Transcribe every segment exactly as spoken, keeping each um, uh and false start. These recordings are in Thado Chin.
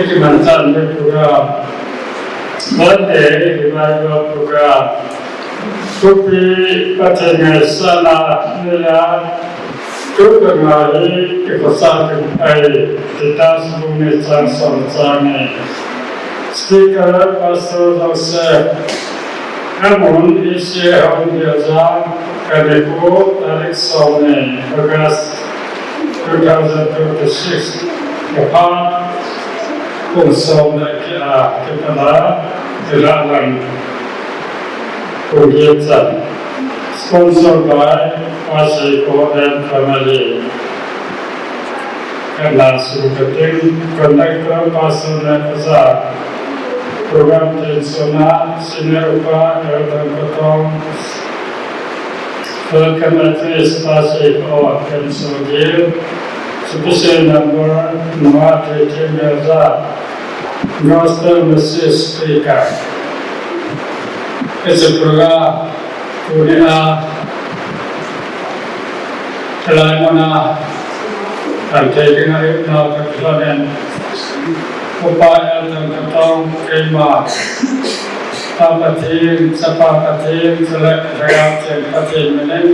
Kimanchah ni program, Monday revival program, thupi Pathen ngaisahna neiya, tu ka ngai hi kikhosah ding ahi, Titus bung ni chang som chang ni. Speaker, Pastor Joseph. Amun, E C A Home Girls, Kanipur, tarik som ni August two thousand twenty-six. Kaphat pung som le khat a kipat a, Tilalang pung get chan. Sponsor by Pastor and family. Khatna suru kating, conductor Pastor Nehpuija, program tensona, senior upa, Elton Kotong, welcome address, Pastor Eko, Ken Sogil, special number, Nua Tete Mirza, gospel message speaker. It's a program Tunia, kalai muna, kan thei dinga i nau ka kilonen. Upa Elton Kotong, keima, Pa Pathen, Chapa Pathen, chule Lhagao Theng Pathen minin,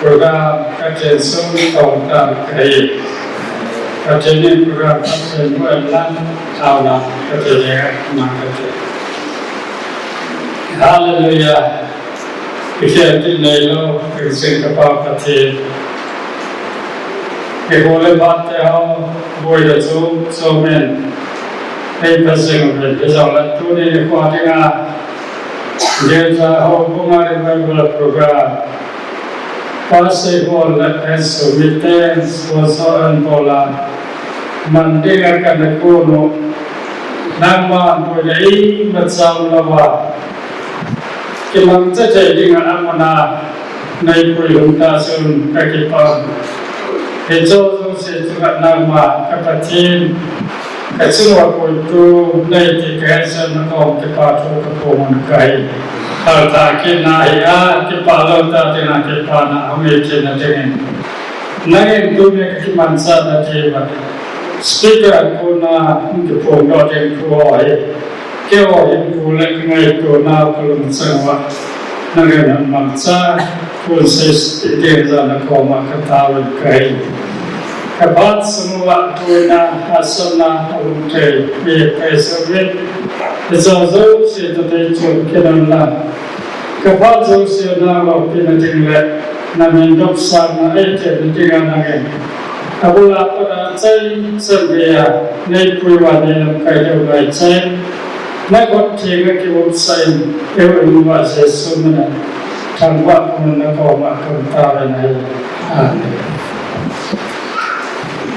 program ka chensun tong tan kahi. Pathen in program ka chen mu en lang, auna ka chen e, ma ka chen. Hallelujah. Kikhel kit nailou, kingsing ka Pa Pathen. Kikho le phat te ho, boi le chu, chu men. Hei pha jing uvin, hijongle tuni nikho dinga, Girja houbunga revival program. Pastor Paul le Sumite, sponsor an Paula. Man dinga kana kunu. Nangma boi le imacha umlouva. Kimangcha thei dinga amuna, neipui lhung ta chun kakipah. Hiche jouse chunga nangma ka Pathen, kachunga puitu nei ti kahetjeh na koma kipa thu kaphong kahi. Phatah kit nahi a, kipah lou ta dinga kipana hung hi kit na dingin. Nangin tuni kakimanchah na diuva. Speaker kona hung kiphong doh ding thu ho hi. Keiho hinkho le kangaito nau kalungchang uva, nangin mangcha, khun sei ding jeh a nakoma katao in kahi. Kaphat sung uva tuina, hahsatna, alungthim, mi kaisah uvin, hiche jouse toh tei chun kinam lang. Kaphat jouse na loupina ding le, namin dopsahna eite na dinga nangin. Abul a pat a chai chan geiya, neipui uva neilamkai deu ngai chai. Nakhut thenga kiumsah in, eiho in uva Jesu mina thangvah in nakoma kahin tao in ahi. Amen.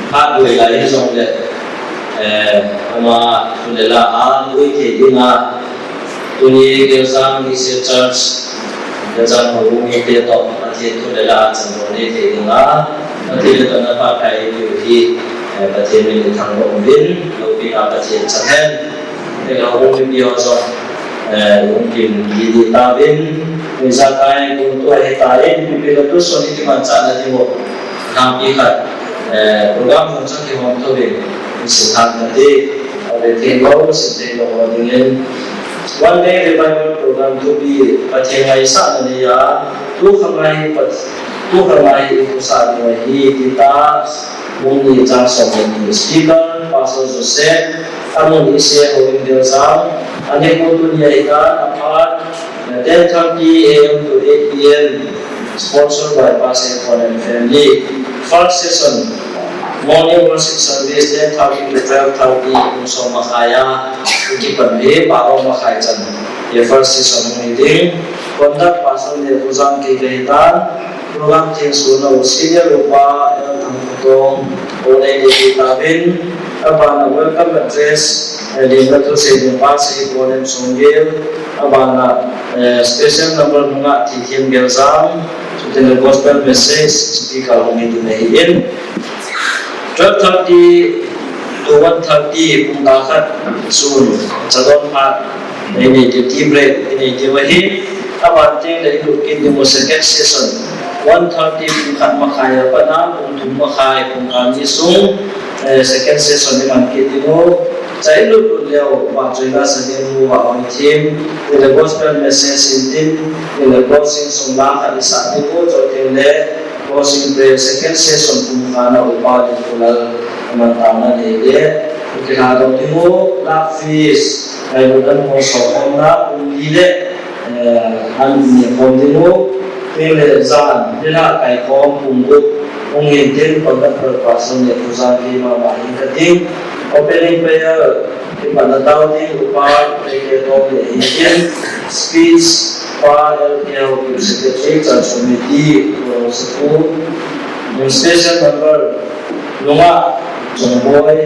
Khat boi lai hijongle, eh, ama thu le la a boi thei dinga, tuni Geljang Mission Church, Geljang houbung mite toh Pathen thu le la a chanboi nei thei dinga, Pathen le tona phat kai diu hi, eh, Pathen min in thangvah uvin, loupina Pathen chang hen. Te houbung mipi ho jong, eh, hung kin gidi tauvin, ijakai kum tua hitai, mipi le tusun i kimanchah na diu. Nangpi khat, eh, program hung chang kihom thou in, in sin han kati, ave thei lou, sin thei lou ho dingin. One day revival program thupi, Pathen ngaisahna neiya, tu khangai Pat-, tu khangai i khosah ding ahi, Titus, bung ni chang som le ni. Speaker, Pastor Joseph, amun Ise Houin Geljang, anikho tunia hitan, aphat, ten thirty A M to eight P M, sponsored by Pastor Paul and family. First session, morning worship service, ten thirty to twelve thirty, pung som makhai a, i kipan uve, baro makhai chan. Hi first session hung hi ding. Conduct Pastor Nehpuija kei kahitan, program thengsunau Senior Upa L Thangkhatong, Paul and family, abana welcome address, eh, limna thusei ding Pastor Paul and Songel, abana, eh, special number nunga Thithem Geljang, chuteng le gospel message speaker hung hi ding ahin. Twelve thirty to one thirty pung kal khat sun, chadon phat, inei diu tea break, inei diu ahi, aban teng le ilut kit diu second session, one thirty pung khat makhai a pat a, pung thum makhai, pung kal ni sung, eh, second session iman kit diu, Chai lut lut leu, vahchoina sa ding u, vahhoi thim, tin le gospel message in tin, tin le closing song lang khat i sa ding u, chuteng le closing prayer second session pumkhatna upa Dinkulal Manthang na nei le, u kilha dong ding u, love feast, ngailut an hong so hong na, um li le, eh, an ni khom ding u, tin le jan, ni la kai khom pung gup, hung hin tin, conductor pastor le pu jan ki ma ma hin ka ding, opening prayer, Kipana tao ding upa, K K Tong le hin tin, speech, pa L K Hokip secretary, church committee, Lorong Saku, special number, Lunga, Jongboi,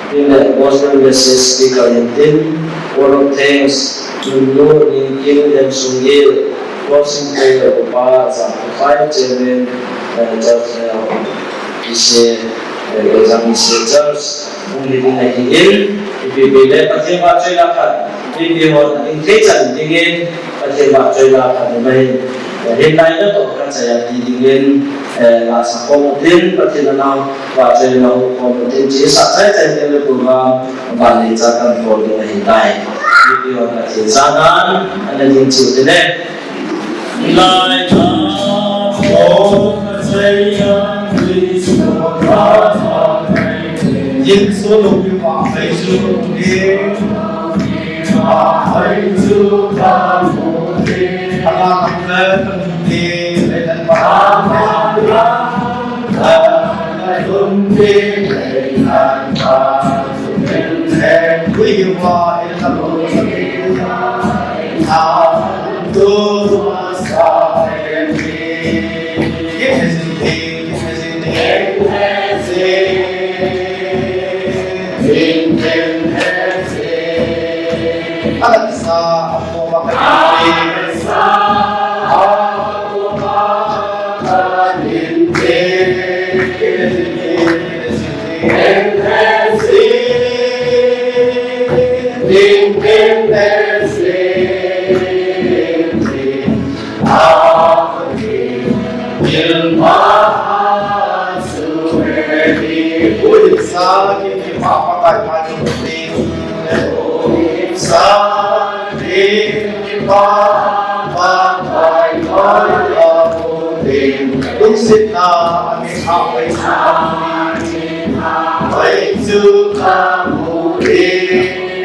tin le gospel message speaker hin tin, word of thanks, Chunlu, Ningkin, Lemsungil, closing prayer upa, Zangkhai chairman, eh, church, eh, ise, eh, Zang ise church, Hung hi ding ahi in, ipi pi le Pathen vahchoina khat, ipi hon a ding thei chan ding in, Pathen vahchoina khat ni ma hin, eh, hin lai na toh ka chai a ti ding in, eh, la sa khom u tin, Pathen a nau vahchoina hu khom u tin, chi sa chai chai te le program, ban le cha kan khom ding ahi tai. Ipi hon Pathen sa nan, ana ding chi u te le. Lai ta, oh, Pathen, please, oh, Pathen. Yesu lungpi pa phai chu ni. Pa phai chu pa mu ni. Ama kam le kan ni le kan pa. Lungpi le kan pa. Ui wa il ka lu sa ki. A tu sa ni. Lungsetna a mi kha pai sa. Pai chu ka mu e.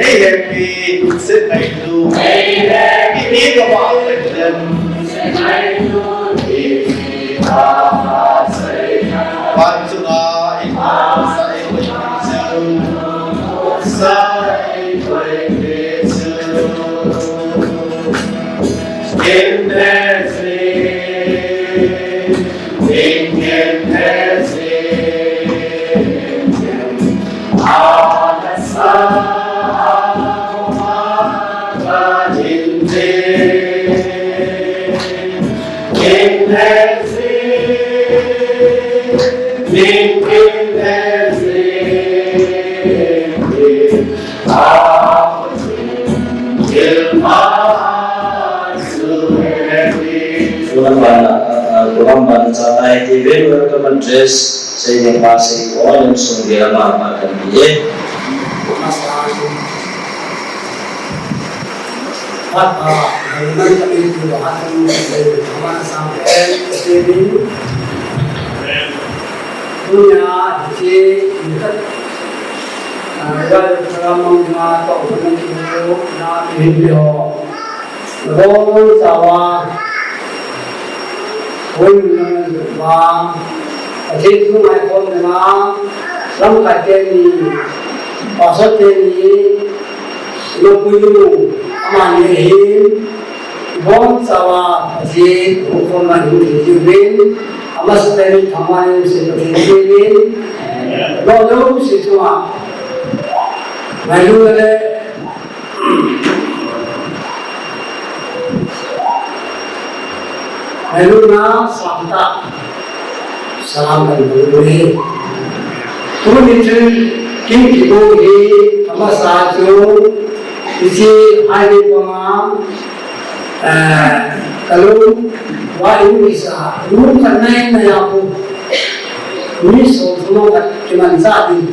Ei happy, lungset mai tu. Ei happy, mi ka ba pai lem. Pai chu ka in sa e pai chu. Sa e pai chu. Ken te se. Program bana, ah, program bana cha tai ti ve, welcome address, sei ding pa sei ko, Lemsungil ama pa kan ti e. Pat, ah, Hariman kami tu, Hariman kami tu, Hariman sang, eh, eh, eh, Tunia, hiche, nikhat, ah, program mong ma, to, na, na, hin, ho. Nabonchauvin, hoi nang va, Pathen thu ngaikhom na, lamkai teni, pastor teni, Lopui nu, amani ahin, bonchauva, Pathen, hukhomna hin thei uvin, amasa teni thangvahna hin Pathen thei uvin, lo lo si chunga, ngailu le, Heluna sangtah salam kan bol uve. Tuni chun kin kibol hi amasa chu hiche highway panga, eh, kalung va in kisa, room khat nai nai a pu. Mi som som khat kimanchah ding.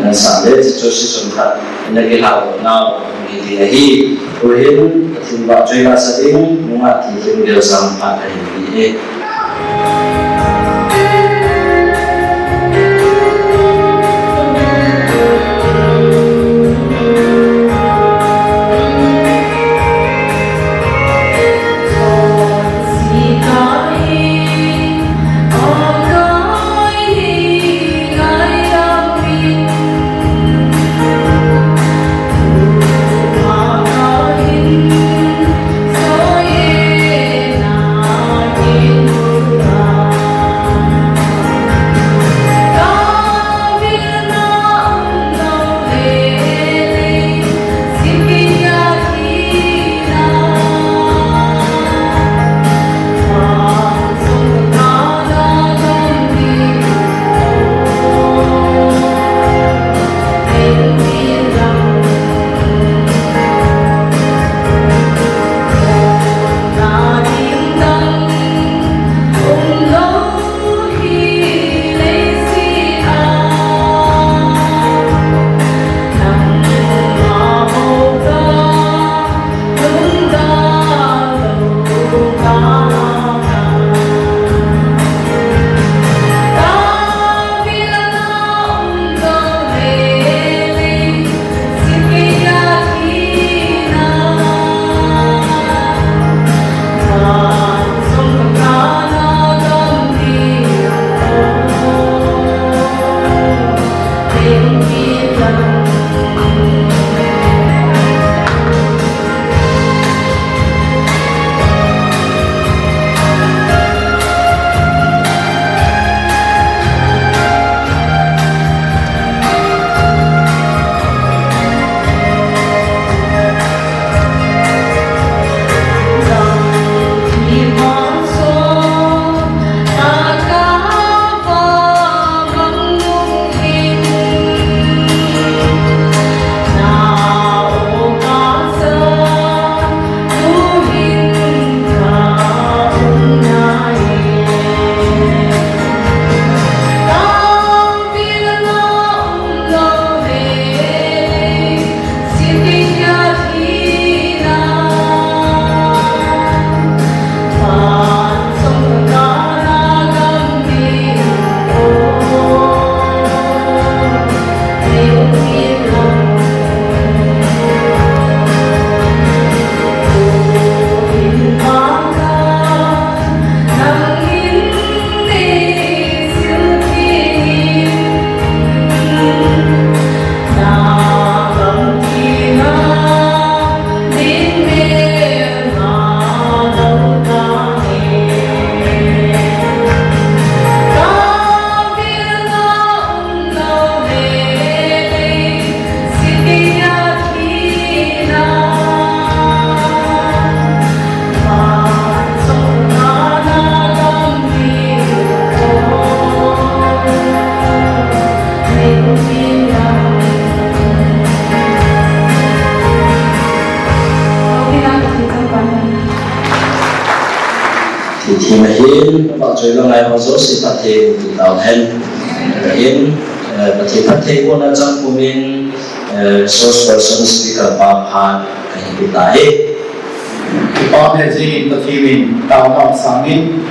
Nang sang le chu chu si sun khat na kilhah nau kiti ahi. Tuhin Pathen vahchoi lasa ding nunga thilhing gel sang phat ahin ti e. Thim ahin, vahchoi lang lai ho jouse phatthei boh tao hen. Ahin, eh, Pathen phatthei bohna chang pumin, eh, resource person speaker pa phat kahin pe tai. Kipa he jingin Pathen in taona sangin,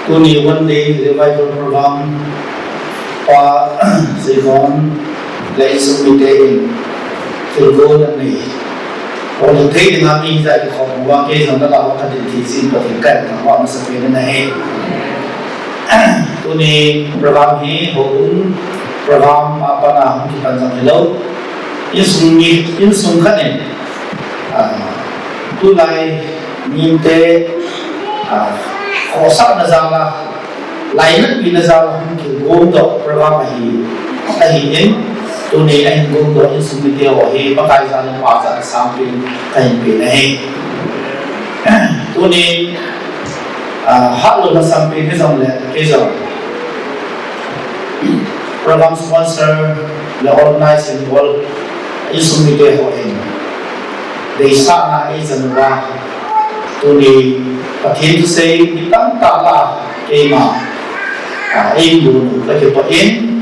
tuni One Day Revival Program pa Seigon le insung mite in thilgon anei. Ol thei dinga mi hijat kikhop uva kei jong nalai uva kadin thei jin Pathen kathangvah masapen in ahi. Tuni program hi houbung program a pat a hung kipan jong hilou. Insung mi, insung khat in, ah, tulai mite, ah, khohsahna jal a, lainatpina jal a hung kigomdoh program ahi, ahin, tuni ahin gomdoh insung mite ho hi Pakai jal in pachatna sangpen kahin pe ahi. Tuni, ah, hatlouna sampen hijongle, kei jong program sponsor le organize and all insung mite ho in deisahna eichan uva, tuni Pathen thusei mi tamtah lah a keima, ah, eilhun u kakipah in,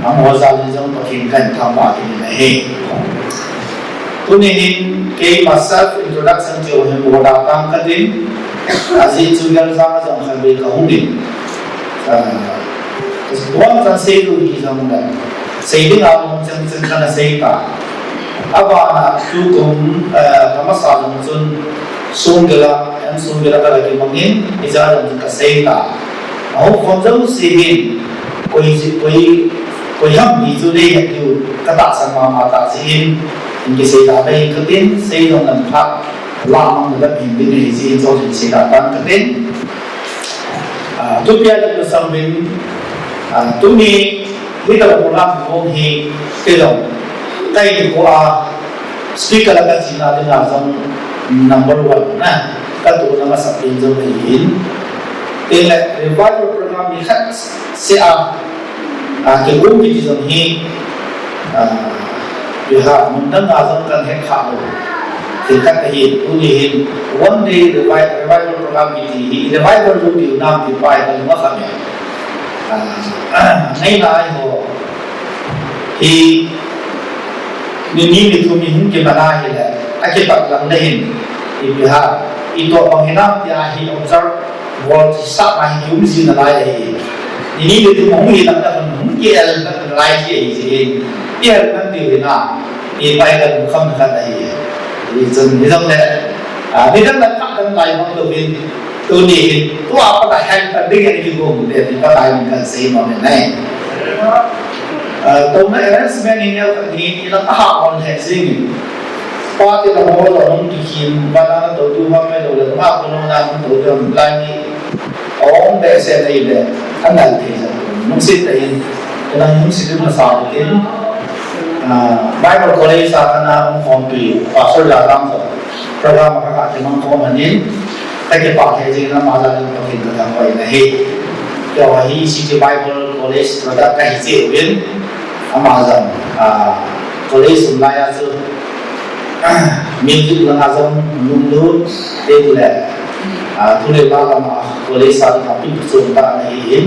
amaho jal in jong Pathen kahin thangvah kit in ahi. Tuni hin keima self introduction chu hin boda tang katin, ajeh chu gel jang a jong khatvei kahung in, ah, bon chan seilou hijongle, sei dinga um chengcheng kana sei ta. Abana tukum, eh, kamasa jong chun Songila, M Songila kala kimangin, ijat jong chun kasei ta. Ahung khom jouse hin, koi ji, koi, koi ham ti chu nei het diu katahsan mama tah jeh in, hin kisei ta mai katin, sei jong lam khat, lamang na dap hin tin nei jeh in, chun kisei ta tan katin. Ah, tupia le tusam bin, ah, tuni, hitobang program kibol hi, kei jong, kahin koi a, speaker la kachena dinga jong number one na, katohna masapen jong ahin. Tengle, revival program hi khat seh a, ah, kigong kiti jong hi, ah, ipi ham, mun dang a jong kahet kha lou. Thil khat ahi, tuni hin, One Day Revi-, Revival Program kiti hi, revival lou diu nam ti pa hi kalung a kham e. Ah, ngailai ho hi, ni ni ni thum ni hung kiman ahile, akipat lang le hin, ipi ham, itoh bang hinam tia hi observe bol sah ma hi kium ji nalai ahi. Ni ni le tu hung hi lang ta hung, hung ki el nalai ji ahi ji. Ki el nang diu hi na. Ipi pai kalung kham khat ahi. Hichun hijongle, ah, nidang le khat dang lai mang louvin. Tuni hin, tua pat a hin pan ding in kigong le, ti pa lai mang kan sei nom in ahi. Ah, tuna arrangement in ya ni, ina pa ha on he sing. Pa ti la mo lo nung ti khin, ba na to tu ma me lo le, ma ko no na to tu lai ni. Aum behseh in ahile, anal thei jeng. Lungset tah in, inlang lungset in masa in, ah, Bible College a kana hung khompi, Pastor Jadang jong, program a kakimang khom ahin, kakipah thei jeng in ama jal in Pathen kathangvah in ahi. Keiho hi City Bible College product kahi jeh uvin, ama jong, ah, college um lai a chu, music langa jong lunglut, teng le, ah, tu le la lama college a dinga pin chom tah ana hi in.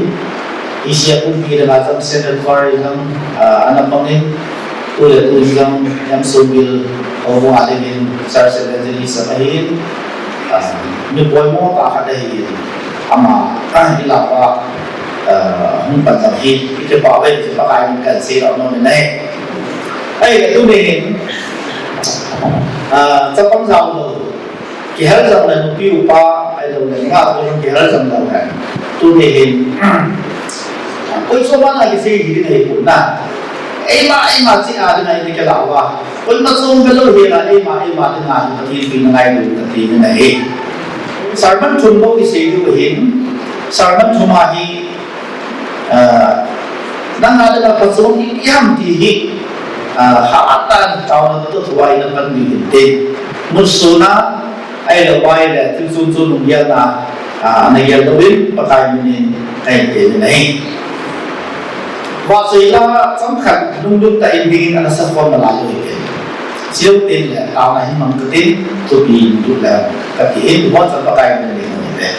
Hiche a pumpi dinga jong Central Choir jong, ah, ana pang in. Tu le tu jong M Songbil houbung a dingin Church Evangelist ana hi in. Ah, mi poimo tah khat ahi in. Ama, ah, ilah uva, ah, hung pan jong hi, i kipah uve ti Pakai min kan seidoh nom in ahi. Ahile tuni hin, ah, chapang jao lou, kihel jong le nupi upa, ahilou le nungah kihel jong lou hen. Tuni hin, koi chom a kisei hi ding ahipon na. Eima, eima cheh a dinga i kilah uva. Koima chom ve lou hel a, eima, eima dinga hi Pathen pina ngai lou kati min ahi. Sermon thum bou isei diu ahin, sermon thum a hi, ah, nang a dinga phachom ipi ham ti hi, ah, hatah in taona toh thua ina pan diu hinte. Mutsuhna, ahilou vai le, thil chom chom lunggel na, ah, ana gel louvin, Pakai min in, kahin pe in ahi. Vahchoi la chomkhat lunglut tah in dingin ana sakhom nalai u hite. Chuteng le, taona hin mang katin, thupi in lut le, kati in, ibon chan Pakai min in ahi.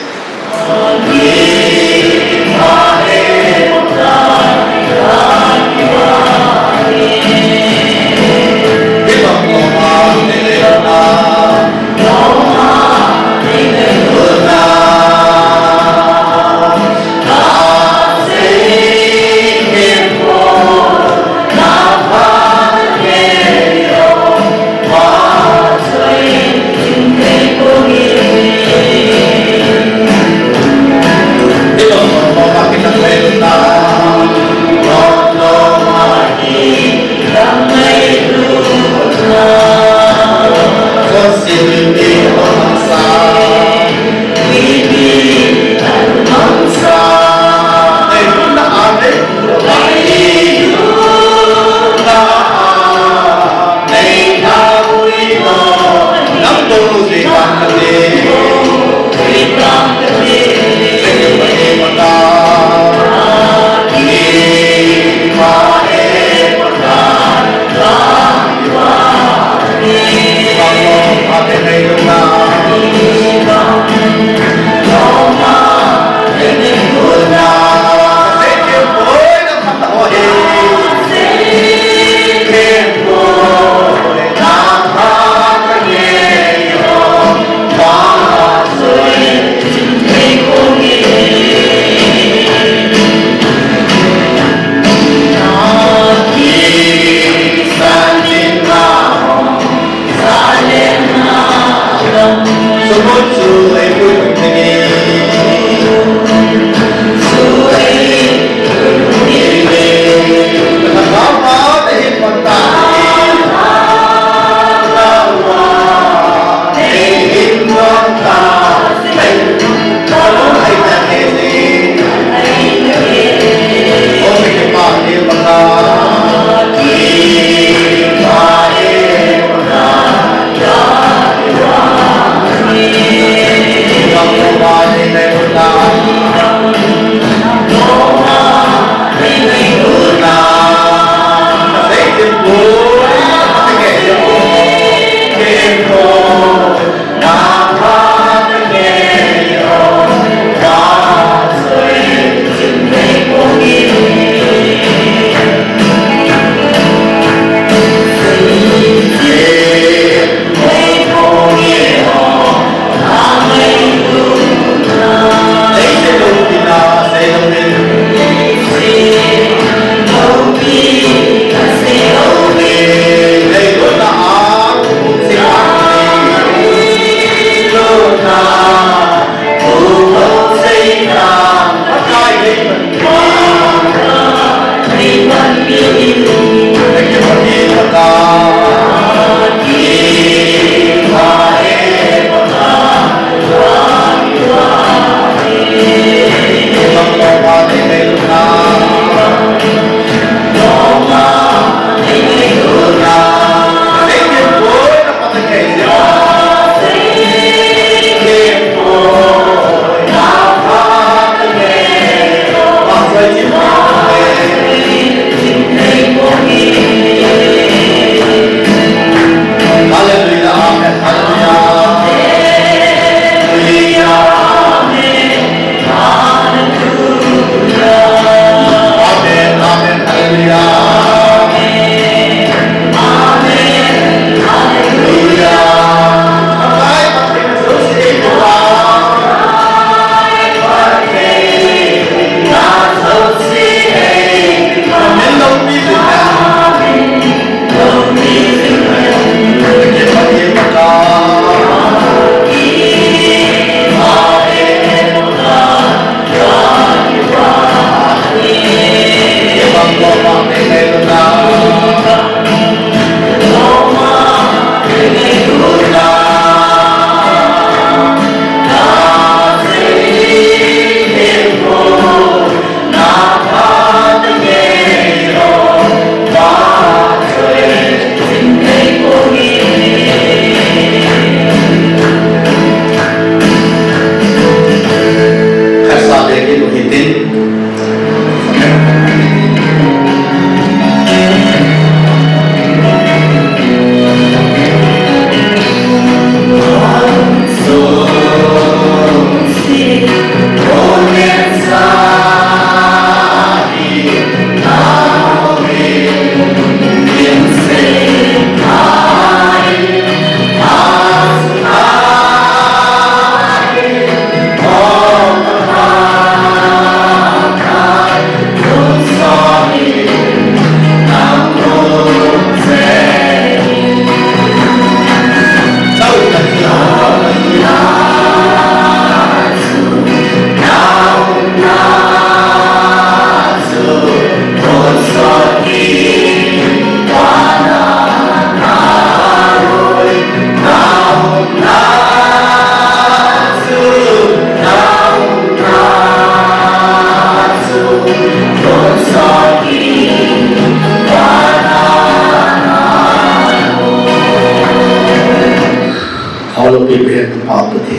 Alo pe pe tu pa tu te.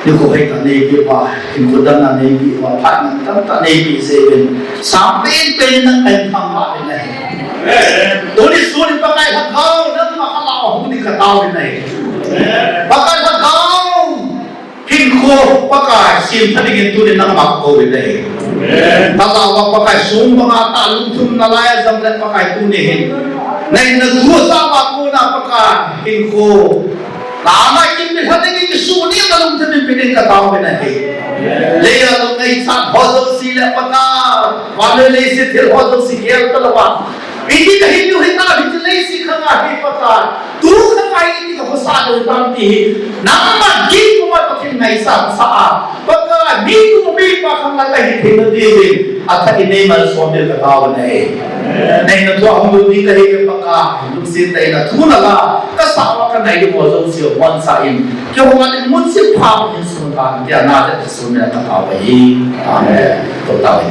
Ni ko hei ta nei pe pa, hin ko dan na nei pe pa, phat na tam ta nei pe se ben. Sam pen pen na kan thang ha ben na he. Tuni sun Pakai Lhagao, nangma ka la hu ni ka tao ben na he. Pakai Lhagao. Hinkho Pakai sem tha dingin tunin nangma ka kou in ahi. Amen. Ka la uva Pakai sung banga ta lungthim na lai a jam le Pakai tuni hin. Na hinna thu a sapa kona Pakai hinkho. Na na kin mi tha dingin Jesu ni ka lungthim in pe ding ka tao in ahi. Amen. Lei a lung ngaichat ho jouse le Pakai. Van le leiset thil ho jouse gel ta lou a. Iti ka hin diu hi ta, hiti leiset khang a hi Pakai. Tu khang a iti ka khosa diu tam ti hi. Nangma gin kuma Pathen ngaisang sa a. Pakai, mi tu mi pa khang la ka hi thei na ti hi. A tha i nei malsom diu ka tao na hi. Nei na tua hung diu ti ka hi Pakai. Lungset tah in na thu na la. Ka sa wa ka nai diu mo jong sio mon sa in. Kihong a ding mun sit pha in sun ka. Kia na te sun me ka tao hi. Amen. To tao hi.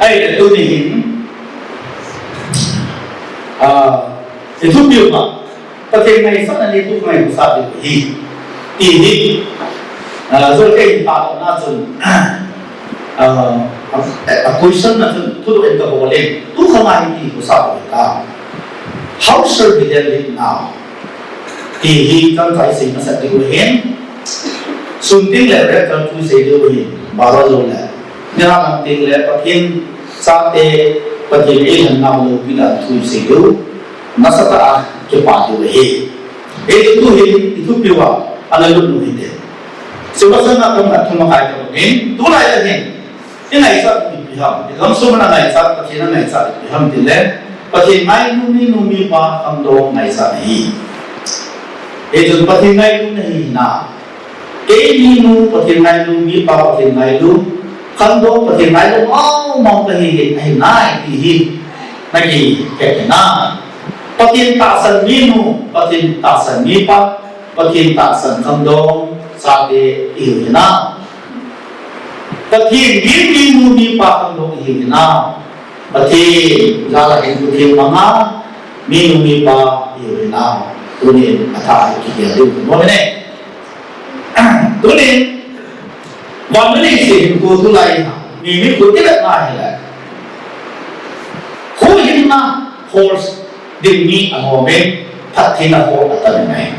Ai, tuni hin, ah, i thupi u pa, Pathen ngaisahna ni tu ngai sa ti hi. Ti hi. Ah, so kei ta na chun. Ah, a, a question na chun tu en ka bol in. Tu khang a hi ti ko sa ko ta. How shall we deal it now? Ti hi kan kai sei masa ti ko hin. Sun ting le re kan tu sei ti ko hin. Ba ba lo le. Ni ha kan ting le Pathen sa te Pathen e han nau lo pi da tu sei ti. Nasatah a kipah diu ahi. Hichu tuhin i thupi uva ana lut u hite. Sivasana kam na thum akai ta bangin, tulai a hin i ngaichat u ipi ham, i gamsung a ngaichat, Pathen a ngaichat ipi ham tile, Pathen ngailu minu mipa khangdong ngaichat ahi. Hichun Pathen ngailu na hi na. Kei minu Pathen ngailu, mipa Pathen ngailu, khangdong Pathen ngailu, mau mau kahi hi, ahi nai ti hi, na kihet hi na. Pathen tahsan minu, Pathen tahsan mipa, Pathen tahsan khangdong, chate ihiu hi na. Pathen gin minu, mipa khangdong ihiu hi na. Pathen jal a hin Pathen manga, minu, mipa ihiu hi na. Tunin atha hi kigel diu. Mo ne? Tunin, van le leiset hinkho tulai a, mi hinkho kivetna hile. Huhhingna hol ding mi ahom in, phattheina hol atam in ahi.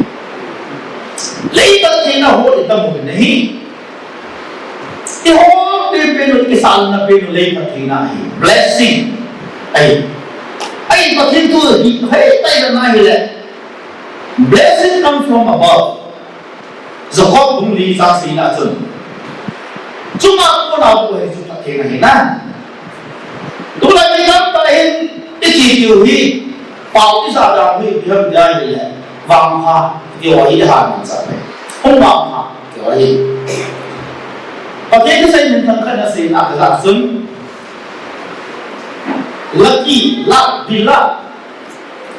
Lei phattheina hol itam u ahi. I hol pen pen u, i kisalna pen u lei phattheina ahi. Blessing ahi. Ahi, Pathen thu hi, hei, tai na hile. Blessing come from above. Jakob bung li chang sagi na chun. Chunga kona bou hi chu phattheina hi na. Tulai mi tamtah hin i chi tiu hi. Pau i sa da hi, i ham da hi le. Vangpha, tiu hi ha min sa le. Hung vangpha, tiu hi. Pathen kisei min thang khat na sei na ka ja chun. Lucky, luck, be luck.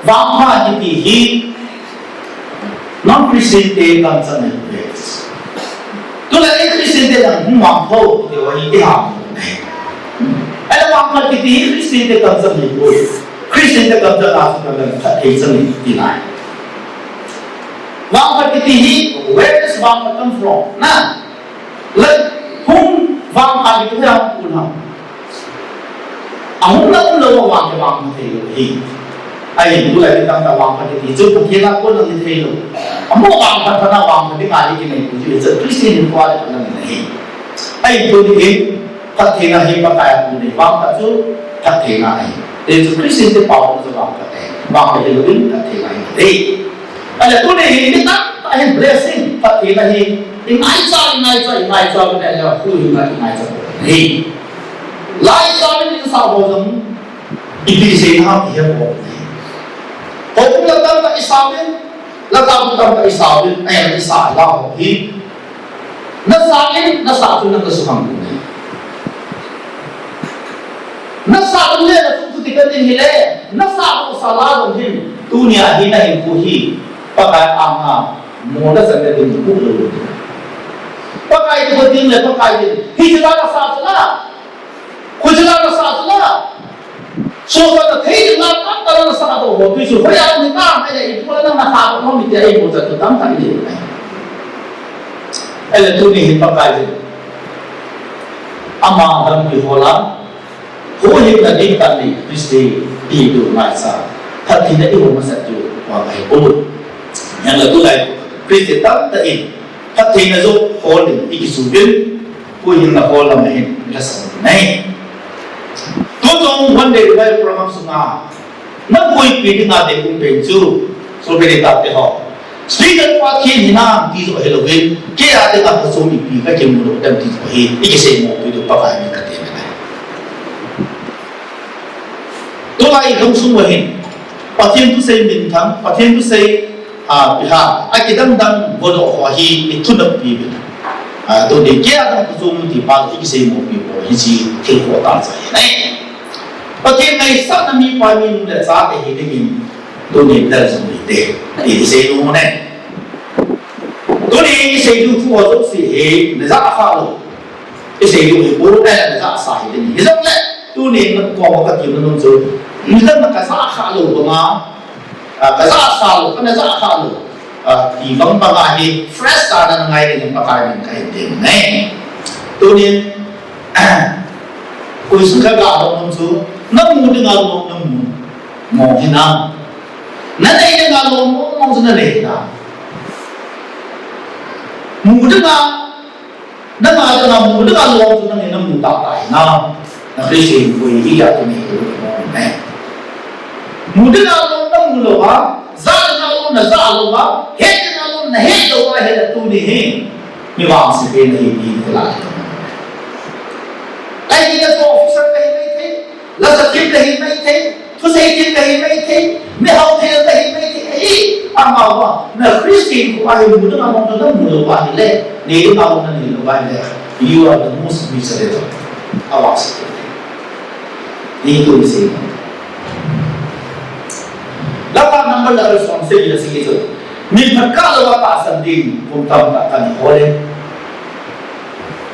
Vangpha kiti hi non-Christian te kamchang ahi. Tulai Christian te lang hung vangpha kiti hi i ham. Ahile vangpha kiti hi Christian te kamchang ahi. Christian te kamchang a chu kamchang thei chang ahi ti nai. Vangpha kiti hi, where does vangpha come from? Na? Like, hung vangpha kiti hi a hung kun ham. Ahung na um lou a vang kivangpha thei lou hi. Ahi, tulai mi tamtah vangpha kiti chu Pathen a kon lang hi thei lou. Amaho vangphat phat na vangpha ding a hi kinei pu chu, chu Christian hinkho a le phat lang hi. Ahi, tuni hin, phattheina hi Pakai a kon nei, vangphat chu phattheina ahi. Hichu Christian te pao chu vangphat ahi. Vangpha hi lou in, phattheina hi thei. Ahile tuni hi mi tamtah hin blessing, phattheina hi, i ngaicha, i ngaicha, i ngaicha, i ngaicha, hu hi ngai, i ngaicha. Hi. Lai cha ni sa bo jong, ipi sei na ham i he bo. Houbung la tamtah i sa uvin, la tamtah i sa uvin, ai, i sa la ho hi. Na sa in, na sa chu na ka su ham. Nasah le na thum thu ti ka ding hile, nasah ko sala dong hin, tunia hi nahinkho hi, Pakai anga, mo na san le ding ku lo. Pakai ti ko ding le, Pakai ding. Hiche la nasah chu la. Hiche la nasah chu la. So ta na thei ding la, ta ta la nasah to ho, tu chu, hoi a ni ta, ai le, i ko la nasah to ho, mi ti ai mo cha tu tam ta ni. Ai le, tuni hin Pakai ding. Ama dam ki ho la. Huhhingna ding tah in Christian ti tu ngaisa, phattheina i hol masat tu, wa ngai poi. Yang la tulai Christian tamtah in phattheina jong hol in i kisuvin, huhhingna hol lam hin i la sang nai. Tu jong one day revival program sunga, naboipi dinga deium pen chu, Sopi ding tate ho. Speaker pa khen hinam ti joh hilouvin, kei a dinga phatchom ipi kakimu lou dem ti joh hi, i kiseimopi diu Pakai min kati ahi. Tulai gamsung uva hin, Pathen thusei minthang, Pathen thusei, a, ipi ham, akidang dang vodoh ho hi, i thunop pi uvin. A, tuni kei a dinga phatchom ti pa i kiseimopi ho hi, hiche thil ho tah cha ahi. Pathen ngaisahna mipa minu le chate hi dingin, tuni tel jong hite, ti isei nom u ahi. Tuni isei diu thu ho jouse hi, najah kha lou. Isei diu hi bou le najah sa hi ding. Hijongle, tuni na koma kati nom chu, nidang na kajah kha lou banga, a, kajah sa lou, kana jah kha lou. A, ti bang banga hi, fresh tah a nangai ding Pakai min kahin tem e. Tuni, koi sun kha ga nom chu, namu dinga lom namu. Mong hinam. Nanei dinga lom mong mong chu nanei hinam. Mu dinga, nanga dinga mu dinga lom chu nanei namu tah tah hinam. Na Christian koi hi ya tu nei tu mong ne. Mu dinga lom namu louva, ja dinga lom najah louva, het dinga lom nahet louva, hi la tuni hi. Mi vangse pen nahi ti la. Ai ni na officer kahi mai thei. Lasa thim kahi mai thei, thusei thim kahi mai thei, mihao thei kahi mai thei, ahi, amavang, na Christian kho ahi mu dinga mong namu louva ahile, nei dinga mong nanei louva ahile, you are the most miserable. Awa sa. Ni tu ni sei. Lapa number la son se ni la sei chu. Min phatkalouva tahsan ding, kum tamtah kana hol e.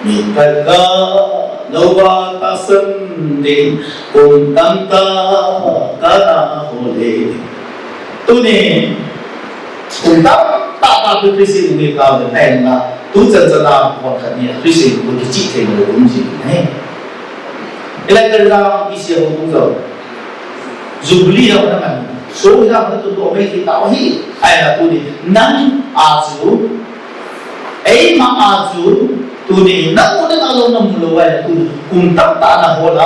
Min phatkalouva tahsan ding, kum tamtah kana hol e. Tuni, kum tamtah tah tu Christian ni ka ve pen la, tu chan chan a kon khat ni Christian ko kichih thei lou um ji ne. Ilai ka la isi ho kum jo. Jubilee ho na man. So na man tu to mai ki ta hi. Ai la tuni, nang a chu Eima a chu, tuni, namu dinga lom namu louva ahile, tuni, kum tamtah nahol a,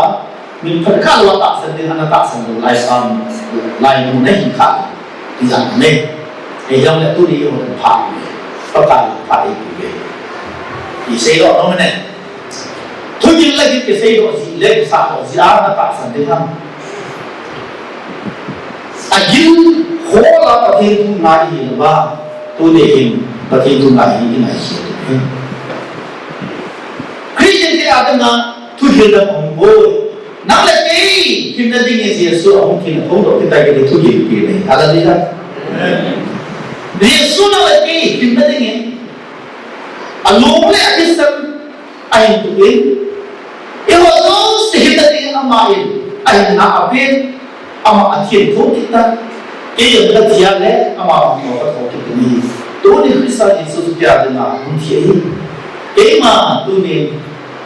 min phatkalouva tahsan ding, ana tahsan lou lai sam, lai mu nahi kha, ti jong ne. Hijongle tuni, i hon pha i ve, Pakai pha i ve. I sei lou nom ne. Thugil la gil kisei doh ji le, kisah doh ji a, natahsan ding ham. Agil hol a Pathen thu ngai hi louva, tuni hin Pathen thu ngai hi i ngai hi. Christian te a dinga thugil dang um poi. Nang le kei himna dingin Jesu ahung thina thoudoh kit tai kiti thugil pi nei. Hallelujah. Jesu nang le kei himna dingin alung le athisan ahin tup in, eiho jouse himna dingin ama in ahinna apen, ama athin thou kit tan, kei jong kathi a le ama hung thou kit tan ahi. Tuni Christa Jesu chu kei a dinga hung thi ahi. Keima tuni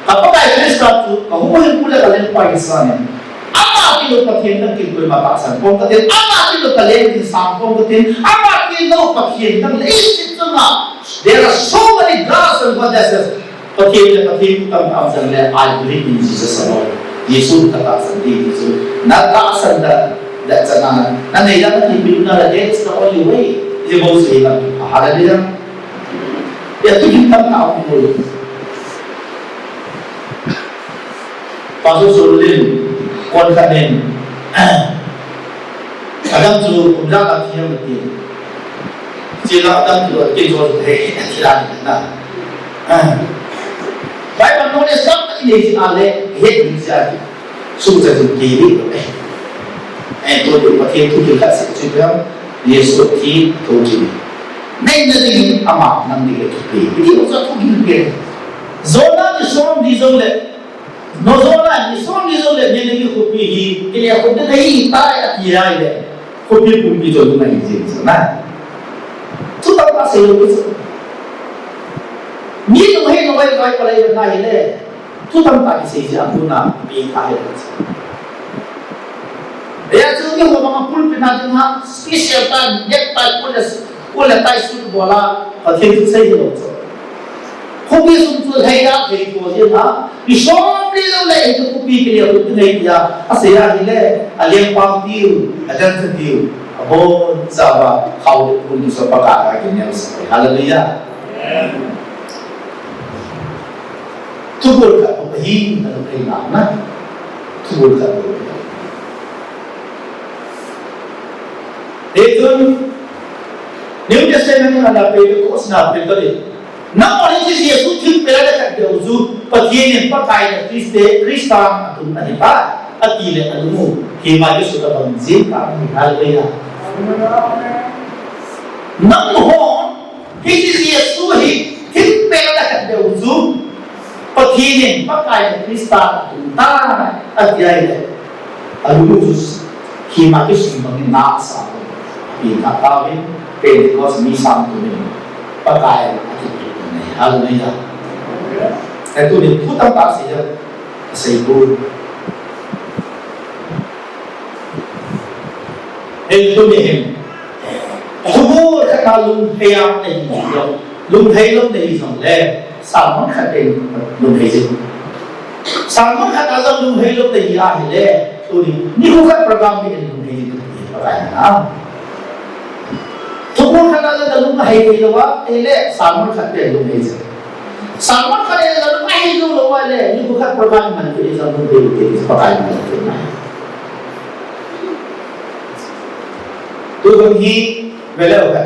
ka Pakai Christa chu ka huhhingpu le ka lengpa Christa in, ama tilou Pathen dang kin koima tahsan pon katin, ama tilou ka leng in sang pon katin, ama tilou Pathen dang leiset chunga, there are so many gods and goddesses. Pathen le Pathen tam tam jong le, I believe in Jesus alone. Jesu katahsan ding chu. Natahsan da, da chana, nanei da, nati pi na la, that's the only way. Hallelujah. Ya tu kin tam na um ko. Pastor Solin, kon khat in, Adam chu kum ja ka thiam ti. Chila Adam chu ke jo he, chila na. Bible no le sam ni si ale, he ni si a. Suhcha jing kei ding. Eh, tu ding Pathen thu khat seh chu pia. Jesu thi thu kini. Nei na ding ama nang ding le kipe. Hiti ho chu thu kini pe. Jonah ni som ni jong le. No Jonah ni som ni jong le, Nineveh khopi hi kile khop ding ahi tai ati ahile. Khopi pumpi chu lungngai jing chu na. Thu tamtah sei lou chu. Mi lunghei lunghei vai palai na hile. Thu tamtah kisei jia thu na pi kha he. Hia chu ni ho banga pulpit na ding ha special time, necktie, pul le, pul le tie suit bol a, Pathen thu sei hilou chu. Khopi sung chu hei a, hei to jia ha. Mi som ni jong le, hei chu khopi kile khop ding ahi tia asei ahile, alengpau tiu, adan chu tiu, abon chauva, khao le pun ni so Pakai a kinel sa. Hallelujah. Amen. Thubol khat bou ahi, nalunghei na na. Thubol khat bou ahi. Hichun, New Testament a na Pentecost na Pentecost. Nangho hiche Jesu thingpel a khat beu chu, Pathen in Pakai le Christe, Christa a tum ahi tai, ati le alung u, keima Jesu ka bang jing ta, hallelujah. Nangho, Hiche Jesu hi thingpel a khat beu chu, Pathen in Pakai le Christa a tum tai, ati ahile. Alung u chu keima Jesu bangin na sa. Pi kha tauvin, Pentecost mi sang tumin Pakai a kipe nei. Hallelujah. Eh, tuni thu tamtah sei a, sei bu. Hei tuni hin. Thubol khat a lunghei a nahi jong. Lunghei lou nahi jong le. Sermon khat in lunghei jing. Sermon khat a jong lunghei lou nahi ahile. Tuni. Nikho khat program in lunghei jing. Pakai na. Thubol khat a jong lunghei thei lou ahile. Sermon khat in lunghei jing. Sermon khat in lunghei lou lou ahile. Nikho khat program man pe jong lunghei lou te. Pakai na. Tu khang hi, vele uve.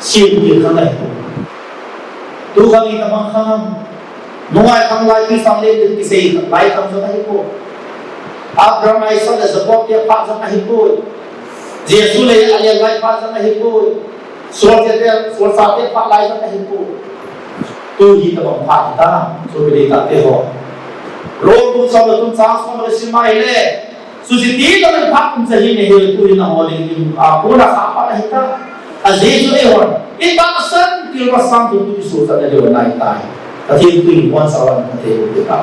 Sil pi khang ahi. Tu khang hi tamang khang. Nungai khanglai Christian le din kisei lai khang jong ahi poi. Abraham, Isaac le Jacob te phat jong ahi poi. Jesu le aleng lai phat jong ahi poi. Solchah te, solchah te phat lai jong ahi poi. Tu hi tamang phat ta, so pili ta te ho. Rom bung som le thum chang som le sim a ahile. Suhchitah in phat umcha hi nahi, tu hi nangho dingin a kona kha phat ahi tai. Ajeh chu eihon, itahsan thilpha sangtah tu isuhchat nadiu ahitai. Pathen thu in boncha uvin Pathen thu ta.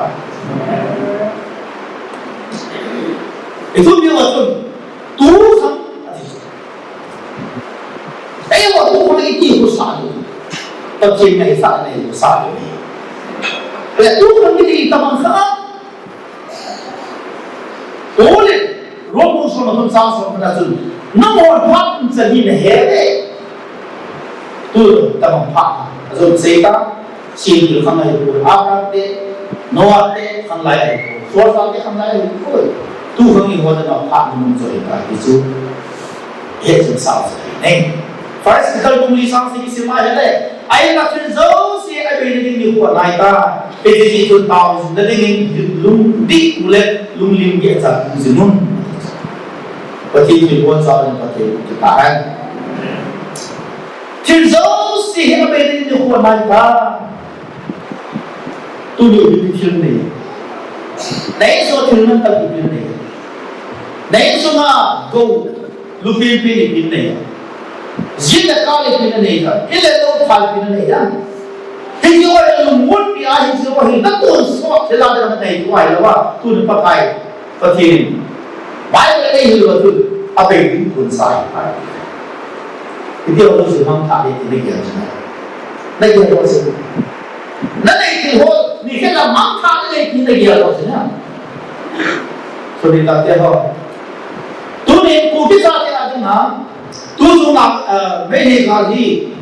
Ithum diu a chun, tu khang ati chu. Eiho tu khang iti khu sa diu. Pathen ngaisah nei khu sa diu. Le tu khang iti tamang kha. Paul in Rom bung som le thum chang som le khat a chun, nangho phat umcha hi nahi uve. Tu tamang phat. Ajou sei ta, sil pi khang ahi poi, Abraham te, Noah te, khanglai ahi poi, solchah te khanglai ahi poi. Tu khang hi ho tamang phat mun joi ta, ti chu. He jing sao sa nei. First Peter bung li chang sagi sim a ahile. Ahinla thil jouse abei nading nikho anai tai. Hiche jeh chun taona dingin lungdih u le lunglim geh cha um jing un. Pathen thilbol cha le Pathen kita hen. Thil jouse hi abei nading nikho anai tai. Tuni hi thil nei. Nei so thil man ta thil nei. Nei so ma go. Lupin pin ipin nei. Jin le kal ipin anei ta. In le lou phal ipin anei ta. Hiche ho hi lungmon pi a hiche ho hi natonsot thil a ding anei tua hilou a. Tun Pakai. Pathen. Bible nei hilou a tun. Abei ding tonsot ahi. Hiti ho chu mangthah le ti nagel chu. Nagel ho chu. Nanei thil ho, nikhat a mangthah le ti nagel ho chu na. Suni tate ho. Tuni Kuki chate a dinga, tu chunga, eh, Meitei gal hi,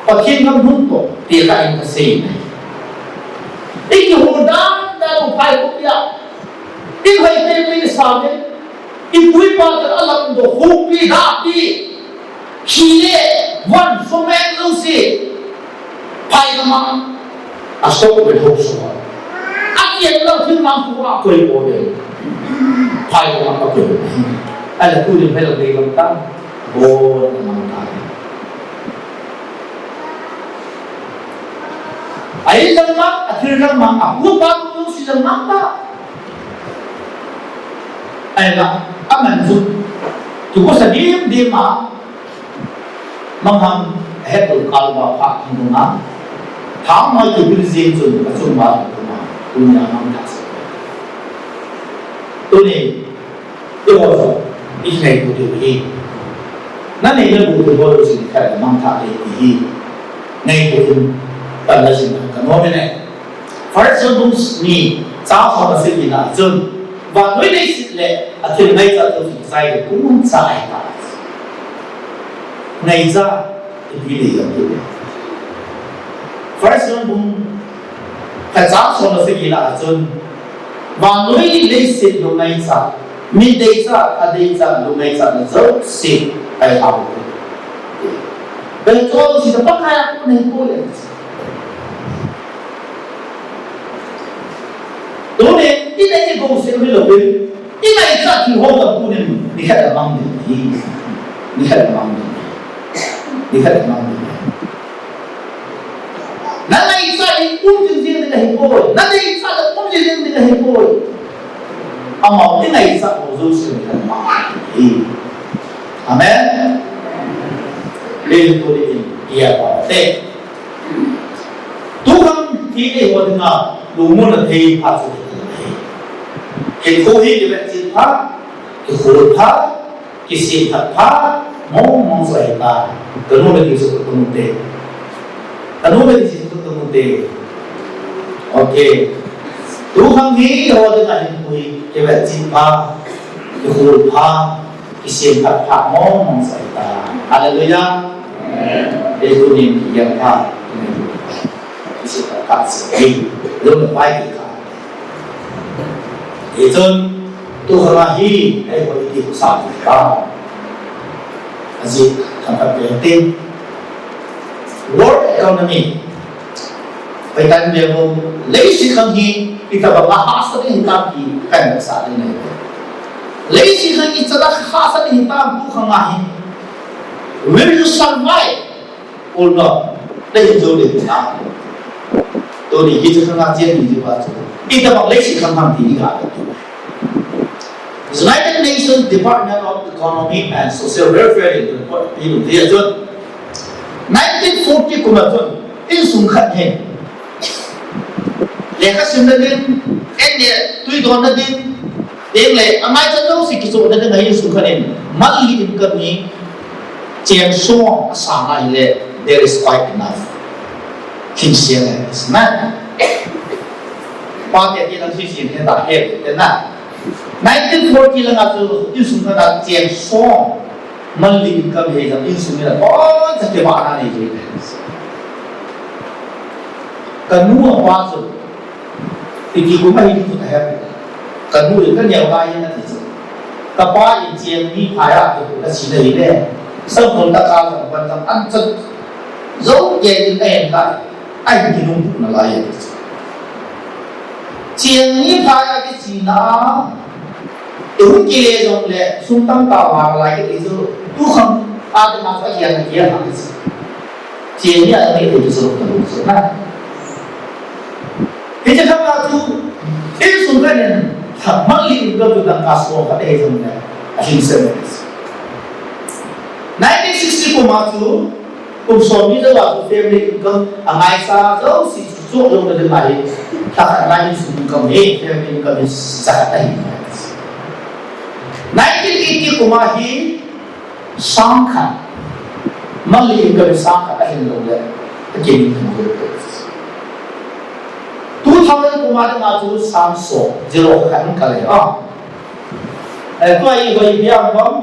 Pathen ngam hun toh, tia kahin kasei. Ikihou dan dan u phai ko pia. Ihoi pe pe sa me. Ipu ipa te alamdoh, khopi dahpi. Khi le, von, fomen lou si. Phai kama, a sok ve ho so. Akian lou thil mang khu a koi bou ve. Phai lou a koi bou ve. Ahile tunin phai lou ve lou ta. Bou na mang ta. Ahi jong mang, athil jong mang, apu pa pu si jong mang ta. Ahile, aman chu. Chu ko sa dim dim a. Mangham hetlou kal uva phat hung lhung a, thangmai kipil jeng chun achung uva hung lhung a, tunia mangthah sah. Tuni, eiho jong, i ngaito diu hi. Nanei nabol diu ho jouse nikhat le mangthah ding ti hi. Ngaito in, pan la jing kanom e. First John bung ni, chang som le sagi na chun, vannoi leiset le athil ngaichat jouse kichai ding pumcha ahitai. Ngaichat, ipi nei jong ti. First John bung khat chang som le sagi na chun, vannoi leiset lungngaichat, mit deichat, tha deichat, lungngaichat na jouse ahitai. Bel chol si ta pa kaya ko nei ko le. Tuni, i nei i gou seh u hilou in, i ngaichat thil ho jong tunin, nikhat le mang ding ahi. Nikhat le mang ding ahi. Nikhat le mang ding ahi. Na ngaichat in um jing jing ding ahipoi. Na deichat le um jing jing ding ahipoi. Amaho i ngaichat ho jouse nikhat le mang ding ahi. Amen. Bel tuni in, iya pa te. Tukhang hi eiho dinga lungmonna thei pha chu hinkho hi kivetchil pha, kikhol pha, kisemphat pha mong mong chu ahitai. Kanu le kei chu kanu te. Kanu le kei chu kanu te. Okay. Tukhang hi eiho dinga hinkho hi kivetchil pha, kikhol pha, kisemphat pha mong mong chu ahitai. Hallelujah. Amen. Ei tunin kigel pha, kisemphat pha chu ahi. Lung le pai kikah. Hichun, tukhang a hi, eiho iti sa ta. Ajeh themkhat veng tin. World economy. Paitan ve vo, leiset khang hi, itobang a hahsa ding hitam ti, kahin vetsah ding ahi. Leiset khang ichan a hahsa ding hitam tukhang a hi. Will you survive or not? Nahin jou ding hitam. Tuni hiche khang a chen ding hiva chu. Itobang leiset khang ham ti ding ahi. United Nations Department of Economy and Social Welfare in report ipi ti ahile chun, nineteen forty kum a chun insung khat hin lekha simna din, en le tui donna din, ding le amai chan jouse kichohna ding a insung khat hin monthly income hi cheng som asang ahile, there is quite enough. Thingsiang e, na. Pate ti lang sui sin he ta he, te na. Nineteen forty langa chu insung khat a cheng som monthly income hi jong insung in aboncha kivahna nei jui. Kanu apa chu iti kum ahi ding chu kahe poi. Kanu in kaneo lai in ati chu. Kapa in cheng ni phai a kati chu kasei na hile. Sangkhol tah a jong van jong an chat jou kei in ahen lai. Ahin kinungtup nalai e. Cheng ni phai a kichena, ihung kile jongle, sum tamtah vang nalai kiti chu, tukhang a dinga chu ahian ahian a kiche. Cheng ni a ni ti chu, na. Hiche khang a chu, insung khat in, monthly income chu dangka som khat ahi jongle, ahing sem e. Nineteen sixty kum a chu, kum somni jouva chu family income angaisang jouse chu choh louna ding ahi. Lhakhat a insung income hi, family income hi jakhat ahi. Nineteen eighty kum a hi sangkhat, monthly income hi sangkhat ahin lou le, akin in. Two thousand kum a dinga chu sangsom, zero khat in kale a. Eh, tua hi hoi bia bang,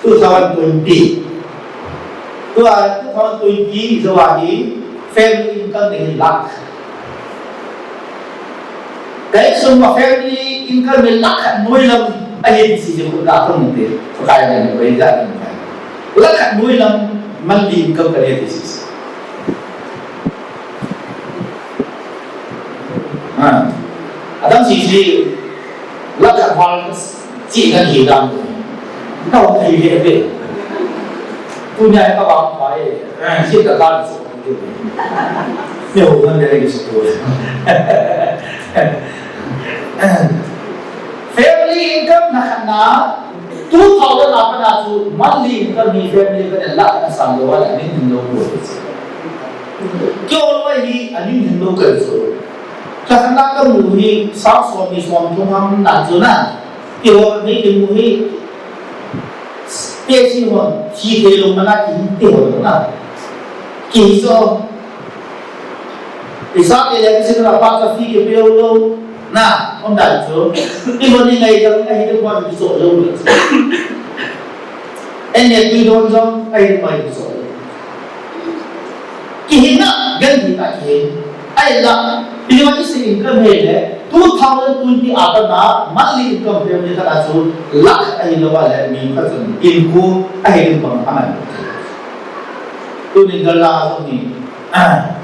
two thousand twenty. Tua two thousand twenty jouva hi family income hi lakh. Ka insung a family income hi lakh khat noilam ahi ti chu ka thum te. Ka kai le ko ja ni. Lakh khat noilam monthly income ka nei ti chu. Ha. Adam sisi, lakh khat val chi kan hi dan. Tao thei ve ve. Tunia ka vang pai, chi ka kan so. Ni ho kan dei ki so. Family income na khat na two thousand a pat a chu monthly income hi family ka ne lakh na sang lou a la ning lou ko. Kyo lo hi a ning lou ka so. Ka khat na ka mu hi sang som ni som thum ham na chu na. Ti ho ni ki mu hi. Te si ho, si te lo ma na ki te ho na. Ki so. Isa ke le si na pa ka fi ke pe lo. Na, hom dai chu. Ni mo ni ngai ka ngai de mo ni so lo. En ne tu don jong ai mo ni so. Kihina, gan di ta kihin. Ai la, pili ma isi income he le, two thousand twenty a pat na, monthly income he le khat a chu, lakh ahi lo a le, mi khat chun, in ko, ahi lim pang a man. Tu ni gal la a ni. Ah.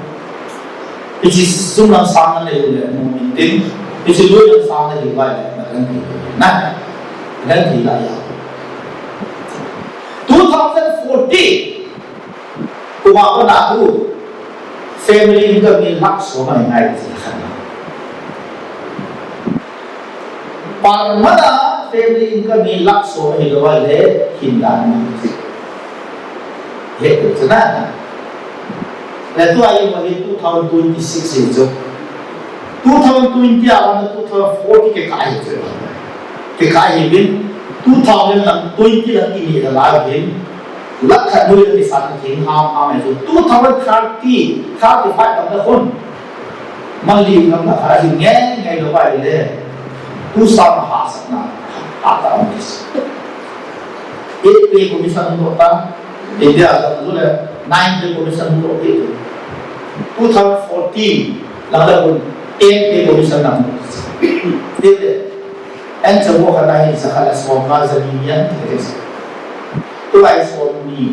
Ichi sum lang sang na le le, mo min tin. Ichi lu lang sang na le wa le, na kan ti. Na. Kan ti la ya. Two thousand forty. Kuma ko na ku family income ni lakh som a ngai ti khan. Par mana family income ni lakh som a hi lo le hin dan. He tu na. Le tu ai mo hi two thousand twenty-six hi chu. Two thousand twenty a na two thousand forty ke kai chu. Ke kai hi bin two thousand twenty la ti ni la bin. Lakh khat lui ti san ti ham ham chu two thousand thirty, thirty-five tam na khun. Mali ngam na kha hi nge nge lo bai le. Tu sa ma ha sa na. Ha ta um kis. Eight pay commission lo ta. India ta lo le nine pay commission lo ti. Two thousand fourteen la la un ten pay commission na. Ti le. En sa mo kha na hi sa kha la so ma sa ni yan. Tu lai som ni,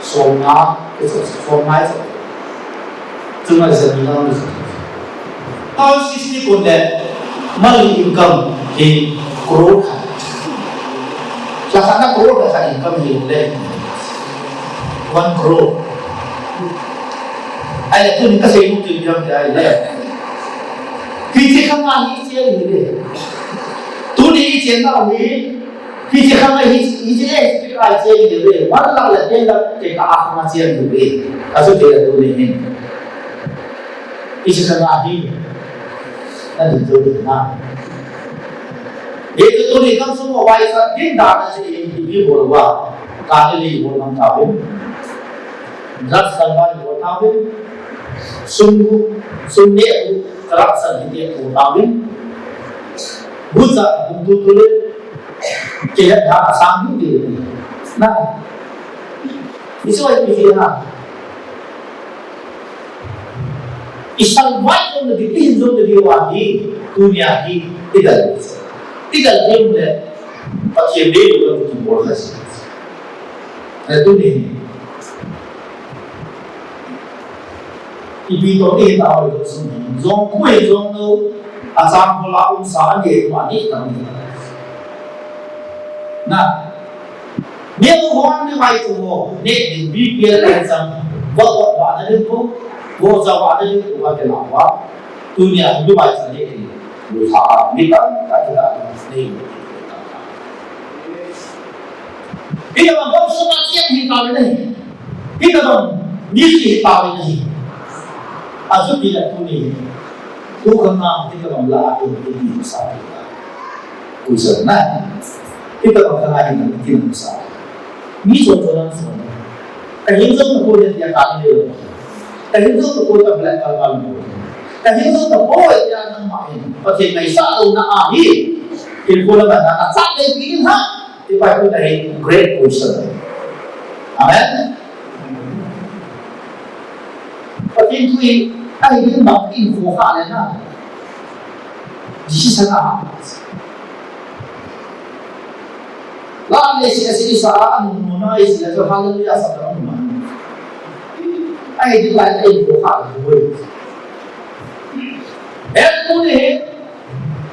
som nga, som nga, som nga. Chunga zani lang ni. Town sixty kon le, monthly income hi crore khat. Lakh khat na crore khat income hi le. One crore. Ai le tu ni ka sei mu tu jam ja ai le. Hiche khang a hi che ni le. Tu ni che na hi Hiche khang a hi, hiche le, hiche ka cheng diu ve. One lakh le ten lakh te ka a khang a cheng diu ve. Achu te tu ni hin. Hiche khang a hi. Na din tu ni na. Ye tu tu ni kam sum wa sa din da na se in bi bol wa. Ka ni li bol nam ta ve. Drugs kan wa bol ta ve. Sum, sum ne, corruption ni te bol ta ve. Bucha, bung tu tu le. Kei ha sang ni de. Na. Isu ai pi ha. Isang vai ko na di pin zo de wa hi. Dunia hi. Idal. Idal ni le. Pathen de ko tu bol ha si. Na tu ni. Ipi to ni ta ho sum. Jong ku e jong no. Achang ko la um sa ni ma ni ta ni. Na. Neo hon ni vai tu ho, ne din B P L kan sang, va va va na din ko, va za va na din ko, va ke la va. Tu ni a ni vai sa ne din, lu sa a, ni ta, ta ta ta, ne. Ina ma bom so ma siang ni ta ne. Ina ma ni si ta ne. Asu ti la tu ni. Tu kan na, ti ka bam la, tu ni sa. Kuisa na. Kita bang kang ahi nang kin sa. Mi so so nang so. Ka hin so ko ya ka ni le. Ka hin so ko ta black kal kal mo. Ka hin so ko ya nang ma hin. Pathen ngai sa lo na ahi. Kin ko na ba na ka sa le kin ha. Ti pa ko na hi great question. Amen. Pathen thu hi, ahi ding bang in fo kha le na. Decision a ha. La le si si sa a nu nu na si le so hallelujah sa ta nu ma. Ahi ding lai in fo kha le. En tu ni he.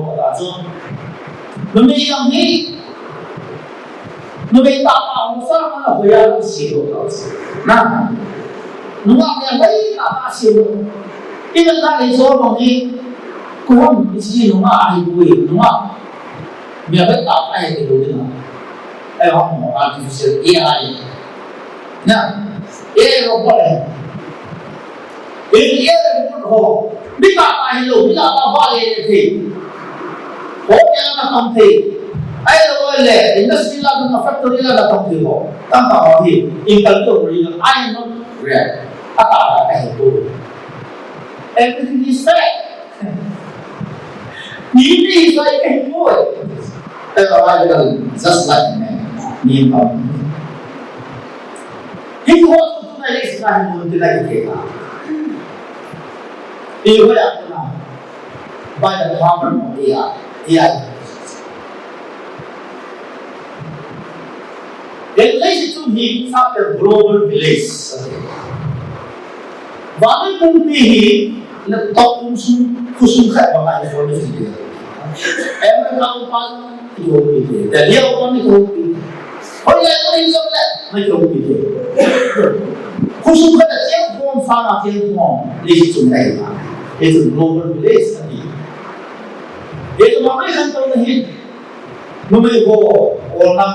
bol ta chu. Numei jong hi, numei tah tah ho sa ma na hoiya la si lo ta chu. Na. Nungah mi a hoitah tah si lo. Ina ta le jo bang hi. Kuham isi nungah hi bui, nungah. Mi a hoitah tah hi lo na. Ai ho, artificial A I. Na, A I robot ahi. Ei, A I robot ho. Mi tah tah hilou, mi lah tah vale le thei. Hotel a na tam thei. Ahilou le, industry lah a na, factory lah a na tam thei ho. Tamtah ho hi, in kal to ri na, I am not real. Atah tah kahi poi. Everything is fake. Ni ni sai kahi poi. Te ba Bible just like me. Ni ba. Hi ho tu na le sa hi mo ti lai ke ta. Hi ho ya na. By the power of A I. A I. Then leiset chung hi sap a global village. Vannoi pumpi hi laptop kum sung, khosung khat banga information hi. America upa kihoupi te, Delhi upa kihoupi te. Hoilai a hin jong le, kihoupi te. Khosung khat a cheng khom, sang a cheng khom, leiset chung ahi. Leiset global village ahi. Leiset vannoi khantouna hi, numei ho, olna,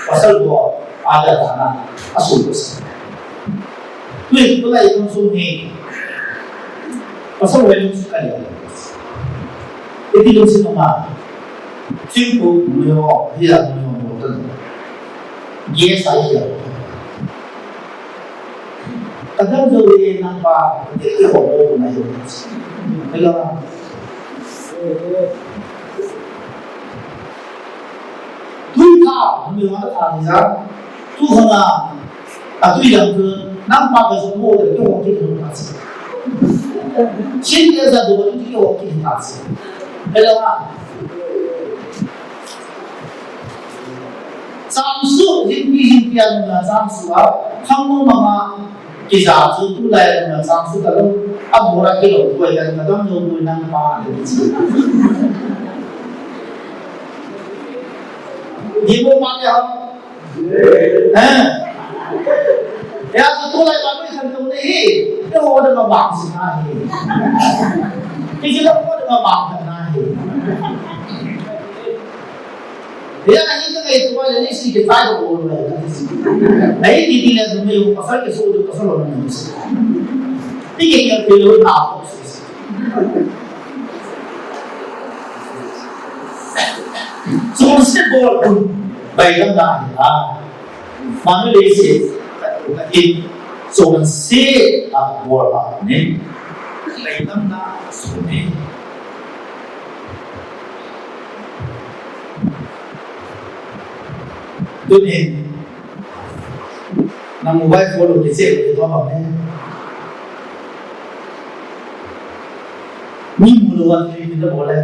pasal ho, adah dahna, asul basa. Tui, tulai lungsun hi, pasal ho lungsun kali a. Iti lungsun ma, thingphung numei ho, hia numei ho, motan. Gas a hia. Kadam jo le nang pa, ti ho mo na yo. Hello. Tui tha, mi ma tha ni ja. Tu khana, a tui dang tu, nang pa ka jo mo de, ke ho ki ho ta si. Sin ke ja do, ki ho ki ta si. Hello. Changsu, jingpi jingpi a nunga changsu a, khangmo mama, kija chu tulai a nunga changsu talou, a bora kilou, tuai a nunga dam lou, tuai nang pa, le chu. Ye mo ma le ha. Eh? Ya chu tulai ba mo khantouna hi, ye ho da ma bang si na hi. Ki ki lo ho da ma bang na hi. Hia, ahi ka ngaito le, leiset ki tai ko le. Ahi ki ti le, numei ho pasal kiso, pasal ho na. Ti ki ki lo na. Chonset bol, bai dam na ha. Manu leiset, ka ti, chonset a bol a ni. Bai dam na, so ni. Tunin, na mobile phone lo kicheh lo to bang ne. Ni mu lo wa ni ni to bol le.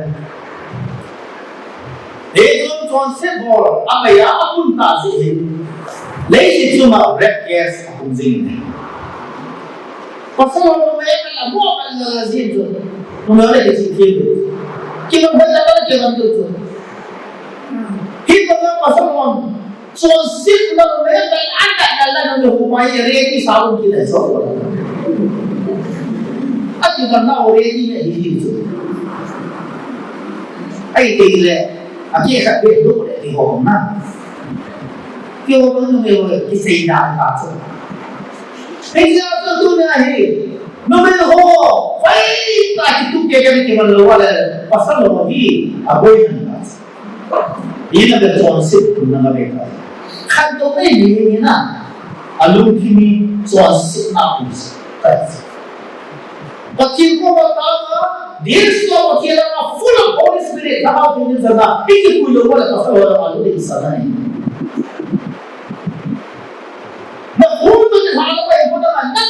Ei chon chonset bol, a mai a pun ta si. Leiset chunga rape case a pun jing. Pasal ho numei ka la mo ka la la jin chu. Numei le ke chi ke. Ki lo phai la ba ke ban tu chu. Hi ko na pasal ho. Chonset na numei ka an ka la la numei ho mai re ki sa un ki le so. A ki ban na o re ki le hi hi chu. Ai te le. A ki ka be do le ki ho na. Ki ho numei ho ki sei da ka chu. Hijeh chun tuni a hi, numei ho, hoitah a kitu kei kei kiman lou a le, pasal ho hi, aboi han ta. Hina beh chonset tum na beh ta. Khantou nei ni ni na, alungthim hi chonset na tum ta. Pathen koma tao a, Jesu Pathen a full of Holy Spirit, Lhagao Theng in jana, i kipui lou a le pasal ho a lungthim sa na ni. Na khut tu ni hal pai ko na na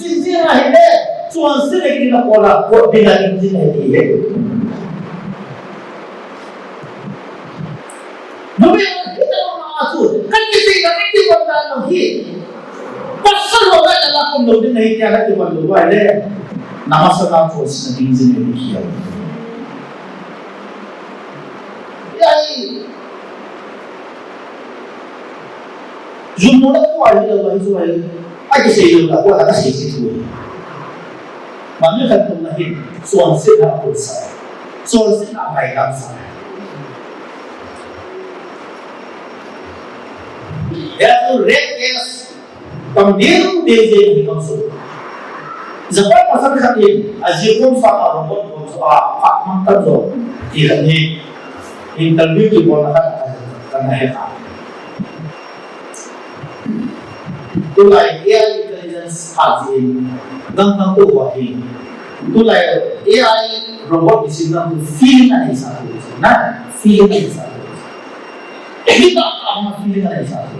jing jing a hi le, chonset le ki na ko la, ko bi na jing jing a hi le. Numei ho kita ma chu, kan ki sei na ki wan na no hi. Pasal ho na la ko no din na hi kya na ki wan lo wa le. Na ma sa na chonset na jing jing a hi kya. Ya hi. Jummo na ko ai lo ai so ai. Ai ke sei lo na ko ai ka sei sei tu. Manu khantou na hin, chonset na ko sa. Chonset na bai dam sa. Hichu rape case tam ding ding jeng hi kam su. Japan pasal khat in, aji kom sanga robot kom sanga phat mang tan jo, ti khat hi interview kibolna khat kana he a. Tulai A I intelligence a jin, dang dang tu ho hi. Tulai A I robot kisim dang tu feeling anei sa tu, na, feeling anei sa tu. Hita ka ma feeling anei sa tu.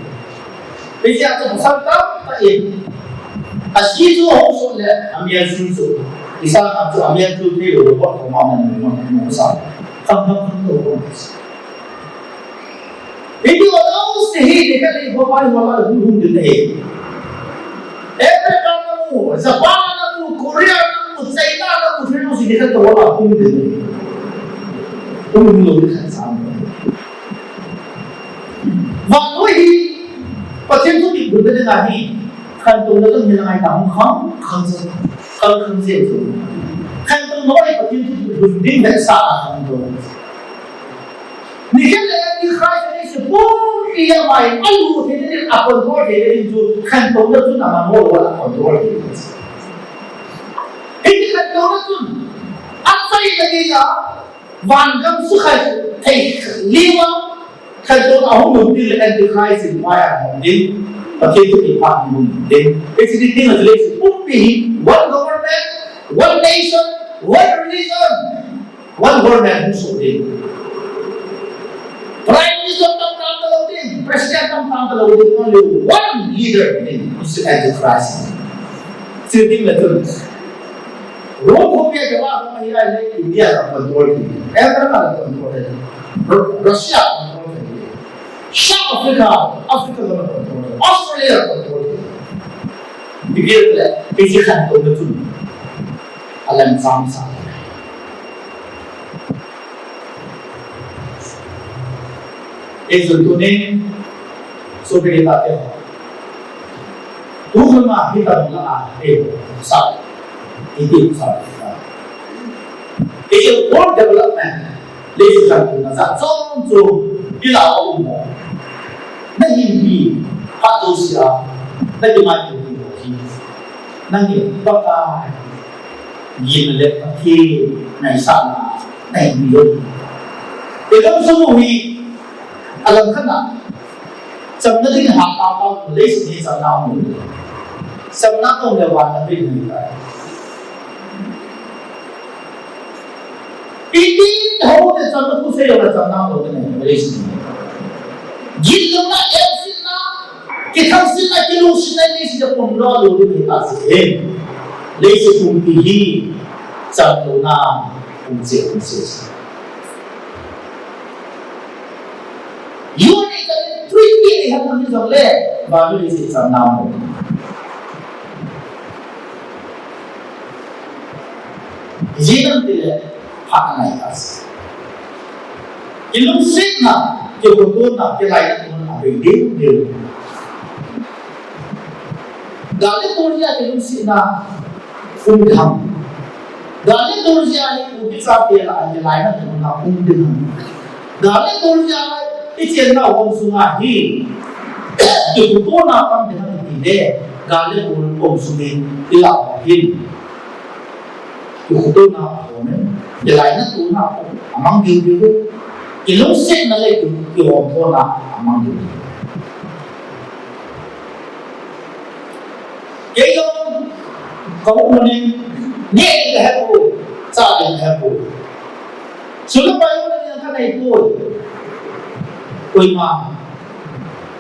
Hiche a chu pasal tamtah in, aji chu hung so le, amel chu chu. Isa ka chu amel chu thei lou, robot koma man man man sa. Kham kham kham to ko. Hiti ho jouse hi, nikhat le ho pai ho la hung hung ding ahi. America na mu, Japan na mu, Korea na mu, China na mu, thei lou si nikhat to ho la hung ding ahi. Hung hung lou nikhat sa. Vannoi hi, Pathen thupeh lhunna dinga hi, khantouna chun hilang a hi ta hung khang, khang se, khang, khang se chu. Khantouna hi Pathen thupeh lhun ding le sa a khantouna. Nikhat le Antichrist ni se pumpi a mai, alu thei ding, a control thei ding chu, khantouna chun aman ho a control thei ding. Hiti khantouna chun, achaina dinga, vangam sukhai thei liu a, khantouna ahung lhun teng le Antichrist in vai ahung ding, Pathen thupeh phat ahung lhun ding. Hiche ding ding a chu leiset pumpi hi one government, one nation, one religion, one government hung soh ding. Prime Minister tam tam talou ding, President tam tam talou ding, only one leader ding, is Antichrist. Hiche ding le chun. Rome khopi a jong a hung ahi a le India la control thei, America la control thei, Ru-, Russia la control thei, South Africa, Africa la control thei, Australia la control thei. Ipi le, ipi khantouna chun. Alam sam sa. Ijeh inem itile, sopi le tate ho. Tu khun ma hi ta dong la a, e, sa. Iti sa. Ijeh inem development. Leiset khantouna jat chom chom. Ila um mo. Na hinpi. Ha tu sia. Na ki ma ki mo hi. Nangin Pakai, gin le Pathen ngaisahna, nahin mi lou. Ilam sung u hi, alam khat na, chamna ding ha pa pa, leiset hi chamna um lou. Chamna um le van na ding hi ta. Itin ho te chamna thusei lou le chamna um lou te nei, leiset hi. Gin lou na, el sin na, Kithangsetna, kilungsetna, leiset a pum lou lou ding ahi tahsa e. Leiset pumpi hi, chamlouna pumse, pumse. Unity treaty ni ham ni jong le, vannoi leiset chamna mo. Ijeh inem itile, phat angai tahsa. Kilungsetna, kihotona, kilainatona abei deh deh. Gal le tol jeh a kilungsetna um ding ham. Gal le tol jeh a hi u kicha te lah a kilainatona um ding ham. Gal le tol jeh a hi, i chennau gam sunga hi, kihotona tam ding ham itile, gal le tol gam sung hi, i lah u ahin. Kihotona aum e, kilainatona aum, amang deh deh e. Kilungsetna le ki, kihotona amang deh deh. Kei jong, ka u mun in, neh ding kahe poi, chah ding kahe poi. Sum le pai jong kanei poi. Koima,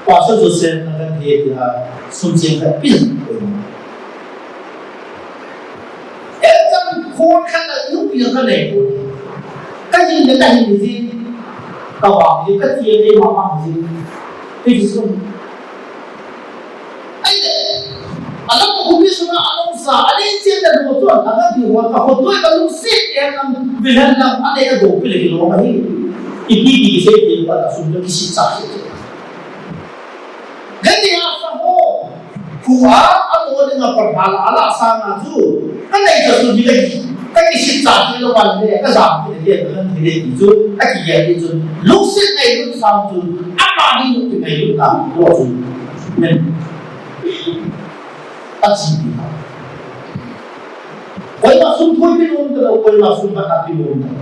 Pastor Joseph na kahe tia, sum cheng khat pin koima. Exam khon khat a ipi jong kanei poi. Kahin le kahin ji. Kavang ji, kache le mama ji. Kei ji sum. Ahile, alam khopi sunga alungsa, anei chen le lou chuan, agamti ho, kahotoi, kalungset, e lam, bilen lam, anei a dopi le kilom ahi. Ipi ti kisei ti pa ta sum le kisit sa se. Gani a sa ho. Khu a, a mo ding a pa pha la, a la sanga chu. Ka nei ta chu ni ka ki, ka kisit sa ti lo wan le, ka jam ti le, ka han ti le ti chu, a kigel ti chu. Lungset ngailut sang chu, ama ding chu ngailut na, lo chu. Men. Achi. Koima sum thoi pi nom ta lo, koima sum ba ta pi nom ta lo.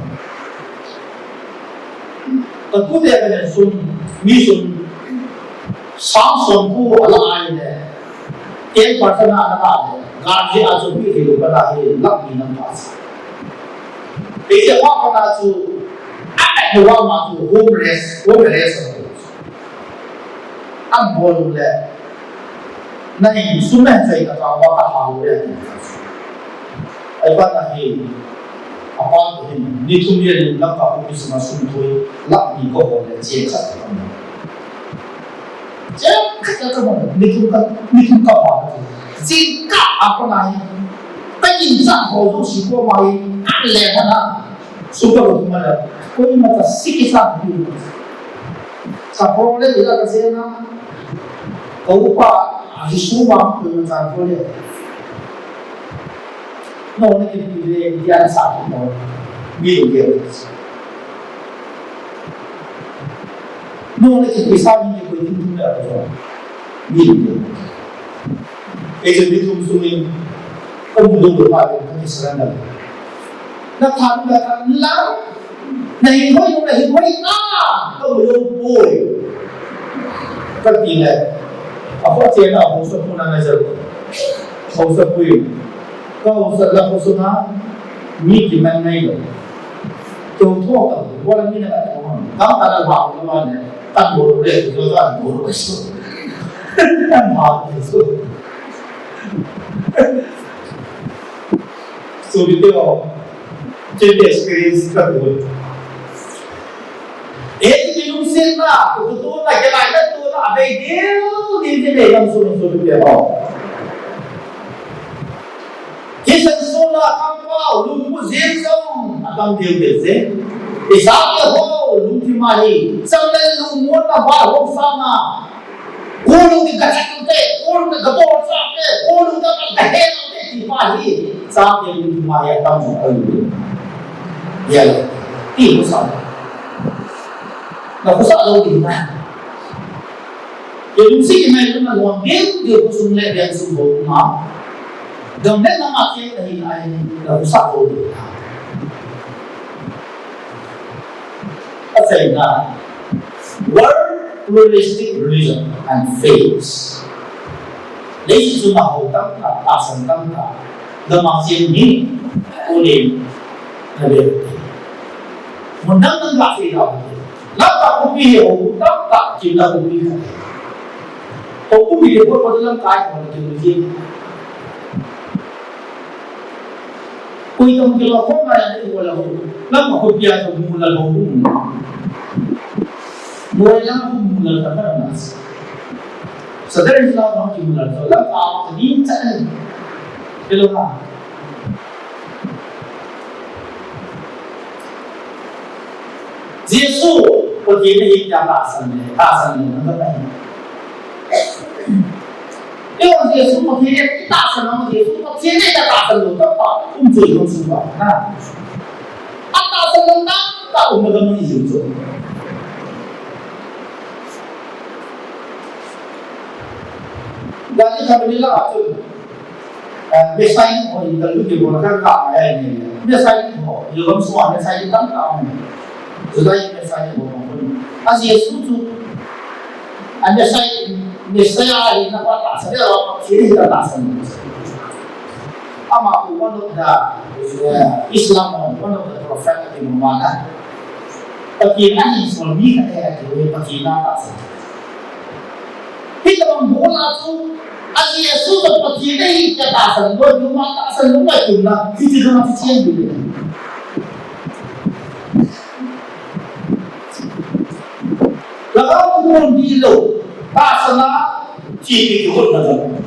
Ka tute ka nen sum, mi sum, sang som ku a la ai le, ten percent a la ai le, gaji a chu mi thei lo ka la hi, lak ni nam pa sa. Te je wa ka na chu, a ka wa ma chu, homeless, homeless. An bol le, na hin sum men chai ka ka wa ka ha le. Ai pa na hi, apa to hin, ni thum ye ni lam ka ku ki sum a sum thoi, lak ni ko ho le che cha ka mo. Che cha ka mo, ni thum ka, ni thum ka wa. Jing ka apa na hi, ka yin cha ho du si ko ma hi, an le na na. Sum ka lo thum ma le, koima ta si ki sa ki. Sa problem ila ka se na. Ka upa, a, hi su ma ko na sa ko le. No, ne ki le, ki an sa ko no. Mi lo ke. No, ne ki sa mi ko tin tin da ko. Mi lo ke. Ei, mi thum sum in. Ka mu lo pa ka ki surrender. Na tha na tha la. Na hin hoi, na hin hoi ta, ka mu lou poi. Ka ti le. A ko che na ho so na na jal. Ho so pui. Ka ho so la ho so na. Mi ki man nai lo. Keu tho ka, wala mi na ka tho. Ka ta la wa lo wa ne. Ta mo le, lo ta mo lo so. Ta ma so. So video. Chete experience ka tu. Eh, ti lungsetna, tu tu na ke lai na tu na, abei dil, dil, dil, dil, lam su, su, su, dil, ho. Kisan su na kam pa, lung mu zin zong, atam dil, dil, zin. Isa ke ho, lung ti ma hi, sang le lung mu na ba, ho sa na. Kulu ki ka chak te, kulu ki ka bol chak te, kulu ki ka ka he te ti pa hi, sa ke lu ti ma ya tam so ka lu. Ya le, ti ko sa. Na ko sa lo ti na. Ye lu si ki mai lu na lo ngin, ye ko sum le biang sum bo ma. Dong le na ma ke ta hi ai, na ko sa lo ti na. Achaina, world pluralistic religion and faiths. Leiset chunga ho tamtah, tahsan tamtah, gamah cheng hi, ulen, na ve. Mun dang dang lah sei lah. Lamka khopi hi ho tamtah, chim lah khopi khat. Ho khopi hi ho, ho lamkai ho, chim lah. Koi tong kilo ko ma ya ni ko la ho. Lam ko pia to mu la lo mu. Mo la ko mu la ta ta na. Sa dare la ko ki mu la to la ka ma ni ta. Kilo ha. Jesu, Pathen in tahsan le, tahsan le, na ka. Ei, Jesu Pathen in tahsan le, Jesu Pathen in tahsan le, ka pa, um, Jesu, Jesu, na. Tahsan le, na, ka, um, na, ka, Jesu. Gari kami la, tu. Eh, Messiah ho, interview ke bol ka ka ai ni. Messiah ho, yo bang so Messiah tam ka ni. Juda Messiah ho bang. A Jesu chu, a Messiah, Messiah hi na pa tahsan le, si hi tahsan. Ama ko one of the, eh, Islam ho, one of the prophet of Muhammad. Pathen a hin sol mi khat ahi, Pathen a tahsan. Hitabang bol a chu, a Jesu chu Pathen ahi tia tahsan lou, numa tahsan lou ngai tum na, hiche jong a chu chen ding. Lhagao thu bol ding lou, tahsan a chepi kihotna jong.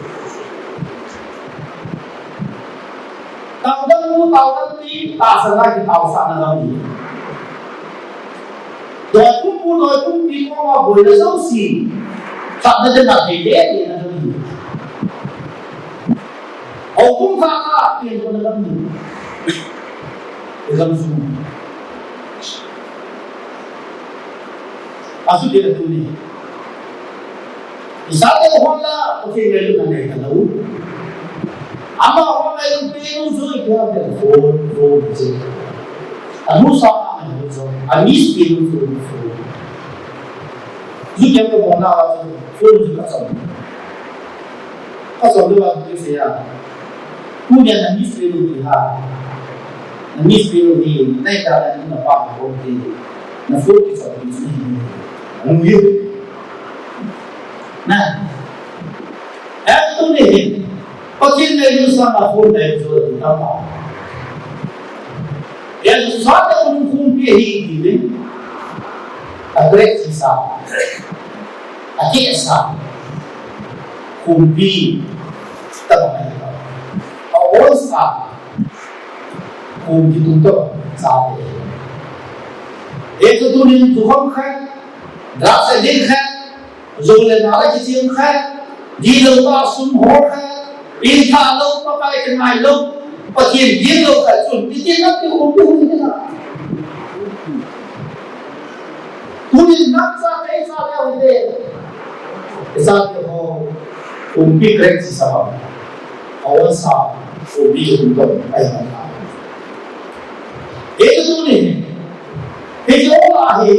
Taodang nu, taodang pi, tahsan a kitaosahna jong hi. Doi pumpu, doi pumpi koma boina jouse, khatna ding a thei deh deh na jong hi. Houbung khat khat pengkhohna jong hi. Exam sung. Achuti le tuni. Isate hon la, Pathen ngailutna nei talou. Ama hon ngailutna peh lou chu ipi ham itileh phone, phone chu. Anu sa a ngailutna chu, a miss peh lou chu phone. Ju kiam ka bon na chu, phone chu ka chom. Ka chom lou a chu sei a. Tunia na miss peh lou ti ha. Na miss peh lou hi, na ita na na pa ko ti. Na phone kichom ti chu hi. Anu hi. Na. Eh, tuni hin. Pathen ngailutna sanga phone ngailutna chu tam pa. Eh, sate ulung khum pi hi ti le. A great sa. A ke sa. Khumpi. Tabang ahi. A ol sa. Khumpi tum tabang sa. Eh, chu tunin chu khom khat. Drugs addict khat. Jou le nal a kichim khat, dih lou tah sum hol khat, pengtha lou, Pakai kingai lou, Pathen gel lou khat chun, itin a kikhum lou hi na. Tunin nang cha kei cha leu hite. Ichate ho, khumpi crack chi sa ham. A ol sa, khumpi kikhum lou, ahi ham. Hichu tunin, Hichu la hi,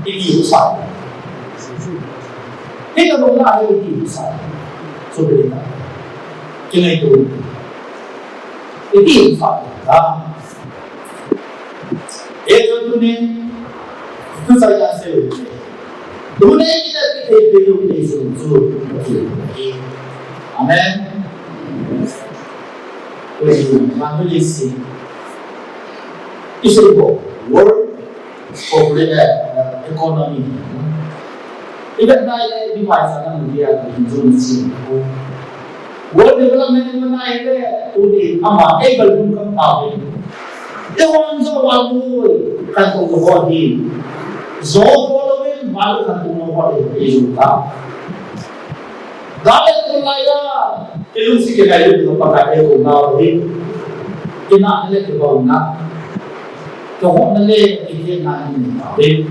iti husa. Hichu la hi, iti husa. So, beli na. Kinai tu. Iti husa. Ha. Hichu tunin, tu sa ya se. Tuni kita kita itu ni sunsu. Amen. Evangelist. Isi ko world population, eh, economy. Iba nai le device a kan dia ko hinjun si ko. World development iba nai le tuni ama able to come out. Iwan jo wa mu kan ko ho hi. Jo following wa kan ko ho hi. Ijuta. David ko lai a, kilungset kingailutna Pakai e ko nau hi. Kina le kibauna. Kihotna le kikhenna ni nau hi.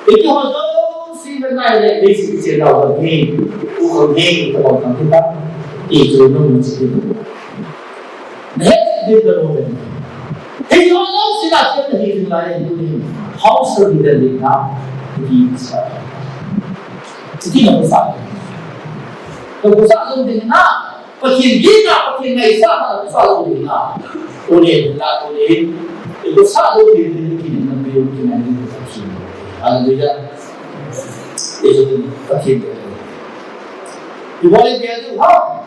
Iti ho jouse le nai le, leisi kichen nau hi. U ko hi, kibauna kita. Iti chu nung chi. Next, ding ka lo ben. Hei, ho lo sila chen na hi ding lai, hei, tu ni. How shall we tell it now? Hei, sa. Hei, na sa. To ko sa lo ding na. Pathen ding na, Pathen ngai sa na, ko sa lo ding na. To ni, la to ni. Ko sa lo ding, ding, ding, ding, ding, ding, ding, ding, ding. Hallelujah. Hei, Pathen ding. Ibola dia tu, ha?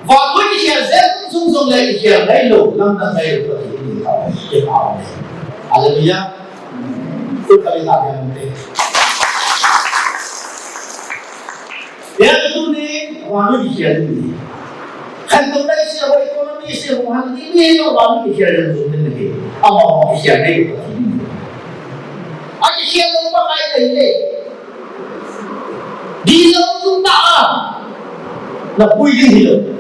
Vannoi kikhel jeng jong jong le kikhel ngai lou, lamdang ngai lou, Pathen in thao, kipa um e. Hallelujah. Kut ka le ta bia um e. Bia tu ni, vannoi kikhel ni. Khantouna ise ho, economy ise ho, han ni ni lou, vannoi kikhel jeng jong jong le. Ama ho kikhel ngai lou, Pathen in. A kikhel lou pa kai ngai le. Ding lou tum ta a. Na pui ding hilou.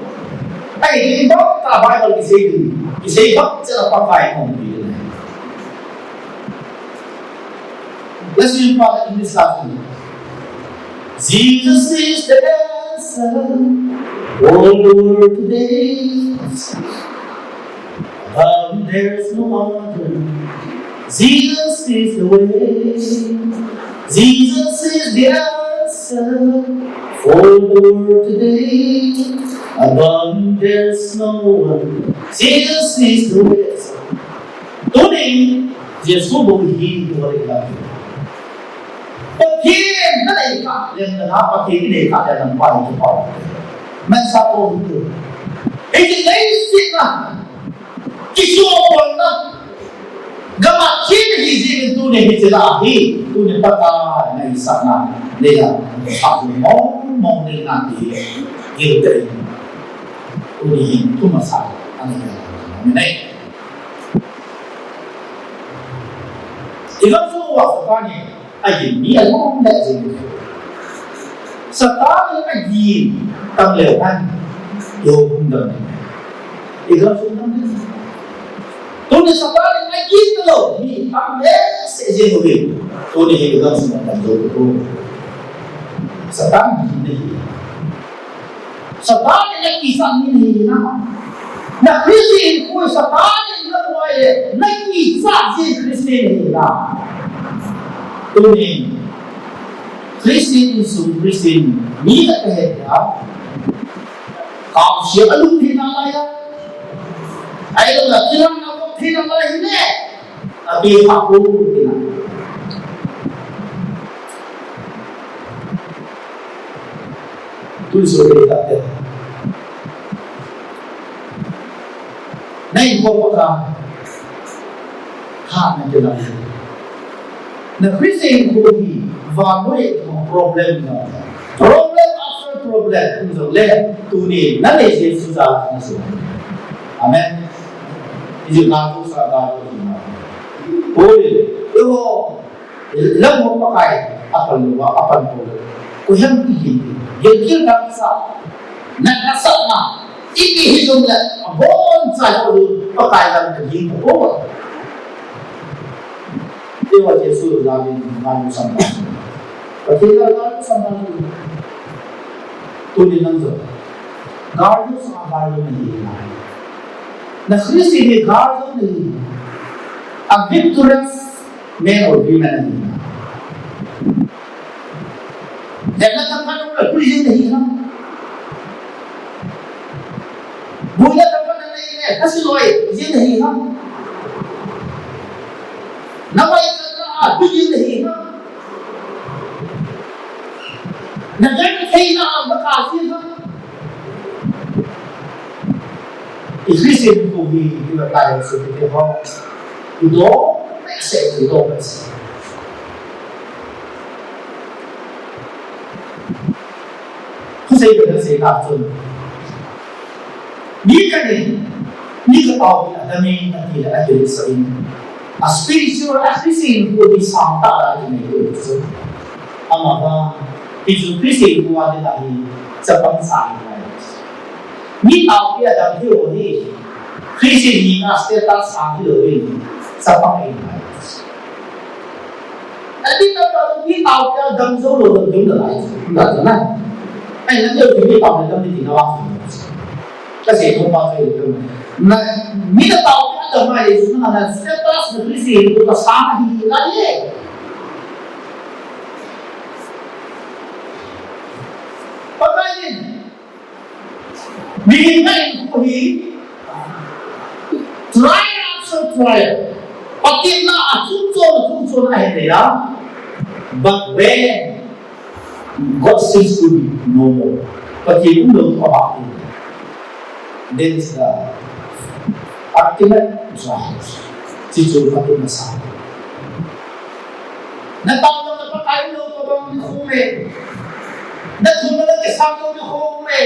Ai, ding bang ta Bible kisei ding. Kisei bang cha na Pakai kong ding. Let's read part in this lesson. Jesus is the answer for the world today. Above him there's no other. Jesus is the way. Jesus is the answer for the world today. Above him there's no one. Jesus is the way. Tuni, Jesu bou hi, bou hi la. Pathen na nei kha, lem na na Pathen nei kha, lem na pa hi pa. Men sa ko tu. Ei nei sit na. Kisuapolna. Gam a thi hi jing in tuni hiche la hi. Tuni Pakai na isahna. Nei la. Sa mong mong nei na ti. Gil te. Tuni hi tu masa. Ani ya. Nei. Ilam su wa sa ni. Agin mi alom le jing. Satan in agin tang leu hen. Yo hung dam. Ilam su dam. Tuni Satan in agin talou mi tang le se jing ho. Tuni hi ilam su dam lou ko. Satan hi nahi. Satan in nakichat mi nahi na. Na Christian khu Satan in nabuai le, nakichat ji Christian nahi na. Tuni Christian insung Christian mi na kahe ya. Kaosia alut thina lai a. Ai lo la kilang na bok thina lai hi ne. Abi pha ku tina. Tui so ke ta te. Nei ko ko ka. Ha na ke la. Na Christian khu hi vannoi problem na. Problem after problem. Kum jong le tuni na nei Jesu ja na so. Amen. Iji na tu sa da tu na. Oi, yo, lam mo Pakai, apan lo, apan ko. Ko hem ki hin. Ye ki na sa. Na na sa na. Ipi hijong le, abon cha ho lu, Pakai lam ka jing ko. Iwa Jesu lam in, lam sam na. Pati la lam sam na. Tuni nang jo. Gal jo sa gal jo nahi. Na Christian hi gal jo nahi. A victorious man or women nahi. Hemna thangkhat nung la hui jing nahi ham. Buina thangkhat nung la ine, kasi loi jing nahi ham. Na vai kan na a hui jing nahi ham. Na gan thei na a maka jing ham. If we say we go, we, we will die also with the wrong. You don't mix it, you don't mix it. Khu sei ka sei ka chun. Ni ka ni, ni ka pau ni a dami a ti a ti sa in. A spiritual a Christian khu ni sang ta a ti nei ko chu. Ama ba, Jesu Christian khu a ti ta hi sa pang sa ni. Mi tao pi a dam hi o ni. Christian ni na status sang hi o ni. Sa pang ei mai. Ati na pa mi tao pi a dam zo lo dam dam lai. Na na. Ai na jo mi tao pi dam ni na wa. Kasi ko pa ko dam. Na mi na tao pi a dam mai na na status na Christian ko ka sang hi la ye. Pakai ni. Mihem na in khu hi, trial after trial. Patepna a chungchon, a chungchon a hin nei a. But when God seems to be no more. Patep umlou thu abah in. Then is the ultimate trial. Chuchu patepna sa. Na tao na Pakai umlou thu abah in khu me. Na thum na kisam lou ni khom e.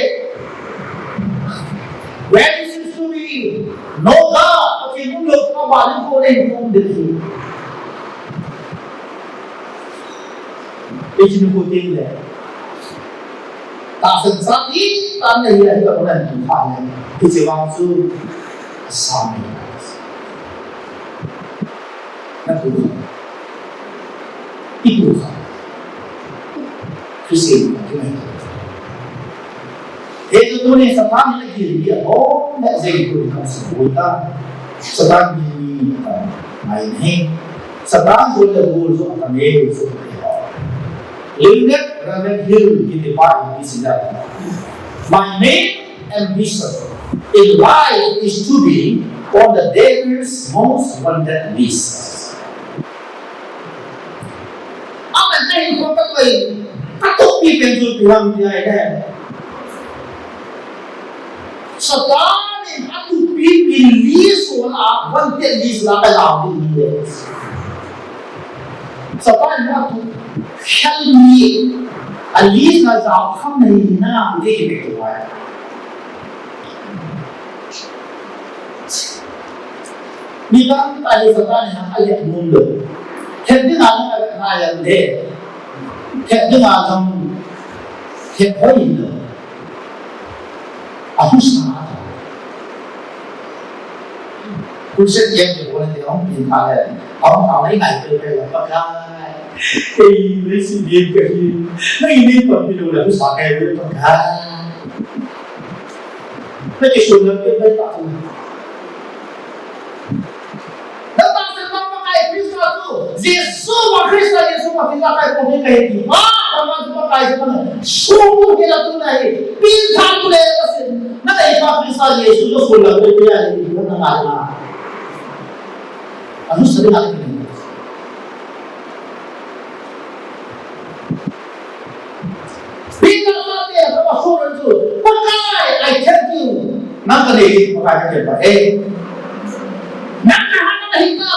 Where is it to be? No God, Pathen umlou, Pathen umlou, Pathen umlou. Pathen umlou teng le. Tahsan sati, tan le hi, hi, ka, ka, tu, kha, le. Hiche vang chu, sa, me. Na tu. Itu sa. Christian, kimai. Hichu tuni Satan in agil hi abon le jeng tuni kasei ta. Satan gil hi, ah, mai nahi. Satan gil le gol jo ta me jo. Lilnet Raven Hill kiti pa in kisei a. My main ambition in life is to be on the devil's most wanted list. Aman kahin kho ka koi, ka tupi pen chu pi ham ti ahi le. Satan in atupi pen list ho la, wanted list la ka lau ding ahi le. Satan in atu khel mi a list na jao kham nahi na, dei be tu ai. Mi tamtah hi Satan in a leh nom lou. Het ding a jong a leh ngai a le. Het ding a jong het hoi lou. A husa a ta. Crusade yam ti bol ti hung pin pha le. Pang pang lai ngai pe pe la Pakai. Ei, leiset ding kahi. Nei nei pang pi lo la sa kai ve Pakai. Na kisun na pe pe ta tu. Na tahsan Pakai Krista tu. Jesu ma Krista, Jesu ma Krista kai pong ni kai ti. Ma, ma tu Pakai Jesu ma. Su ke la tu nai. Pin tha tu le la sin. Na dei pa Krista Jesu tu sun la pe pe ya ni na ngai na. Anu sa na ni. Peter mate, kama suran chu, Pakai, I thank you. Nang kanei, Pakai, ka kei pa, eh. Nang kahana nahi ta.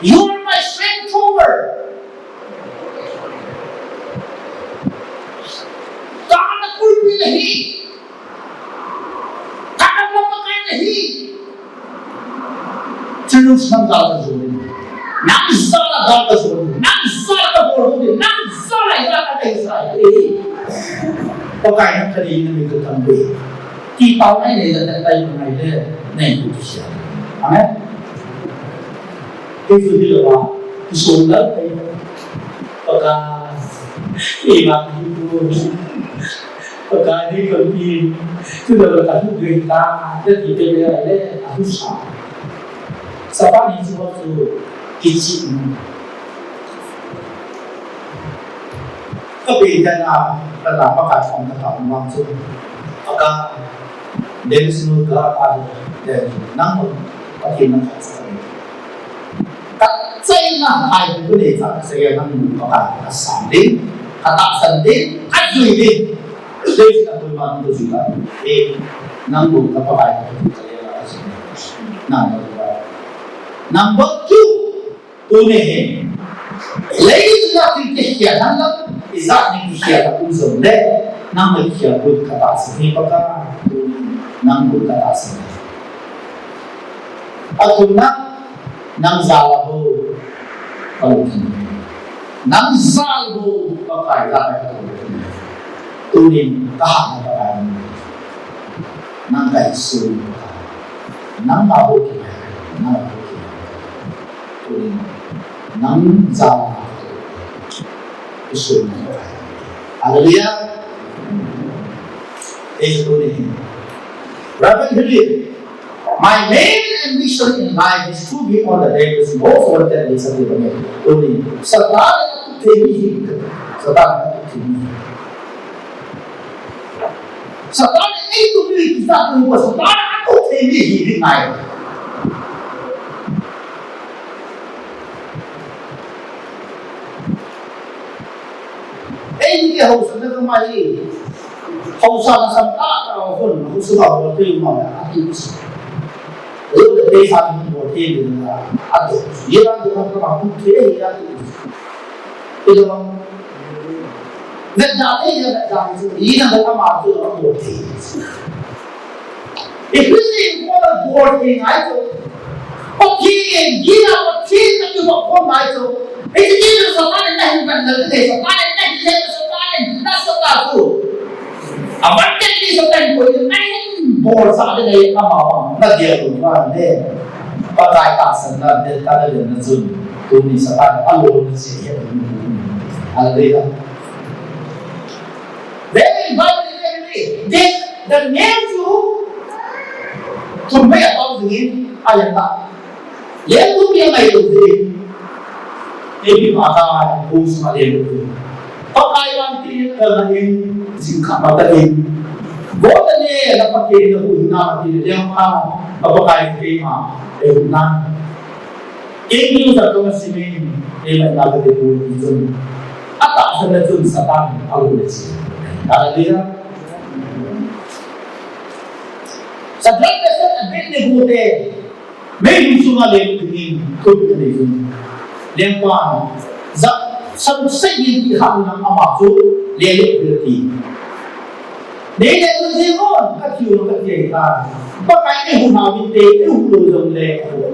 You are my strength tower. Kahana kulpi nahi. Kahana Pakai nahi. Chanu nang jal ka jol. Nang jal ka jol. Nang jal ka bol. Nang jal ka jol. Pakai nang kanei na mi ka tam be. Ti pau nai nei la tai nai le. Nei ku ti sia. Amen. Kei chu hi lo a. Kei chu la. Pakai. Kei ma kei ku. Pakai ni ko ti. Tu la ka tu ge ta. Ti te le le. A tu sa. Sapa ni chu chu kichi. Ka pe ta na, ka na Pakai phong ka ta mang chu. Pakai, there is no God other than you. Nang mo, Pakai nang ka sa. Ka chai na hai bu ne ta sa ya nang mo Pakai ka sa din, ka ta sa din, ka jui din. There is no God other than you. Eh, nang mo ka Pakai ka sa. Nang mo. Number two, Tuni hin. Leiset a thil kikhel hen lang, ijat ding kikhel a um jong le, nang na kikhel gun ka tahsan hi Pakai, tuni nang gun ka tahsan. A thumna, nang jal a bou ka lungthim. Nang jal bou Pakai jal a ka lungthim. Tuni ka hatna Pakai. Nang ka Jesu, nang ka bou ki, nang ka bou ki. Tuni, nang jal a, Jesu. Hallelujah. Ei tuni. Reverend Hilly, my main ambition in life is to be on the list most wanted list of the world. Tuni, Satan na tu thei mi hi, Satan na tu thei mi hi. Satan in ei tu mi kisa tu ko Satan a tu thei mi hi ri ngai. Ei ni ke hausa na ka mai. Hausa na Satan ta hon hausa ba ho te ma a tu. Ei de te sa ni ho te ni na a tu. Ye ba de ka ma tu thei ya tu. Ilo. Vetda thei le vetda thei chu, ina le ama chu a bol thei. I Christian ko la bol thei ngai chu. Pathen, ina Pathen na tu bol ngai chu. I ti ni Satan na hin ban na le Satan na hin le Satan na Satan tu. Aban te ni Satan ko na hin bol sa le ama na dia tu ba le. Pakai tahsan na de ta le na chun. Tuni Satan a lo na si he. Hallelujah. Very badly, very badly. The, the name chu thum mai a pau jing in a yang ta. Lem thum yang mai lo jing. Epi ma ta, bu sma lem thum. Pakai wan ti, eh, na in, jing kha ma ta in. Bo ta ne, na Pakai na hu na ma ti, lem kha, na Pakai ti ma, eh, na. Kei ni u ta ko ma si me, kei ma na ka te bu ni chun. A tahsan na chun Satan a lo le chi. Hallelujah. Shadrach, Meshach, Abednego te, mei lung sunga le ni tu ni chun. Lengpa, ja, sam sei ni ti ha na ama chu, le le ti. Nei le tu jing on, ka thiu ka ti ta. Pakai ei hu na min te, ei hu lo jong le.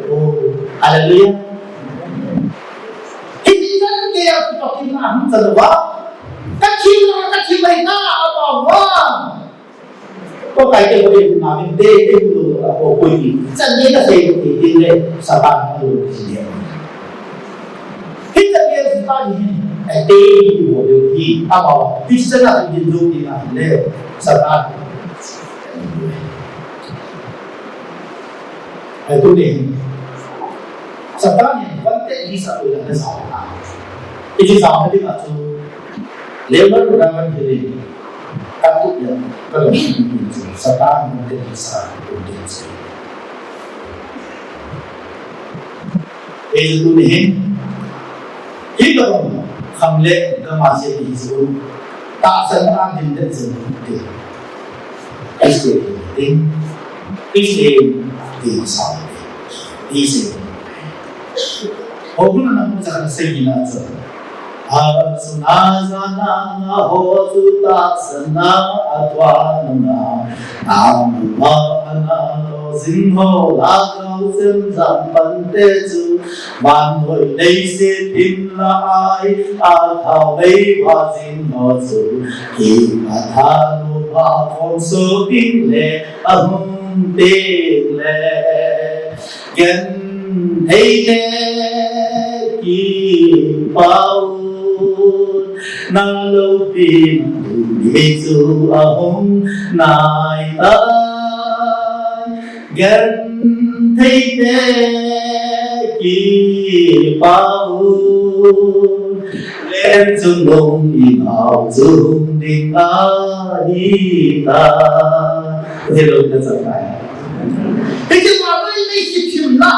Oh, hallelujah. Hi ti jan ke ya tu pa kin na hum ta ba. Ka thiu na, ka thiu mai na, a ba ba. Pakai ke ei hu na min te, ei hu lo jong le. Ko koi ni, chan ni ka sei ko ti le, Satan a lo ti le. Hichan ni Satan hi, a te ni ko le hi, ama, hichan na ti lo ti na le, Satan. Ai tu le. Satan ni, ban te ni sa ko le sa. Iti sa ma ti ma tu. Le ma ru na ma ti le. Ka tu ya, ka lo ni tu. Satan ni te ni sa ko le sa. Ei tu ni hin. Hi ka bang, kham le ka ma se ti su. Tahsan a din de zin ti. Christian ti. Christian ti sa. Ti se. Ho na na sa se ni na sa. Asuna zana na ho su ta sana atwa na na. Amuma ana to zin ho la kau sen zam pan te chu. Van hoi nei se pin la ai. A thao nei va zin ho chu. Ki ma tha nu va khom su pin le a hum pin le. Genthei le kipah un, na loupina tuni chu ahung nai tai. Genthei te kipah un, len chungnung inao chung ding ahi tai. Hello, that's a fine. Hiche pa loi lei si thim na.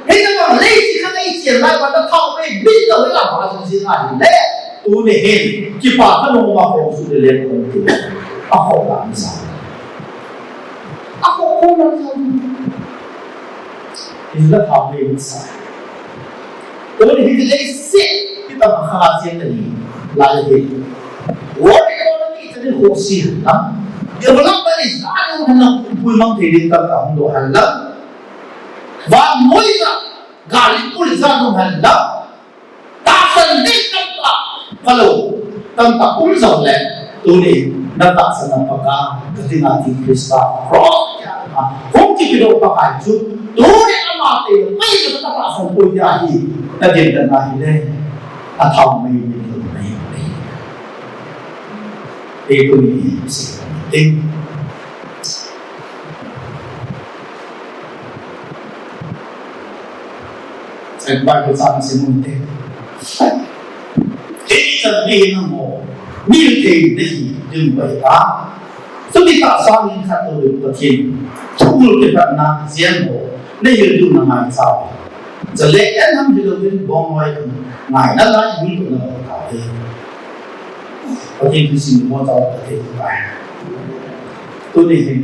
Hiche pa lei si kha lei si lai pa ta thao mei bin ta la pa si si na le. Tuni hin kipa ka nung ma ko su le le ko ti. A ko la mi sa. A ko ko la mi sa. Is the thao mei mi sa. Tuni hin lei si kita ma kha si ta ni. Lai hi. World economy ta ni ho si na. Development is not even na pui mang te ni ta ta hung do han la. Vannoi a, gali pul a nung hen lang. Tahsan ding tamtah, ka lo, tamtah um jong le, tuni, na tahsan a Pakai, ka dinga ti Christa, cross, a, hung kipe doh Pakai chu, tuni ama te, pai ka tahsan poi dia hi, na din dan na hi le, a thao mei mei mei mei. Te tuni, si, te. Bible chang simun te. Hichan gei hin nangho, mi lhingna hi ding bai ta. Chutah sangin khat to le Pathen thugul kipatna jen ho, na hil diu na ngaicha. Chule en ham hilou in bong loi ngai nalai mi to na bol ta. Pathen thu sim mo chao Pathen thu pai. Tuni hin.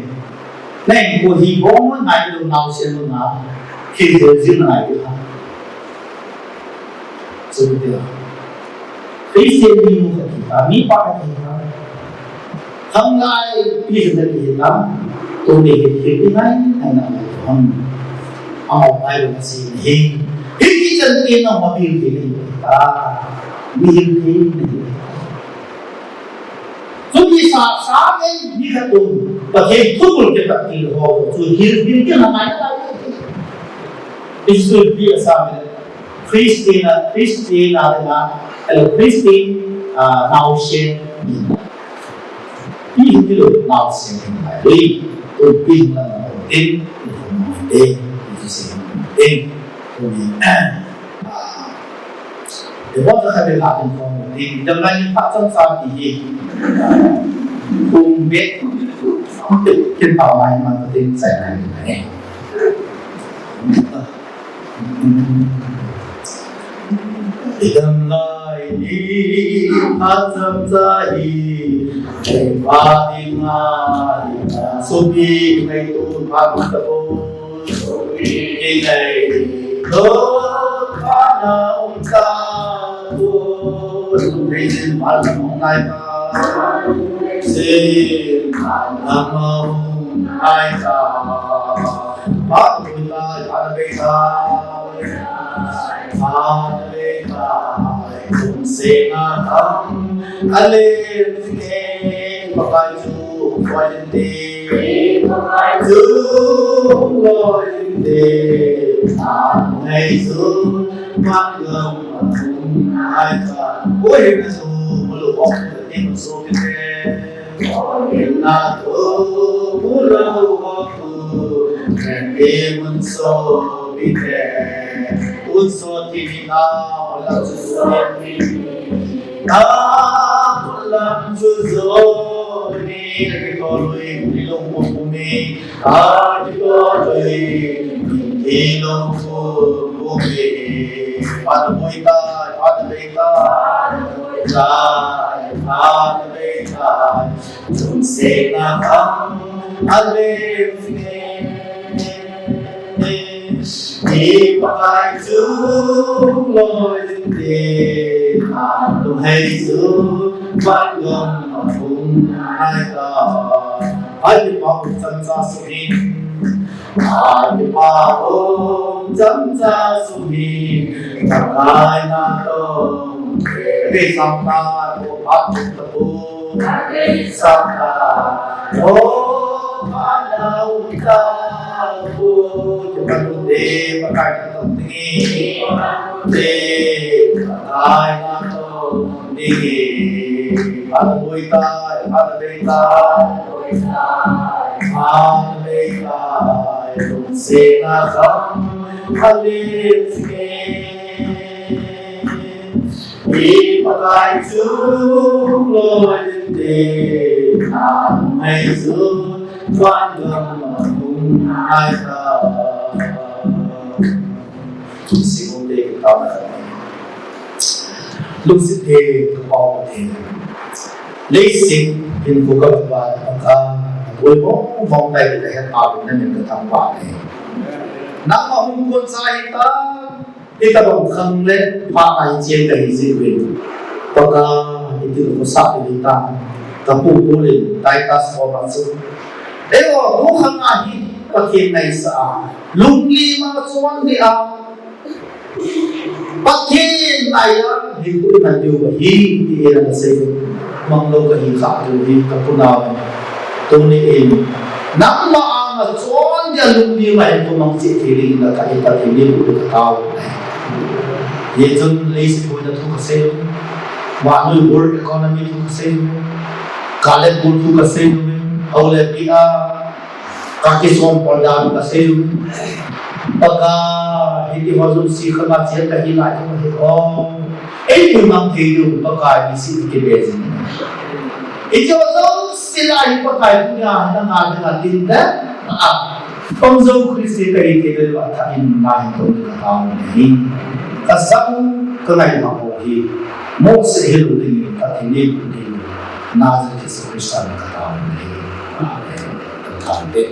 Nang ko hi bong ngai lo naosen lo na. Hi lo jin ngai lo ha. Chu ti la. Christian mi mu ka ti ta, mi pa ka ti ta. Khang lai pi ka ti ta. Tuni hin hi ngai ngai na ngai ham. Amau pai lo si hi. Hi ki chan ti na ma pi ti ni ta. Mi hi ti ni. Chumi sa, sa ngen mi khat um, Pathen thugul kipat til ho, chu hil, hil, hil na ngai na ngai. It should be a sermon. Christian, Christian, hello, Christian, ah, naosen. Pi hil lo naosen ngai. Pi, tu pi na na tin, tin, tin, tin. Tuni, ah, Devote khat le khat in form ding, dam lai in phat chomcha ti hi. Kum bet, kin pau mai ma tin chai mai ni. Dam lai in phat chomcha hi, pa ding a, supi ngai tu phat ta bo. Lungloite, lungloite, anei su, mangam, aita. Oi, na su, mulu, ok, na su, kite. Oi, na su, mulu, ok, na su, kite. Unso, kini, na, mulu, su, kite. Alam chu joni, kitolui, nilung pumi, a kitolui, nilung pumi. Phat boi tai, phat bei tai, phat bei tai, lungsetna kham, alem ne. Ni Pakai chu loi te, a lunghei chu vangam a hung nai ta. Ai pa um chan cha su hi, ai pa um chan cha su hi, Pakai na to, ke sam ta ko pa ta ko. Saka, oh, Manau Tabu, Jepatute, Pakai Nato Tingi, Te, Pakai Nato Tingi, Hana Bui Tai, Hana Bei Tai, Hana Bei Tai, Lungsena Kham, Hana Bei Tai. Hi Pakai chu loi te, a lunghei chu vangam a hung nai ta. Singum te kitao na. Lungset te, Thupha te. Leiset hin ko ka ba ta ka. Boi mo mo tai ka het a na min ka thangvah te. Nangma hung kon sa hi ta. Hitabang khang le pha ahi cheng kahi jeh uvin. Pakai, hiti lungset ahi ta. Kapu pu le Titus ho ma chu. Eiho, tu khang ahi Pathen ngaisah a. Lunglim a chon dia. Pathen ngai a, hi tu ngai diu ahi, ti e na sei. Manglou kahi kha diu hi, kapu nau. Tuni in, nangma anga chon dia lunglim a hin tumang cheh thei ding in ka hi Pathen in u ka tao. Hichun leiset boina thu kasei u. Vannoi world economy thu kasei u. Kalet bul thu kasei u. Aule pia. Kakisong pol dan kasei u. Pakai, hiti ho jouse khanga cheh kahi lai thu hi o. Ei, tu mang thei diu, Pakai, ni si ki be jing. Hiche ho jouse la hi Pakai, tu ya, na nga, na nga, tin da. A, pang jo Christi ka hi thei diu, a tha in na hi to ka ta ni. Ka sa u, ka ngai ma ho hi. Mo se hi lu ding, ka thi ni lu ding. Nazareth Jesu Christa na ka ta ni. Amen. Ka ta ni.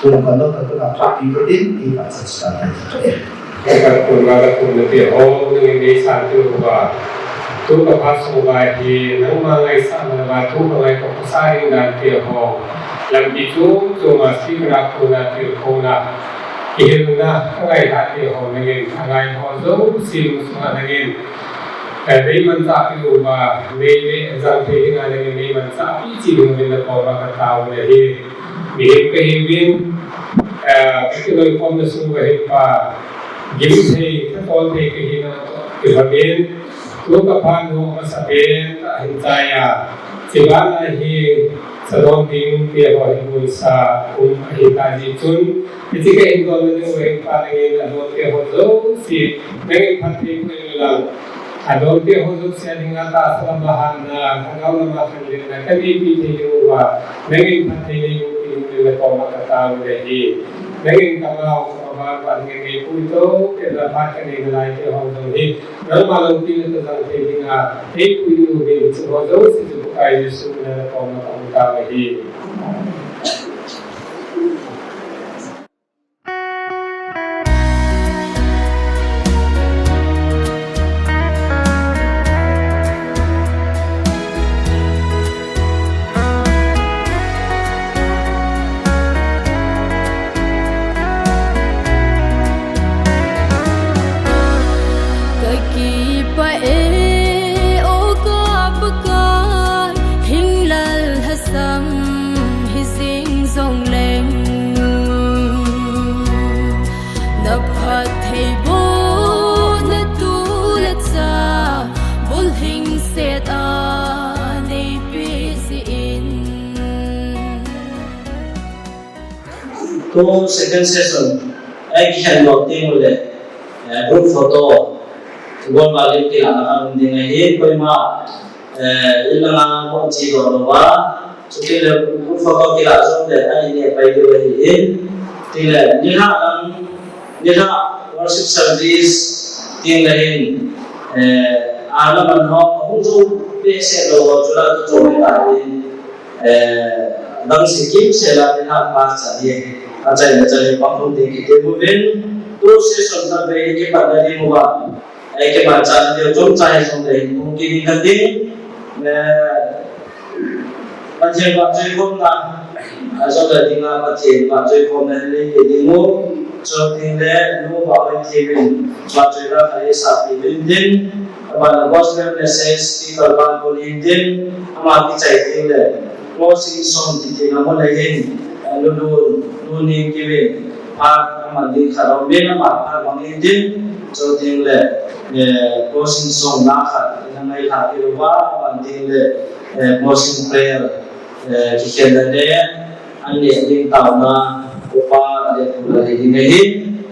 Pu ka lo ka tu na pa pi ko din, i pa sa sa ta ni. Ka kum la ka kum na te ho, nangin nei san te ho ba. Tu ka pa so ba hi, nangma ngaisah na ba, tu ka ngai ko ka sa ring dan te ho. Lampi chom chom a si ka na ko na te ko na. Kihilna, ka ngai ha te ho, nangin, ka ngai ho jouse lungsunga nangin. Eh, nei manchah pi u ba, nei le jang thei dinga nangin, nei manchah pi chi ding uvin na koma ka tao na hi. Mihem kahiuvin, eh, ka kiloikhomna sung uva hin pa, gim thei, ka tol thei kahi na, kiphamin, tu ka pha nu masa pen, ka hin chai a, chibana hi, sadon ding, te ho hin mun sa, um, ahi ta ji chun, hiche ka hin don na ding uva hin pa, nangin, adon te ho jouse, nangin phatthei pui lang, Adon te ho jouse a dinga tahsa lama hanna, lhagao lama khanlelna, kaneipi thei diu va, nangin phatthei nei boh diu le koma ka tao le hi. Nangin kamau, kama ba, nangin neipui to, pet le phat kanei nalai te ho jong hi. Nangma lungthim le tujang thei dinga, neipui diu hi, hiche ho jouse chu Pakai Jesu mina le koma ka hung tao le hi. Ka kipah e, o ka Pakai, hinglel lhasam. Tu second session, ei kikhen lou teng uleh, eh, group photo, group a lim kila na kan um ding ahi, koima, eh, ilanga mo chi do lo va, chuti le group photo kila jong le, ani ne pai diu ahi. Ti le, nilhah lang, nilhah worship service, ti le hin, eh, a la man ho, hung jo pe se lo, chula tu jo me ta hin. Eh, dang si kimsel a nilhah pa cha hi, achaina chan hi pang hung ding kiti uvin, tu session khat vei hi kipat na ding uva, eh, kipat cha na ding chomcha hi jong le hung kiding kati, eh, Pathen vahchoi khomna, a jong le dinga Pathen vahchoi khomna hi le kiding u, chuteng le nu va hoi thei vin, vahchoi la kha i sa ti vin tin, Aban gospel message speaker ban kon hin tin, ama kichai teng le, closing song ti ti na mo le hin, eh, Lulun, Luning Kiwin, phat aman ding khat aum in ama phat mang hin tin, chuteng le, eh, closing song na khat, na ngai kha ti lo va, aban teng le, eh, closing prayer, eh, kikhen na le, An neh ding taona, upa, le tu la hi ding ahi.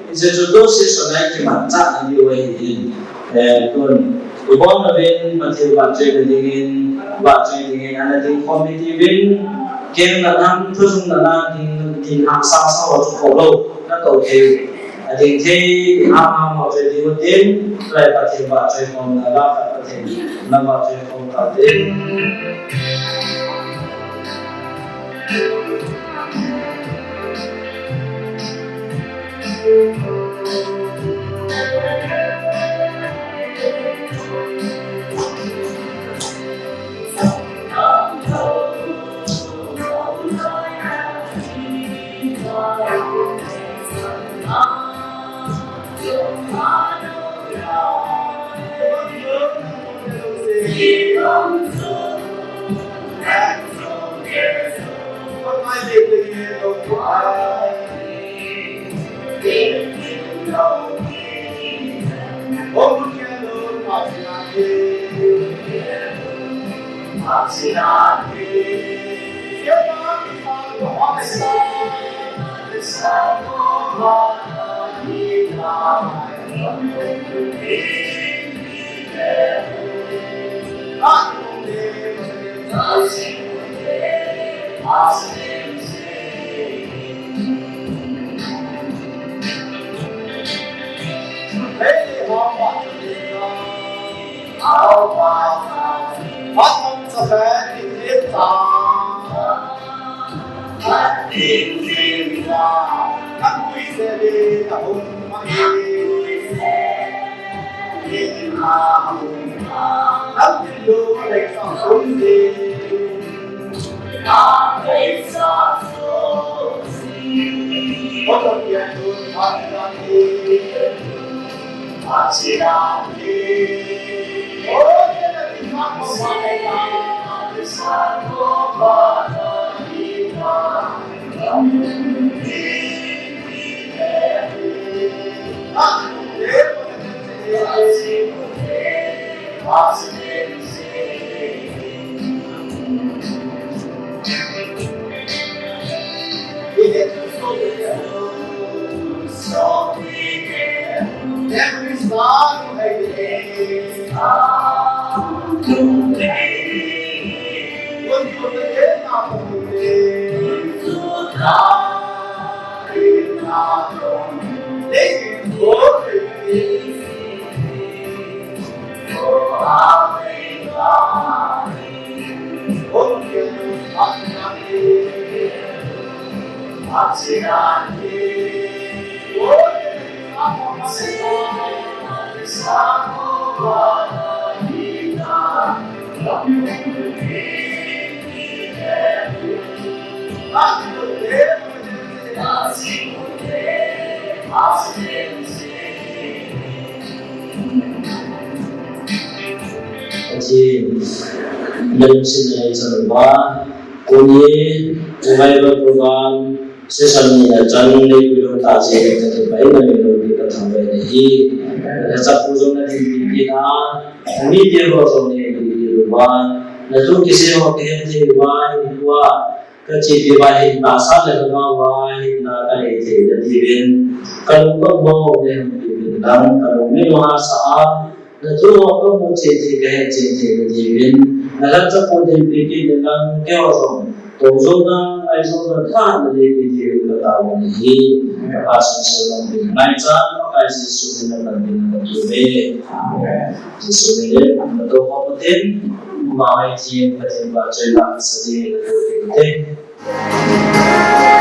Hiche chu tu session a kimanchah na diu ahi. Eh, tun, ibon uvin, Pathen vahchoi na dingin, vahchoi dingin, ana ding khom uvin, keng na nam, thu sung na na ding, ding hahsa sa ho chu kho lo, na to thei. Ading thei, ham ham ho chu ding u tin, lai Pathen vahchoi khom na la, Pathen, na vahchoi khom ta tin. Pathen, nalungset na ngai chan uva, tuni, revival program, session ni na chan, nei pui lou tah jeh in, ka kipah in, na min lou pi ka thangvah in ahi. Ka chapu jong na ding pi pi na, na mite ho jong nei pi pi lou va, na thu kisei ho kihen thei uva, uva, Kachepi uva hin tahsa le lhagao a hinna kanei thei nadiuvin, kalung kangmao neihin peh uvin lang, kalung neilhahsa a, nathu ho kamu cheh thei, kahet cheh thei nadiuvin, nalhacha pon dinpi kit in lang, keiho jong tongjouna, ngaijouna tha naneipi diuvin kataona ahi. Kapa Jesu nang min ngaichat, Pakai Jesu min a panpina katume. Amen. Jesu min le, natoh khom utin, Ama Pathen, Pathen vahchoila sa ding natoh ute. Amen.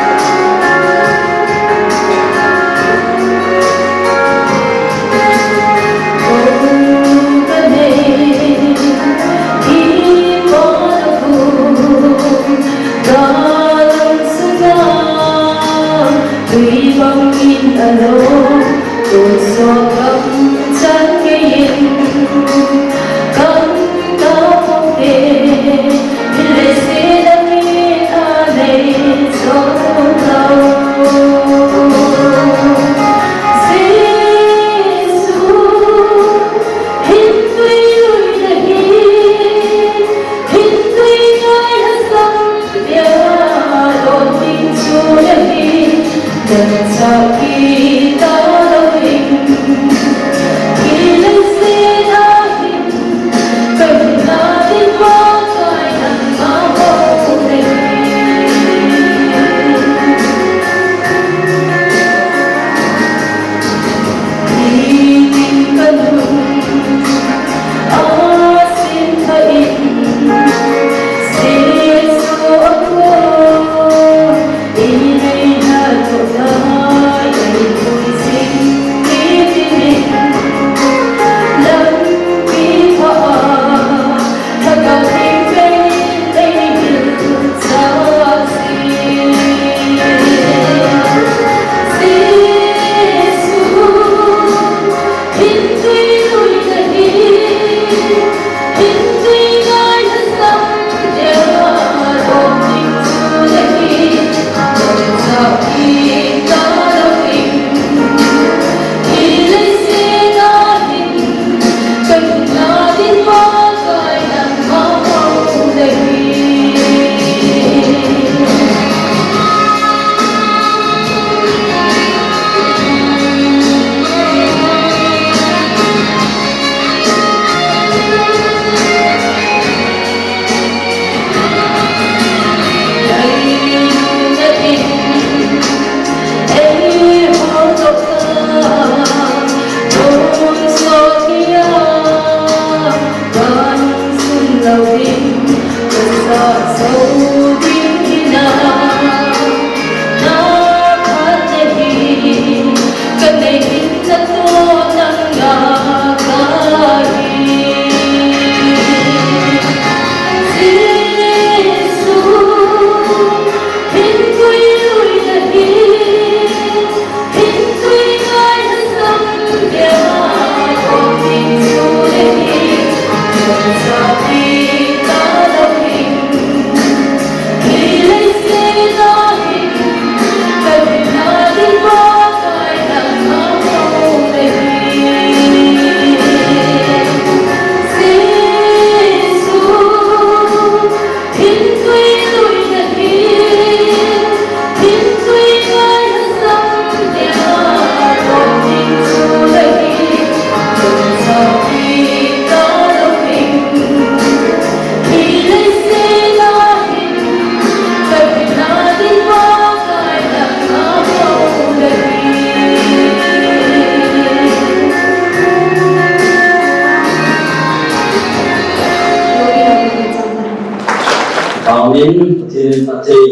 Pathen in phatthei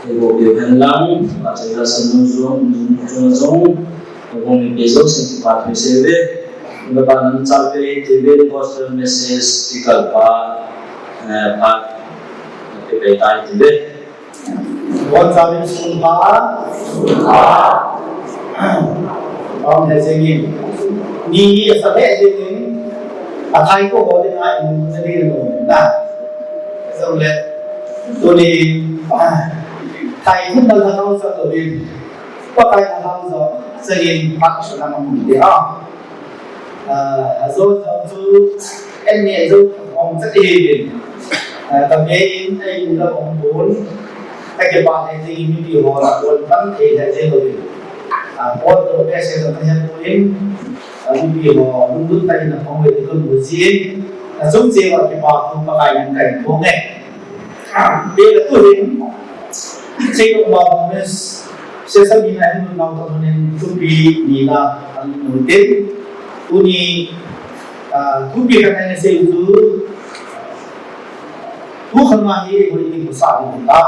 eiboh peh hen lang, Pathen in asanu jong, jong, jong, jong, eiboh peh jong, sing kipa thu sei uve. Eiboh pa nam chal pe ti uve, gospel message ti kalpa, eh, phat, pe pe tai ti uve. Bon Sabbath sun pha. Om he singin. Ni ni sa he singin. Athai ko ho de ngai mun sa ni no na. Sa le. Tuni. Thai thum na la sa to ni. Pakai na ham so. Singin pa sa na mun de ha. Ah, ajo thau chu, en ni ajo thau hong cha ti hi. Ah, ka ve in, ei u la hong bun. Ka kipah thei jing in mipi ho la kon pan thei thei jing lo in. A, kon to message na hian ko in, a, mipi ho lunglut tah in na phong ve ti kon mu ji in. Na chung che wa kipah thu Pakai min kai phong e. A, pe la tu hin. Sei lo ma phong mes. Se sa mi na hin nau to hin tu pi ni na an nu te. Tu ni, a, tu pi ka na se tu. Tu khan ma hi ko ni ko sa ni ta.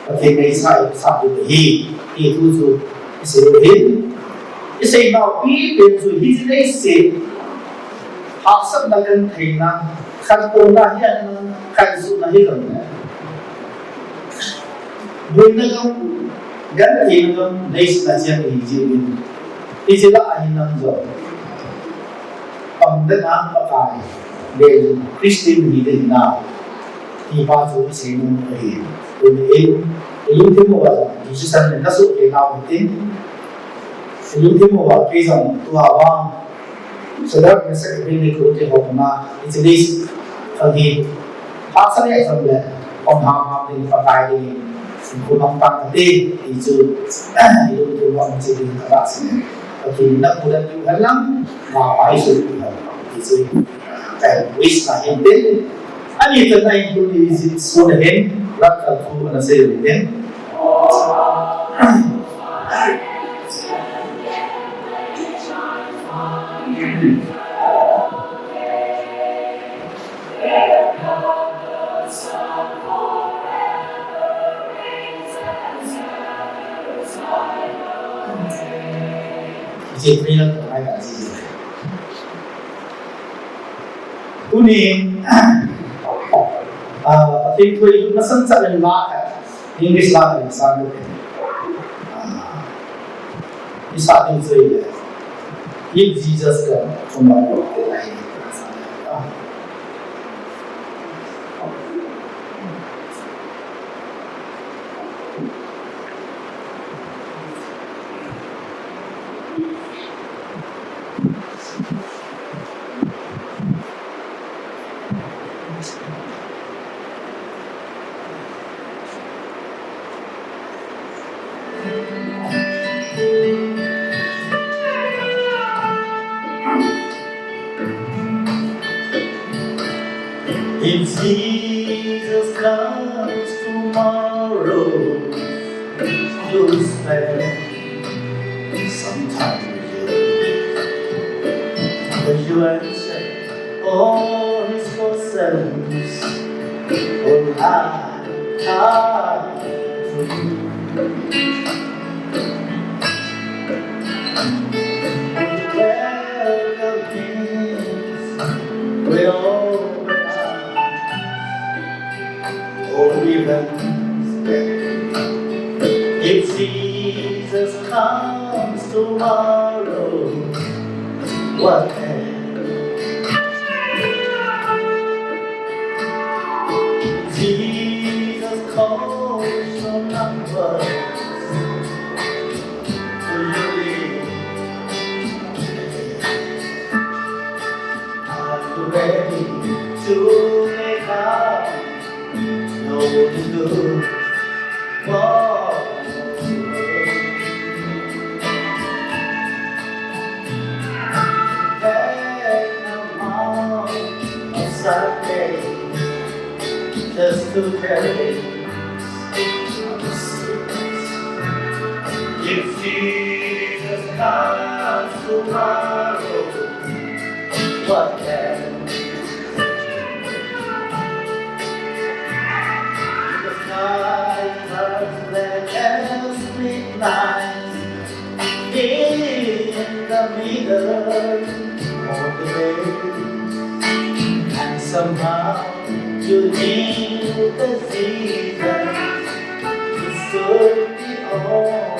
Pathen ngaisah i sa diu ahi, ti thu chu i sei u ahi. I seinau pi pen chu hiche leiset hahsatna kan theina, khantouna hi a, khansuhna hi lo. Buina gam, gentheina gam, leiset a chang ahi jeh in. Hiche lah a hin nang jong. Pang dan a Pakai, le Christian hi den na. Ti pa chu i sei nom ahi. Tun in, i lungthim uva jong, decision le na suh kei nau tin. I lungthim uva kei jong tua vang. Sadar na sak bin ni ko te ho ma, i chi lis, kal hi. Hahsa le jong le, om ham ham ding, Pakai ding, ko mang pang te, ti chu, i lungthim uva chi ding ka ta si. Pathen in na pudan tu halang, ma pa i su tu halang, ti chu. Kan wish na hin tin. Ani tan a in tu ni zin sun a hin, rat kal thu ana sei u hin. Ije three lang ko mai ka ije. Tuni, ah, Pathen thu i lut masang cha leng la ka, English la ka sang ko. Ah, i sa ding chu i le. If Jesus come, come on, ah. If Jesus comes tomorrow, you'll spend some time with you. Will you answer all his questions? Oh, I, I, welcome him with open arms. Or even if Jesus comes tomorrow, what then? Jesus calls your number. Will you be, are you ready to make up? No, you do. Walk away. Take a month of Sunday just to carry the sins. If Jesus comes tomorrow, what then? The sky turns black as midnight in the middle of the day, and somehow you need the Jesus to serve me all.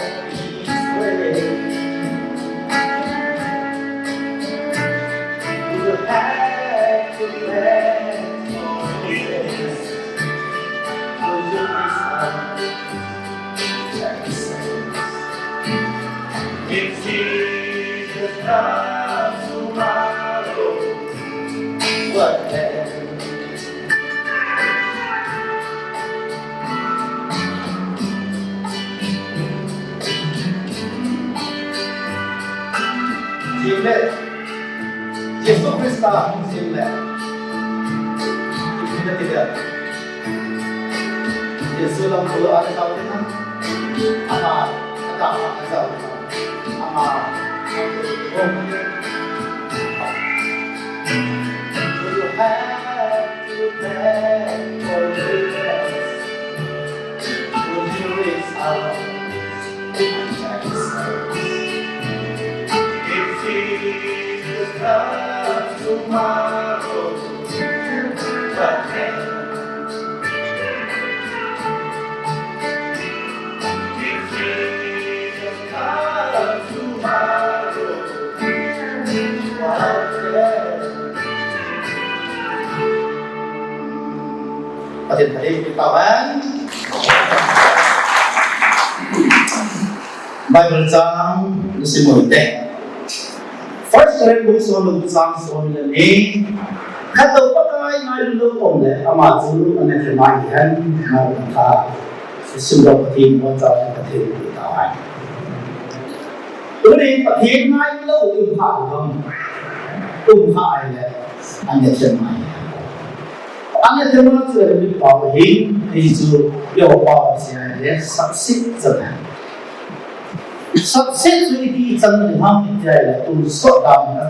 If Jesus comes tomorrow, what then? Jesu Christa hung jing le. Ipi nati dia? Jesu lampi a na jao ding a. Ama, ama, ama jao. Ama, ama jao. Would you have to beg forgiveness? Would you reach out? If Jesus comes tomorrow, what then? If Jesus comes tomorrow, what then? Pathen, Pathen, Pathen. Bible chang na sim u hite. First Corinthians bung som le gup chang som le ni. Khat bou Pakai ngailu lou um le, ama chu anathema ahi hen, Maranatha. Simlou Pathen, mo chang Pathen, Pathen. Tuni Pathen ngailu lou um kha ham. Um kha ahile, anathema ahi hen. Anathema chu Aramaic pao ahin, hichu Yoruba pao a seile, saksit chang ahi. Saksit chu iti chang ahi ham iti ahile, tonsot dan a,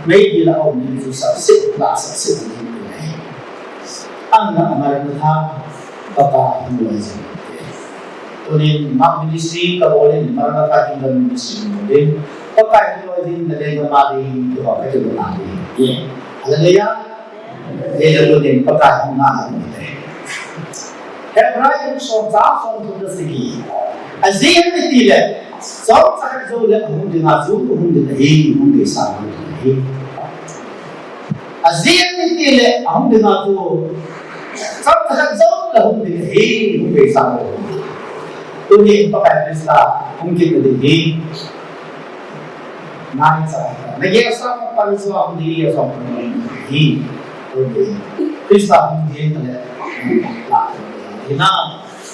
meidil a um ding chu saksit, la saksit ding ahi. Ana Maranatha, Pakai hung loi jing. Tunin Mark Ministry kabol in, Maranatha Kingdom Ministry kabol in, Pakai hung loi jing, na lenggam a ding, tua kakibol a ding. Hallelujah. Hijeh a tunin Pakai hung ngah u hite. Hebrai bung som chang somthum le sagi. Ajeh ipi tile, chomcha khat jouleh ahung ding a chu, hung ding ahi, hung ding sang hung ding ahi. Ajeh ipi tile, ahung ding a chu, chomcha khat jouleh hung ding ahi, hung ding sang hung ding ahi. Tunin Pakai Christa hung kit nading ahi. Ngai cha. Nagel sa ma pan sa hung ding, gel sa ma pan hi. Hung ding. Christa hung ding le. La. Hina.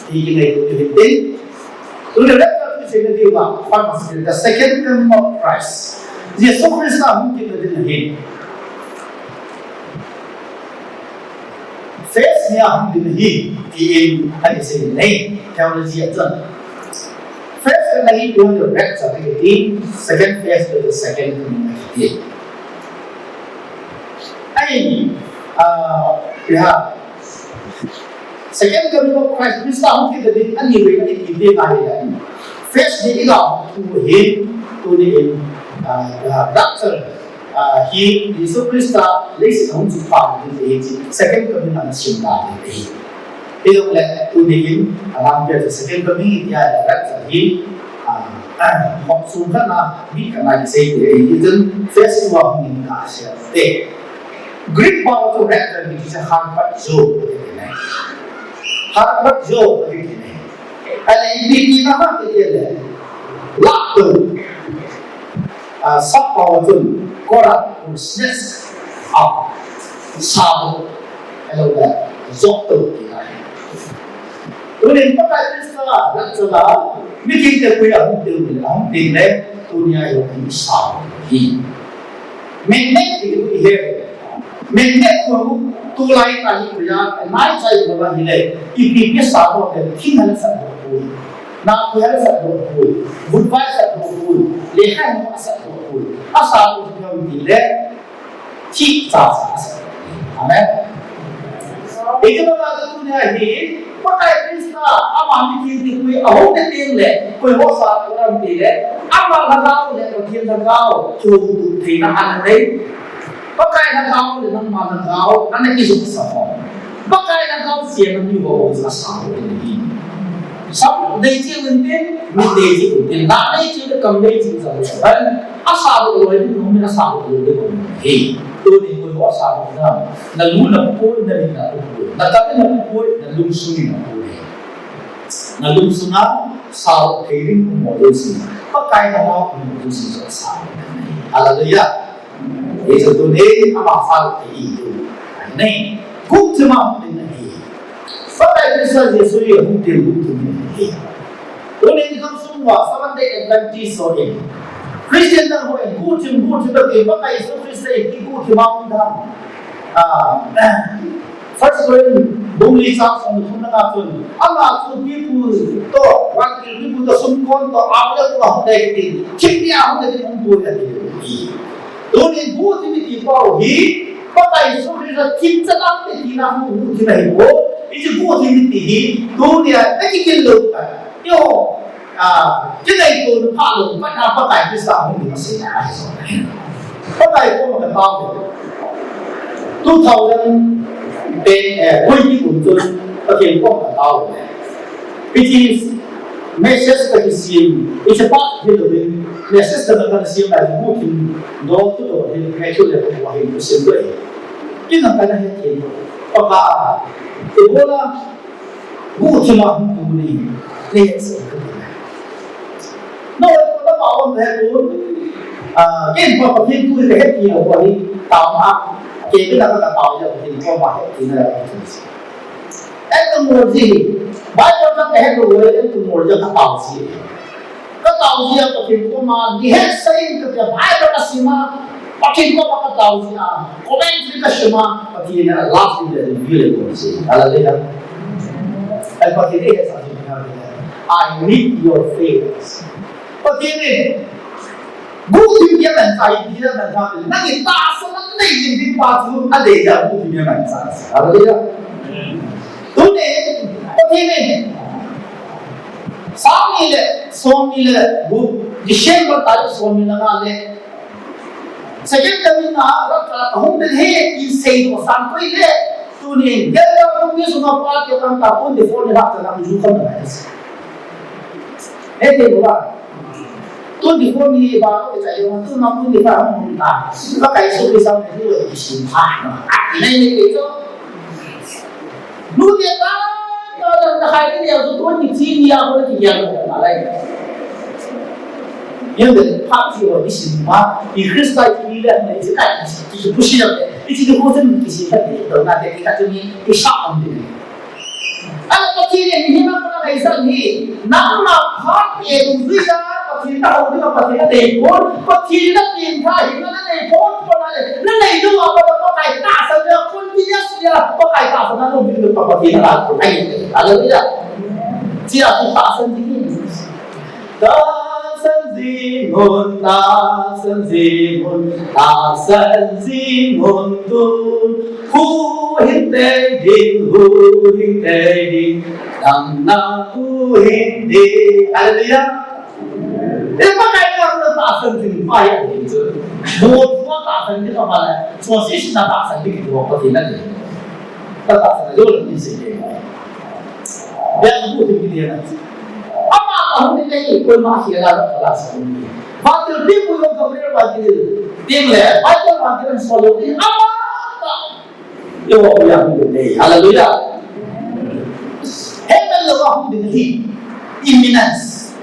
Hi kinai tu hin ding. Tu le le tu se le diu ba. Pan sa the second coming of Christ. Jesu Christa hung kit nading ahi. Phase ni a hung ding ahi, tin ana sei in, theology a chun. Phase khat na hi, tu le rapture kiti, second phase le second coming kiti. Ahin, ah, we have second coming of Christ, Christa hung kit nading, ani vei na kiti na hi. Phase ni i ga tu hi, tunin, ah, rapture. Ah, hi Jesu Christa leiset a hung chupang ding ahi, second coming ana sim ta ding ahi. Hijongle tunin, alang pia chu second coming hi tia direct ahi, ah, ah, mok sung khat na, mi khat na kisei ding ahi, hichun phase two a hung in ka sia te. Greek pao chu rapture ni kicha harpazo, harpazo, Ahile ipi tina ham tile, la tu, ah, sap pao chun, korat, snatch up, sabo, ahilou le, jot to tina ahi. Tunin Pakai Christa, la chu la, mi kiti pui ahung til, ahung til le, tunia iho sabo hi. Magnet ti u ihet. Magnet khu tulai ta hi khu ya, nai chai khu la hi le, ipi ipi sabo le, thing hal sabo khu. Na khu hal sabo khu. Vut vai sabo khu. Le hai mo sabo khu. Asabo khu ti le, thi cha cha sabo. Amen. Iti ba la tunia hi, Pakai Christa, ama mi kiti pui, ahung te ting le, koi ho sa ko ram ti le, ama lhagao le, Pathen lhagao, chu tu thei na ana nei. Pakai lhagao le, nangma lhagao, ana ki su sa ho. Pakai lhagao sia na mi ho sa sa ho ni. Sam dei chi un tin, mi dei chi un tin, na dei chi le, kam dei chi sa ho. Asa ho lo, mi asa ho lo, de ko. He, tu ni ko asa ho na. Na lu na pui, na ni na pui. Na ka na pui, na lungsung na pui. Na lungsung a sao thei ding mo lo si. Pakai na mo lo si so sao. Hallelujah. Jesu tu ni ama sao thei tu. Nei. Kum chima ni. Pakai Christa Jesu ye kum te kum tu ni. Tu ni kam sung wa Seventh Day Adventist so in. Christian nang ho in guhthim, guhthim kati, Pakai Jesu Christa in guhthim a um dan. Ah, First Corinth bung li chang som le thum na chun, ama chu pipu toh, rangkil pipu toh, sumkon toh, aolel toh, ahung dei kiti, thim nia ahung dei kiti, hung pui ati. Tunin guhthim iti pau hi, Pakai Jesu Christa thim chan a um tina hu guhthim ahi poi, hiche guhthim iti hi, tunia, na kikil lou ta. Eiho, ah, kinei to na pha lou, pat na Pakai Christa hung ding asei na ahi. Pakai koma ka tao. Two thousand ten, eh, twenty kum chun, Pathen koma ka tao. Which is, message ka kisem, it's a part of the message ka na ka sem la, guhthim, do tu do, hin, me tu le, ko hin, ko sem do. Kin na ka na he ke, Pakai, e bola, guhthim a hung tu ni, ni se ka ni. No, ko na pa on he tu, ah, ken pa pa kin tu he ki lo ko ni, ta ma, ke ke na ka ta pa ya kin ko ma he ki na. Etymology, Bible ka he lo etymology ka ta si. Ka tao jia Pathen koma, ni het sa in ka tia Bible ka sim a, Pathen koma ka tao jia, commentary ka sim a, Pathen in a last in the reveal ko si. Hallelujah. Ai Pathen in he sa jia ka tia. I need your faith. Pathen in, guhthim dia man sa, dia man sa, na ni ta sa man nei jing din pa chu, a dei ja guhthim dia man sa. Hallelujah. Tuni, Pathen in, Sang ni le, som ni le, bu, December tarik som ni le nga le. Second coming a, rapture a hung ding ahi, tin seidoh sang koi le. Tuni, gel le, hung ni sunga pa ke tam ta, twenty-four ni rapture a, ju kam na. He, he, bu ba. Twenty-four ni ba, ke chai yo, tu ma twenty-five hung ta. Ba kai su ni sang ni lo, ki sin pa. A, ni ni ke to. Nu te ta, ta, ta, ta, hai ni ya, tu, tu, ni, ni, ya, ko, ni, ya, ko, ta, lai. Yan de, pa, ti, o, ni, sin, ma, ni, Christa, ni, le, ni, ti, kai, ni, ti, ti, ku, si, ya, ni, ti, ti, ku, ti, ni, ki, si, ya, ni, to, na, de, ki, ka, ti, ni, ki, sa, am, de. Ala, pa, ti, ni, ni, ma, ko, na, sa, ni, na, ma, pa, e, tu, tu, ya, pa, ti, na, o, ni, ma, pa, ti, na, de, ko, pa, ti, na, ti, ta, hi, na, na, de, ko, ko, na, de, na, de, ko, ma, pa, pa, kai, ta, sa, ya, ko, ni, ya, Hallelujah. Pakai tahsan a lungding le Pakai tahsan a lungding. Hallelujah. Chia tu tahsan ding. Tahsan ding un, tahsan ding un, tahsan ding un tun. Huhhing tei ding, huhhing tei ding, nang na huhhing ding. Hallelujah. E Pakai na tahsan ding pa ya ding chu. Bo tua tahsan ding pa la. Chua si si na tahsan ding tua pa ding na ding. Ta tahsan ding lo ni si ding. Ya bu ding ding na. Ama ta hu ni nei ko ma si la la sa ni. Ba tu ding bu yo ka bre ba ding. Ding le, ba tu ba ding so lo ni. Ama ta Yehovah a hung ding ahi. Hallelujah. Heaven lou a hung ding ahi. Imminence.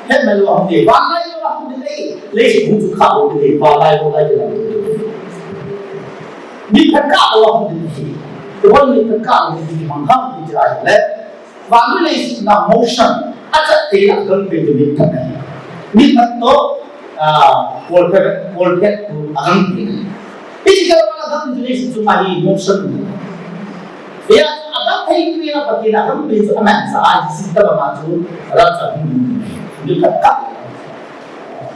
Heaven lou a hung ding. Vanlai lou a hung ding ahi. Leiset hung chu kha lou ding ahi. Vanlai lou lai ding ahi. Mitphet kah lou a hung ding ahi. Tuan mitphet kah lou ding ahi. Mangham ding ahi le. Vannoi leiset na motion, achat thei a gangpeh chu mitphet ahi. Mitphet toh, ah, polphet, polphet chu agangpeh ahi. Physical a gangpeh chu leiset chunga hi motion ahi. Hia, agangpeh chu Pathen in agangpeh chu amanchah ahi, hiche tobang a chu rapture hung ding ahi. Mitphet kah.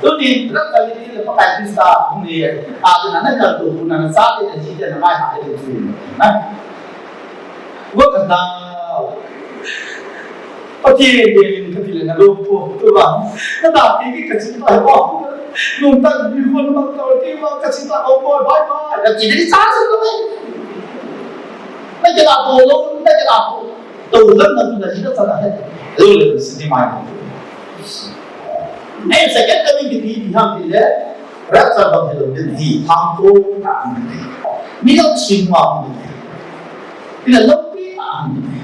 Tuni, rapture ni tile Pakai Christa hung e, a, tuna na kaltou, tuna na chate, na jite, na maihate, tuna. Wo ka tao. Pathen in ka ti le na lou po, tu ba. Na da ki ki ka chin ta ba. Nung ta ni ko na ta ki ba ka chin ta ko bye bye. Na ki ni cha su ko. Na ki da po lo, na ki da po. To lam na tu na ji ta ta he. Lo le si ni mai. Nei second coming kiti ti ham ti le. Rapture bang helou ding ahi, thangthang tah ding ahi. Midang chingma ding ahi. Ina loupi tah ding ahi.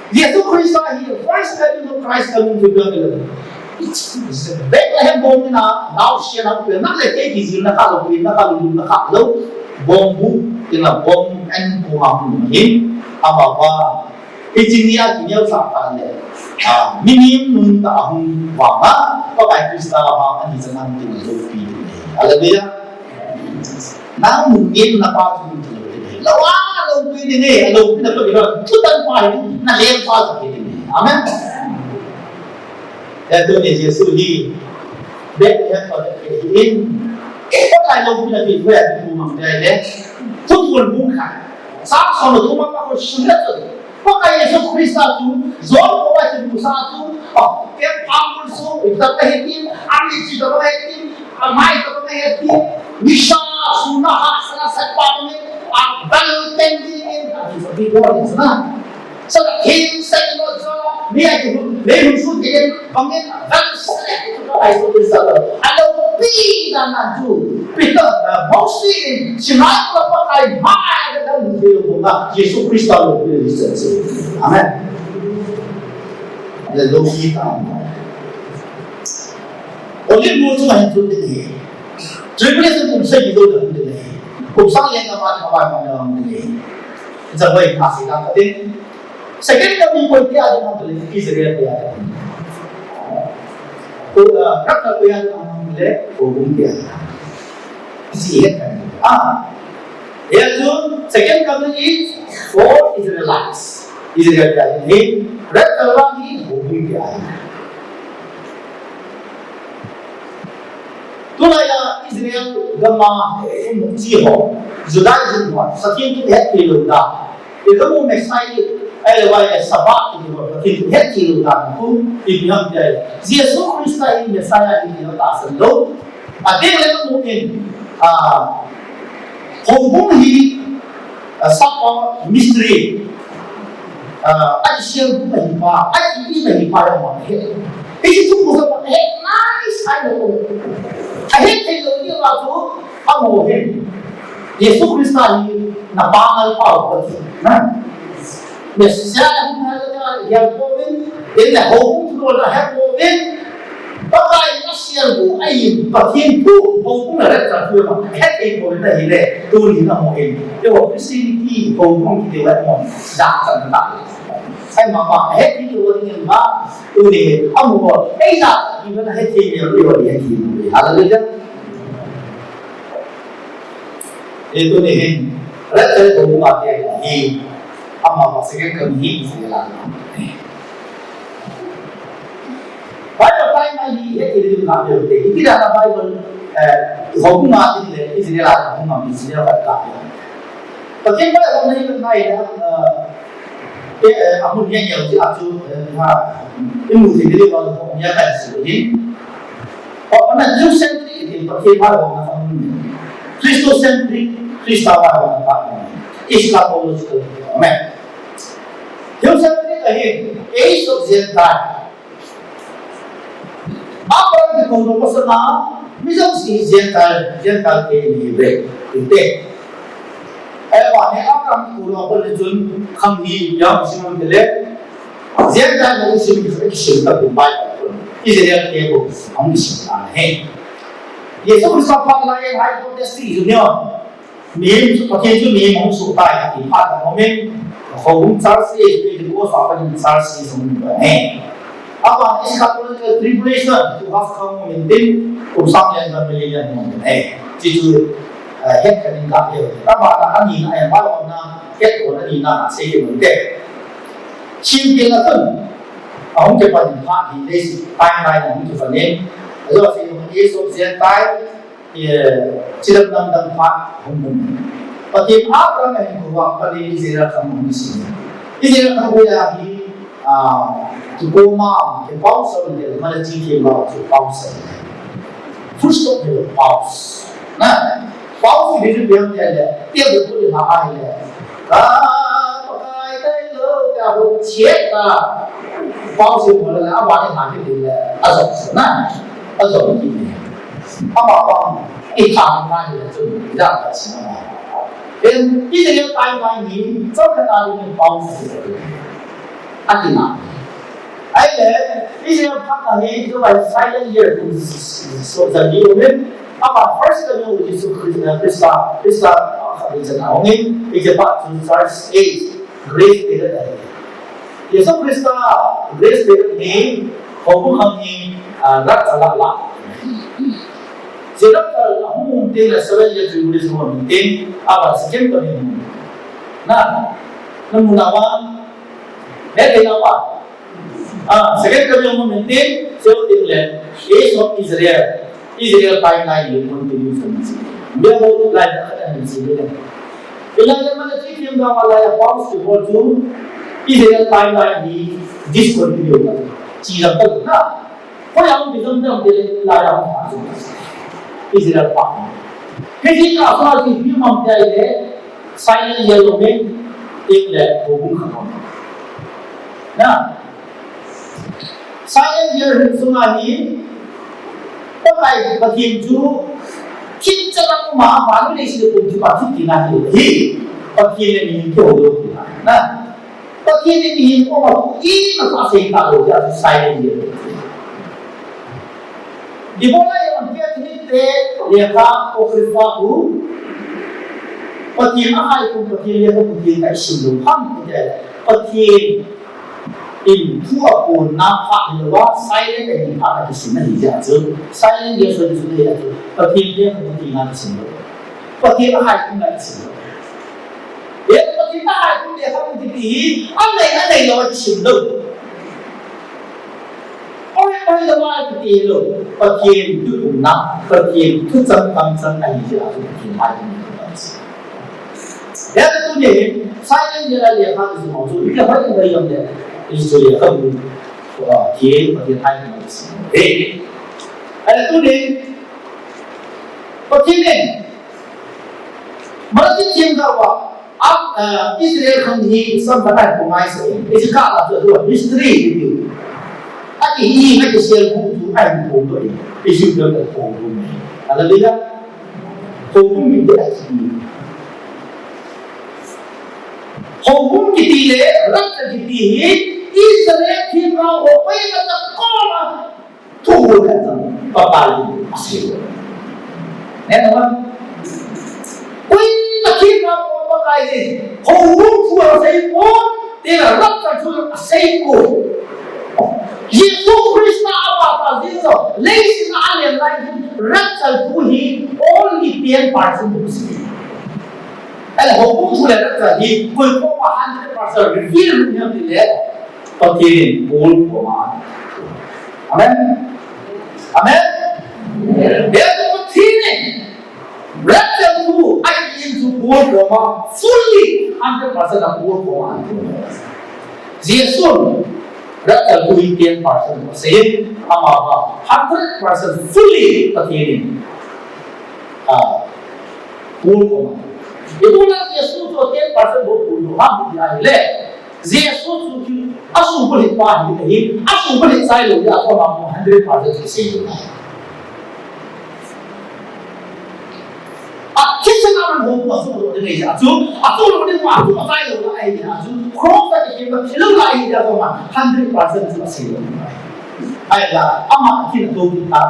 Jesu Christa hi first coming of Christ coming to the world. Bethlehem bong ina, nao sia nao pe, nang le kei kijil na kha lou, pe na kha lou, na kha lou. Bong bu, ina bong en bu ma bu hin, ama ba. Hiche nia kineosah tah le. Ah, mi nem nunta ahung vang a, Pakai Christa vang ani chang an tin lo pi. Hallelujah. Nang mun ngen na pa chu ti lo ti ne. Lo a lo pi ni ne, lo pi na pa ni lo. Chu tan pa ni, na lem pa chu ti ne. Amen. Ya tu ni Jesu hi. Bethlehem pa ni in. Ko kai lo pi na pi ko ya tu mang dai le. Tu pun bu kha. Sa so lo tu ma pa ko shu na tu. Pakai Jesu Christa chu, John ko wa chu, Musa chu, oh, ke pamul su, ita ta hetin, ami chi ta hetin, amai ta hetin, Misha, Suna, ha, sana, sa pa ni, a bal ten di in, a chu sa di ko ni sa. Sa him sa no so, mi a chu, le hu su di in, bang in, bal sa, ai ko sa. A lo pi na na chu, Peter, uh, Moses, Sinai ko Pakai, mai da da mu de ko na, Jesu Christa lo pi ni sa. Amen. Hallelujah. Olive mol chu hin chu de. Tribulation kum sa ki do da de. Kum sang len ka ma ka ma ma da de. Za wai ka si da ka de. Second coming ko tia de ma de Israel tia de. Ko, ah, ka ka ko ya de ma de ko kum tia. Isi het kan. Ah. Ya tu second coming is for Israelites. Israel tia de. Red color ni ko kum tia. Tulai a Israel gam a umchi ho, Judaism ho, Pathen thu het thei lou dan. Ilu Messiah, ahilou le Sabbath ti ho, Pathen thu het thei lou dan khu, ipi ham tia. Jesu Christa hi Messiah ahi ti tahsan lou. Adeh le mu in, ah, houbung hi, ah, sapa mystery. Ah, a i sial bu ahi pa, a i i ahi pa ya ma he. Hiche thu bu sa pa he, na i sai lo. A he thei lou ni ma chu, a mo he. Jesu Christa hi na pa ngal pa ko ti. Na. Messiah hung ha la ya ko vin, in la ho tu la ha ko vin. Pakai na sial bu ahi, Pathen thu houbung la cha thu ma. He thei ko na hi le, tu ni na mo in. Yo, Christianity houbung ki de la mo. Ja cha na ta. Ai ma ma, he thei ko ni ma. Tu ni, a mo. Ai ja ki na he thei ni yo ni he thei. Hallelujah. Itu ni hin, rachel ko ma te hi, ama ma second coming hi, Israel a. Bible time a hi, he ti ding ka be te. Iti da na Bible, eh, ho ma ti le, Israel a, ho ma Israel ka. Pathen Bible na hi na hi, eh, Eh, eh, amun hi a neo ji a chu, eh, ha, i mu thei ding le, ho hi a kan si hi. Ho, na Jew centric hi, Pathen Bible na amun. Christocentric, Christa Bible na amun. Eschatological. Amen. Jew centric ahi, age of Gentile. Abraham kikoudoh masanga, mi jouse hi Gentile, Gentile te ahiuve, tinte. Ahivangin Abraham kikoudoh abol le chun, khang hi, ya, Simon te le, Gentile ho Simon te kisim ta kum bai ta kum. Israel te ho, hung kisim ta ahi. Jesu Christa phat lai, high court te si, junior. Mihem chu, Pathen chu mihem ahung soh tai, ti phat a um in, houbung church age, Pentecost a pat in church age ahung um in ahi. Aban eschatological tribulation, to have come in tin, kum sang len millennium ahung um in ahi. Ti chu, eh, het khat in ka he. Aban a ani na, eh, aban a het ko ani na, sei ke mun te. Chim ke na tun, ahung ke pan in phat hi le, timeline ahung ke pan in. Ajo sei mun age of Gentile, Ye, chidam dam dam phat hung um. Pathen Abraham a hin kou vang Pathen Israel khang hung si. Israel khang kou ya hi, ah, kikoma, kipausa le, Malachi kipau, kipausa. Full stop le, pause. Na, pause hi ju piang le, piang le, put le, ha, ai le. Ka, Pakai tailou, ka hung chet ta. Pause mo le, aban le, ha, ki le, ajop, na. Ajop ki le. Ama pang, i thang na ni le chun, i dang ta sin ama. Then, i Israel tai mai ni, chau khat a ding in pau sa si. A ti na. Ai le, Israel phat a hi, chu vai silent year, so, the new women, ama first coming of Jesus Christ, Christa, Christa, ah, khat ni chan a hung in, i ke pa chu church age, grace period a hi. Jesu Christa grace period hi, houbung khang hi, ah, rapture la la. Hiche rapture la hung um teng le seven year tribulation hung um teng, aban second coming hung um. Na, namu nava, eh, eh, nava. Ah, second coming hung um teng, sel teng le, age of Israel. Israel timeline hi continue sa masi. Bible line na khat ahin sei le. Elijah mana chi thiam da ma la ya pause ki bol chu Israel timeline hi discontinue ta. Chi jam ta na. Ko yang ki jam jam te la ya ha chu. Israel pa. Ke ji ka sa ji bi mam te le silent yellow me te le ko bu kha. Na. Silent year hi sunga hi, Pakai Pathen chu, thil chalak ma, manu le si le kum chu Pathen tina hi, hi, Pathen le mihem kihou lou tina, na. Pathen le mihem koma, ima chu asei talou, chu silent year. Ibola iman kia thil te, lekha, Apocrypha khu, Pathen ahai kum, Pathen lekha, Pathen kasim lou, ham, Pathen, Pathen, in thu aphonna phat hilouva, silent ahi phat a kisim ahi jeh chun. Silent year chu ahi jeh chun. Pathen lekha Pathen a kisim lou. Pathen ahai kum a kisim lou. Ye Pathen ahai kum lekha kum kiti hi, anei, anei lou a kisim lou. Oi, oi, lou a kiti lou. Pathen thu kum na, Pathen thu chang kam chang ahi jeh chun Pathen ahai kum a kisim. Hijeh a tuni hin, silent year a lekha kisim ho chu, ipi hoi hoi jong le, history a kamu, ah, thil, Pathen hai na kisim. He. Hijeh a tuni hin, Pathen in, Malachi themgao a, ah, ah, Israel khang hi, sam khat a ko ngai sa, hiche kah a chu, history, hichu. Ati hi, ati sel bu chu, ahin pom to, Israel khang pom to. Hallelujah. Houbung kiti ahi. Houbung kiti le, rapture kiti hi, Israel themgao ho koima cha koma, thu ho le cha, Pakai in asei. Neh na ma. Koima themgao ho Pakai in, houbung thu asei pon, ti le rapture thu asei pon. Jesu Christa a papa jing jong, leiset a alen lai hin, rapture thu hi only ten percent bou asei. Ahile houbung thu le rapture hi, koi koma hundred percent reveal lou ham tile, Pathen in Paul koma. Amen. Amen. Pathen in Rapture thu, ahin chu Paul koma, fully, hundred percent a Paul koma ahin thu. Jesu, rapture thu hi ten percent asei, amavang, hundred percent fully Pathen in, ah, Paul koma. Ibola Jesu chu ten percent bou Paul koma, ham ti ahile. Jesu chu ki, asubulhit pa hi, hi, asubulhit chai lou, ya, ko ma, hundred percent kisei lou. A, kisei na man ho, asu lou ding, ya, chu, asu lou ding, ma, chu, chai lou, la, ya, chu, cross a ki, ki, ki, lou, la, ya, ko ma, hundred percent chu asei lou. Ahile, ama, ki, lou, ta.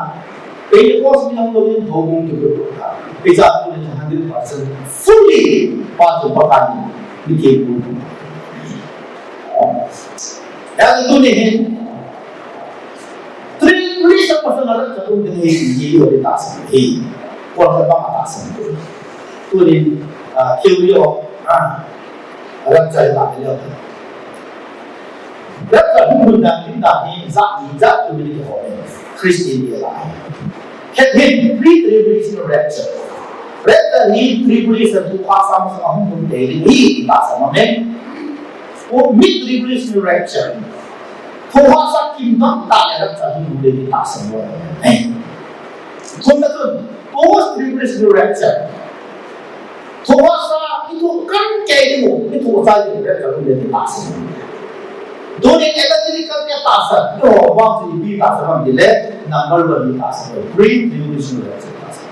Pentecost ni hung lou in houbung kibol ta. Icha tu ni hundred percent fully pa chu Pakai ni kibol. Ya tu ni hin. Tribulation pasal na cha tu ni hin ji yo ta sa hi. Ko ta pa ta sa. Tu ni, ah, theory of, ah, Rapture hi la leo. Rapture hung hun dan, hung dan hi, jat ni, jat tu ni ho. Christian te la. Het hin, pre-tribulation rapture. Rapture hi tribulation thu hahsa masang a hung hun te hi, ta sa ma me. O mid-tribulation rapture. Thu hahsa kim dang ta le rapture hung hun te ta sa ma me. Kum na tun, post-tribulation rapture. Thu hahsa, i thu kan kei ding u, i thu chai ding u, rapture hung ding ti tahsan. Tuni evangelical te tahsan, i ho vang chu ipi tahsan ham tile, number one ni tahsan, pre-tribulation rapture tahsan.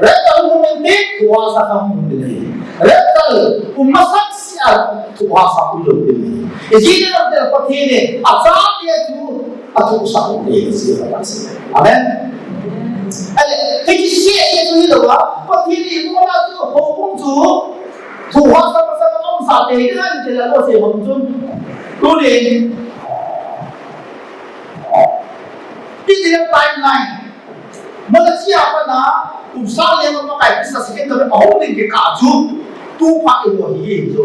Rapture hung ding ti, thu hahsa hung ding ti. Rapture, um masak sia, thu hahsa um ding ti. Ijeh inem itile Pathen in, achate chu, Athu sa ko e si ka si. Amen. Ale, kei si e tu ni lo ba. Pathen in mo na tu ho kung tu. Tu ha sa sa ka sa te ni han te la lo se bang chun. Tunin. Israel timeline. Malachi a pat a, kum sang le nga Pakai Christa second coming ahung ding kikah chu, tu phat i ho hi chu.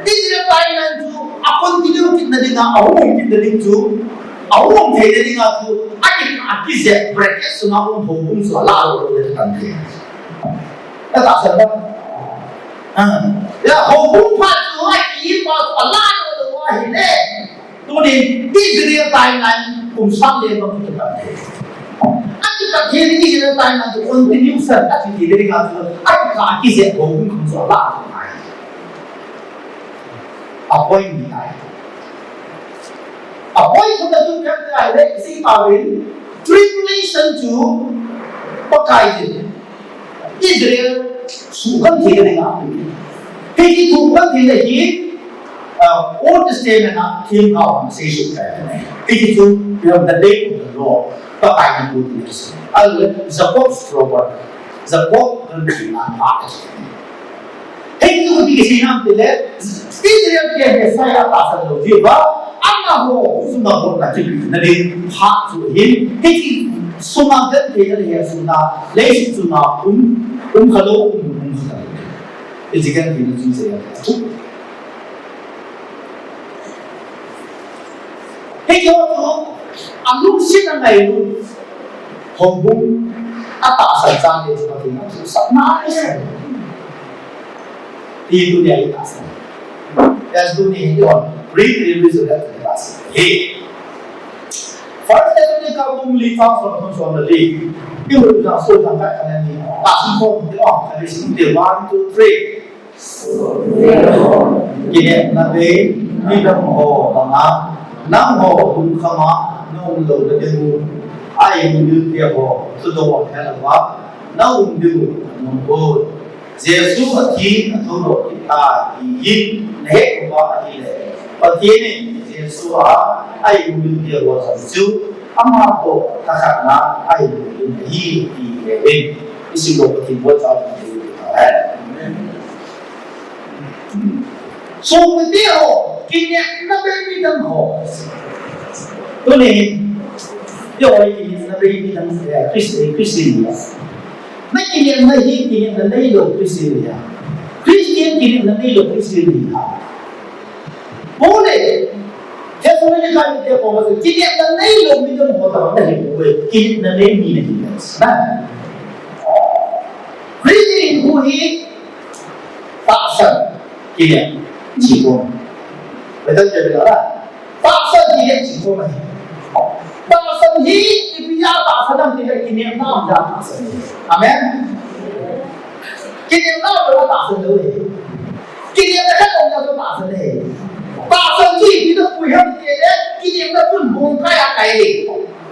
Israel timeline chu, a continue kit na ding a, ahung kit na ding chu, ahung thei na ding a chu, a ki, a kijep bracket sunga um ho um chu a la lo le tan thei. Na tahsan ba? Ah. Ya, ho um phat chu, a ki pa chu a la lo lo a hi le. Tunin Israel timeline kum sang le bang kipat thei. A kipat thei ni Israel timeline chu continuation a ti ti ding a chu a kipat kijep ho kum kum chu a la. A point ni ai. A point chu ta chu kan ta le si pa win tribulation chu Pakai jin. Israel suhkan thei ding a. Hiti suhkan thei le hi, uh, Old Testament a thim kau hong sei suh kai. Hiti chu, you know, the day of the Lord. Pakai na tu ti. Al Jacob's trouble. Jacob kan thei na pa. Hei tu ti kisei nam ti le, Israel ke Messiah tahsan lou ji ba, amaho, sunga ho na ti na le, ha chu hin, hei ti, sunga kan thei na le, sunga, le sunga, um, um kha lou, um, um kha lou. Hei ti kan thei na chu sei ya. Hei ti ho chu, a lungset a ngailut. Houbung a tahsan chang le chu Pathen a thusapna a sa. Ti tunia i tahsan. Yes, tunia i on. Pre-tribulation le tahsan. Hey. First Thessalonica bung li chang som thum som le li. I hun na so thang kai kan ni. Tahsan ko ni o. Kan ni sim te one, two, three. Kinepna bei midang ho banga, nangho lungkham a na um lou na ding u, a imumilte ho, thudol hel uva, na um ding u, na um u. Jesu athi, athoudoh kit tai, ti hi, na het uva ahile. Pathen in, Jesu a, a imumilte ho jong chu, ama toh, thakhatna, a imumin ahi, ti hi, i sim lou Pathen bol chau, ti hi, amen. Sopite ho, kinepna bei midang ho. Tunin, yo, kinepna bei midang, eh, Christian, Christian, ya. Na kinepna hi, kinepna neilou Christian, ya. Christian, kinepna neilou Christian, ya. Paul in, Thessalonica mite koma chu, kinepna neilou midang ho tobang nahi poi, kinepna nei mi nahi. Na. Christian hu hi, tahsan, kinep, chi ko. Betul je bila. Tahsan kinep chi ko mai. Tahsan hi, ipi a tahsan ham ti le kinepna a tahsan. Amen. Kinepna a tahsan lou. Kinepna khat a tahsan lou. Tahsan chi ipi a pui ham ti le, kinepna chun bung kai a kai le.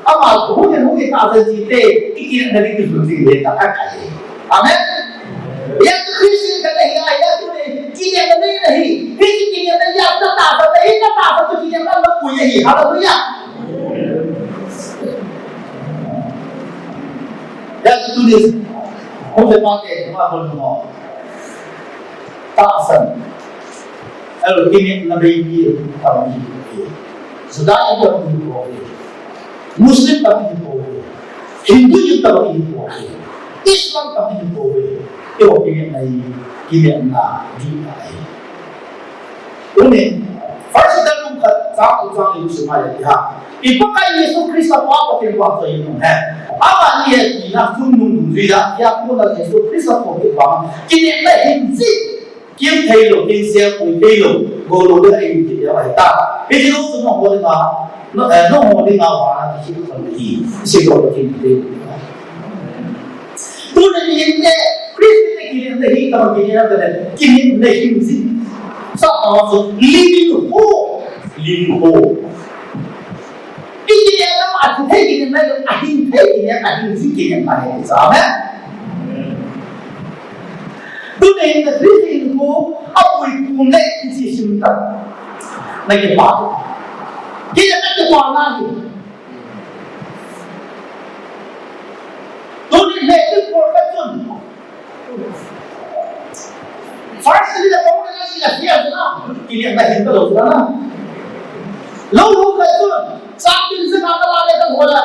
Ama hung in hung in tahsan chi te, i kinepna ding kisun ding le ta kai. Amen. Ya Christian ka nahi, ya tu ne, kinepna nei nahi. Hi kinepna ya ta tahsan nahi, ta tahsan tu kinepna ma pui hi. Hallelujah. Ya tu ne, hung le pa te, ma hung mo. Tahsan. Alo, kinepna bei mi, tobang hi. Judaism tobang hi poi. Muslim tobang hi poi. Hinduism tobang hi poi. Islam tobang hi poi. Yo, kinepna hi, kinepna di ahi. Tuni, First Peter bung khat chang thum chang li sung a le ha. I Pakai Jesu Christa pa Pathen vang chu ahi nung he. Amani hi tina thum nung nung jui da, ya kona Jesu Christa pa Pathen vang. Kinepna hin ji. Kim thei lou, kim sia pui thei lou, go lou le ahi ti le ahi ta. Hiti lou chu nangho dinga, no, eh, nangho dinga vana ti hi khon hi. Isi ko lo kim thei. Tuni hin te, Christian te kinepna hi, tobang kinepna te, kinepna hin ji. Sa tawa chu, living hope, living hope. I kinepna ma, athi thei kinepna, ahin thei kinepna, ahin ji kinepna hi, amen. Tuni hin na Christian khu, apui kum le, i chi sim ta. Na kipa. Kinepna kipa na hi. Tuni hin na kipa ka chun. First, ni la ko Ila hian na, kiniamna hin ka lo na. Lo lo ka chun, chapin se ka la le ka hola.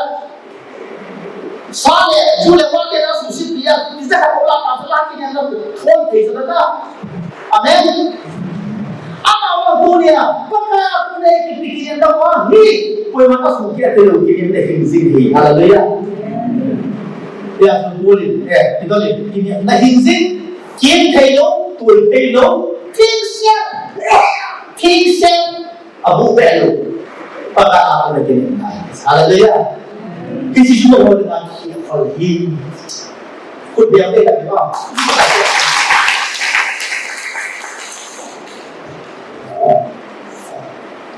Sa le, ju le wa ke na su si pia, ti se ka hola ka la kiniamna thon thei sa na. Amen. Ama wa tunia, Pakai a tunia ki pi kiniamna wa hi, koima ka su kia te lo kiniamna hin jing hi. Hallelujah. Ya, tu le, eh, kita le, kiniamna hin jing. Kin thei lo, tun thei lo, thil siam, thil siam, a bu be lo. Pakai a kona kiniamna. Hallelujah. Hiche chu ho na ki ho hi. Kut biang te ka ba.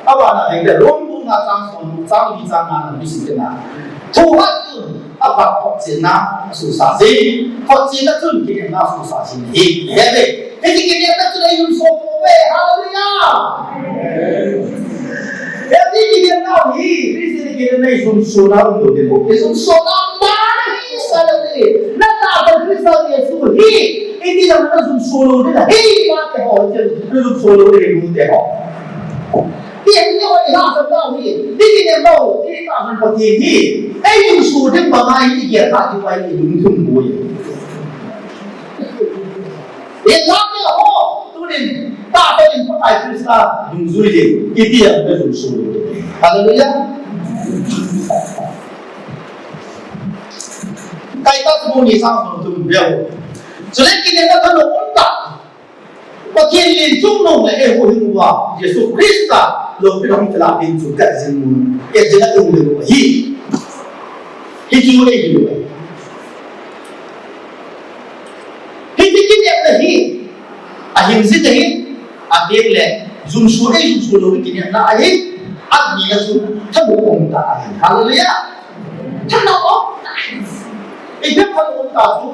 Abana ding le Rom bung nga chang som, chang li chang nga na mi si te na. Thu hat chun, aphat photchenna asuhsah jing. Photchenna chun kiniamna asuhsah jing ahi. Heve. Hiche kiniamna chun eijumso pouve. Hallelujah. Hiche kiniamna hi, Christian kiniamna eijumsona um lou ding. Eijumsona um lou ding. Hallelujah. Natahsan Christa Jesu hi, iti jong najumso lou ding. Hi, pa te ho, najumso lou ding, nu te ho. Ti hi ni oi la sa ta hi. Ti ni ne mo, ti ta han ko ti hi. Ei lung su ding ba ngai ni ya ta ti pai ni lung thum boi. Ye la ke ho, tu nin ta ko in Pakai Christa lung zui ding. Ki ti ya me lung su. Hallelujah. Titus bung ni chang som thum beu. Chule kiniamna thanop um tah. Pathen len chungnung le eiho hinkhoa Jesu Christa loupina hung kilah ding chu kat jing un, kat jing a um le ahi. Hichu eiho. Hiche kiniamna hi, ahin jing ahi, ateng le, jumso eijumso lou kiniamna ahi, ani na chu, thanop um tah ahi. Hallelujah. Thanop um tah ahi. Ei thanop um tah chu,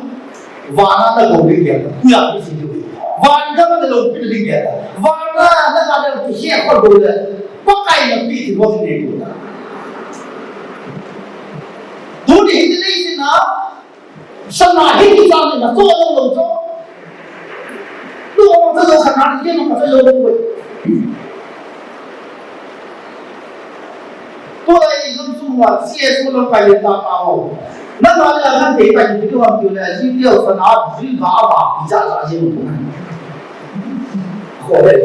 Vana na go ding dia, kuya pi si ding. Vana na lo pi ding dia. Vana na ga na pi si ko do le. Pakai na pi ti mo ding dia. Tuni hi ding si na, sana hi ti sa na to lo lo to. Tu o ta lo khana ti no ka lo lo. Tulai lungsung uva C S O lamkai le ta tao. Nangma le nang thei ta hi tu ham tu le ji tio sana ji ba ba ti ja ja ji mu. Ko le.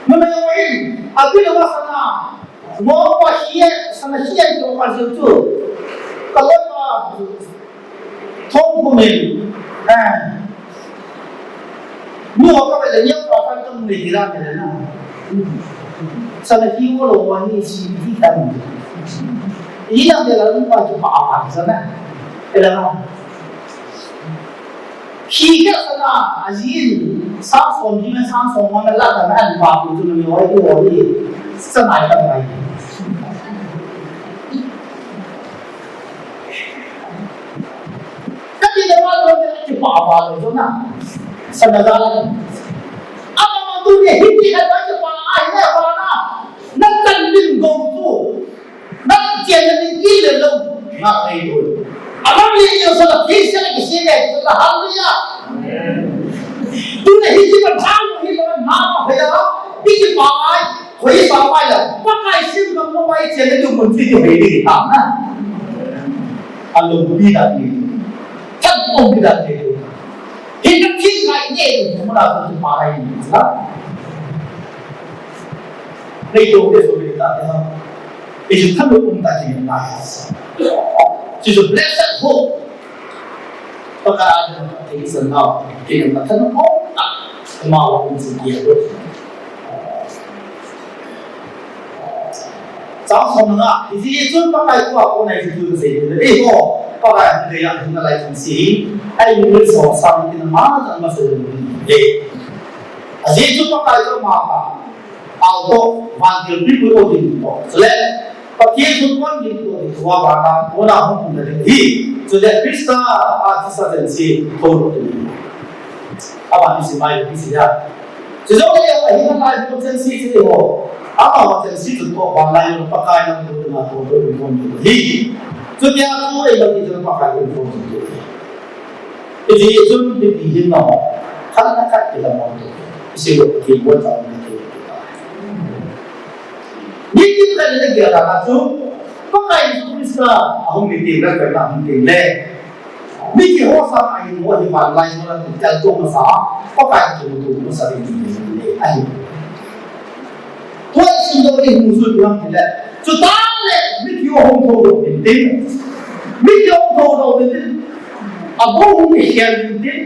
Mama yo in, a ti lo sana. Mo pa hi sana hi to pa ji tu. Ka lo ma Thong kumin, eh, mi ho ka ve le, niam pa pan ka mu le hira ke le na. Sana hi wo lo wa ni si hi ta mu. Hi na de la lu pa tu pa pa sana. Ke la na. Hi ke sana a jin, sa som hi na sa som ma la ta na an pa tu tu mi ho tu ho ni. Sana ta mai. Ka ti le ma lo le ki pa pa lo jo na. Sana da la. Ama ma tu ne hi ti ka ta ki pa ai ne pa na. Na tan din go tu. Na chen na din ki le lo. Na ai tu. Ama le yo sa la ki se la ki se le la hallelujah. Tu ne hi ti pa ta hi la ma ma he la. Ki pa ai. Khoi sa pai la, Pakai sim ngam lo pai chen le du mun ti ti hei di ta na. A lo pi da ni. Chan ong pi da ni. Hi na thi kai ne du mun la tu pa rai ni la. Nei do ke so ni ta na. Is than lo um ta ti na. Is a blessed hope. Pakai a ding theisan nau, kei na than ho ta, ma wa kum si kia lo. Chang som nga, iti chun Pakai tua ko nai tu se ni, eh ho, Pakai hung dei a hung lai thang si, ai mu so sa ni na ma na ma se ni. Eh. Ajeh chu Pakai chu ama pa, Auto, vantil pi pu o din to. Sele, Pathen thu kon din to, tua vana, kona hung kum na din hi. Sele, Krista, a tisa jen si, to lo din. Aba ni si mai, ni si ya. Sele, o le, a hi na lai ko jen si, si ho. Aba wa jen si, to, to, vana, yo, Pakai na, to, na, to, to, to, to, hi. Sele, a, to, e, ba, ti, to, Pakai, to, to, to, hi. Hiti chun hiti hin na ho. Khat na khat kila mo tu. Isi lo ki mo ta na ki. Ni ki ka ni ki ta na chu. Pakai Jesu Krista ahung ni ti na ka na hung ti le. Mi kiho sang a hin mo hi vanlai mo la ti tel to masa. Pakai kimuto masa ni ti le. Ahi. Tua isim doh ni hung sun lang ti le. Chutang le mi kiho hung tho doh ni tin. Mi kiho hung tho doh ni tin. Abo hung kikhel ni tin.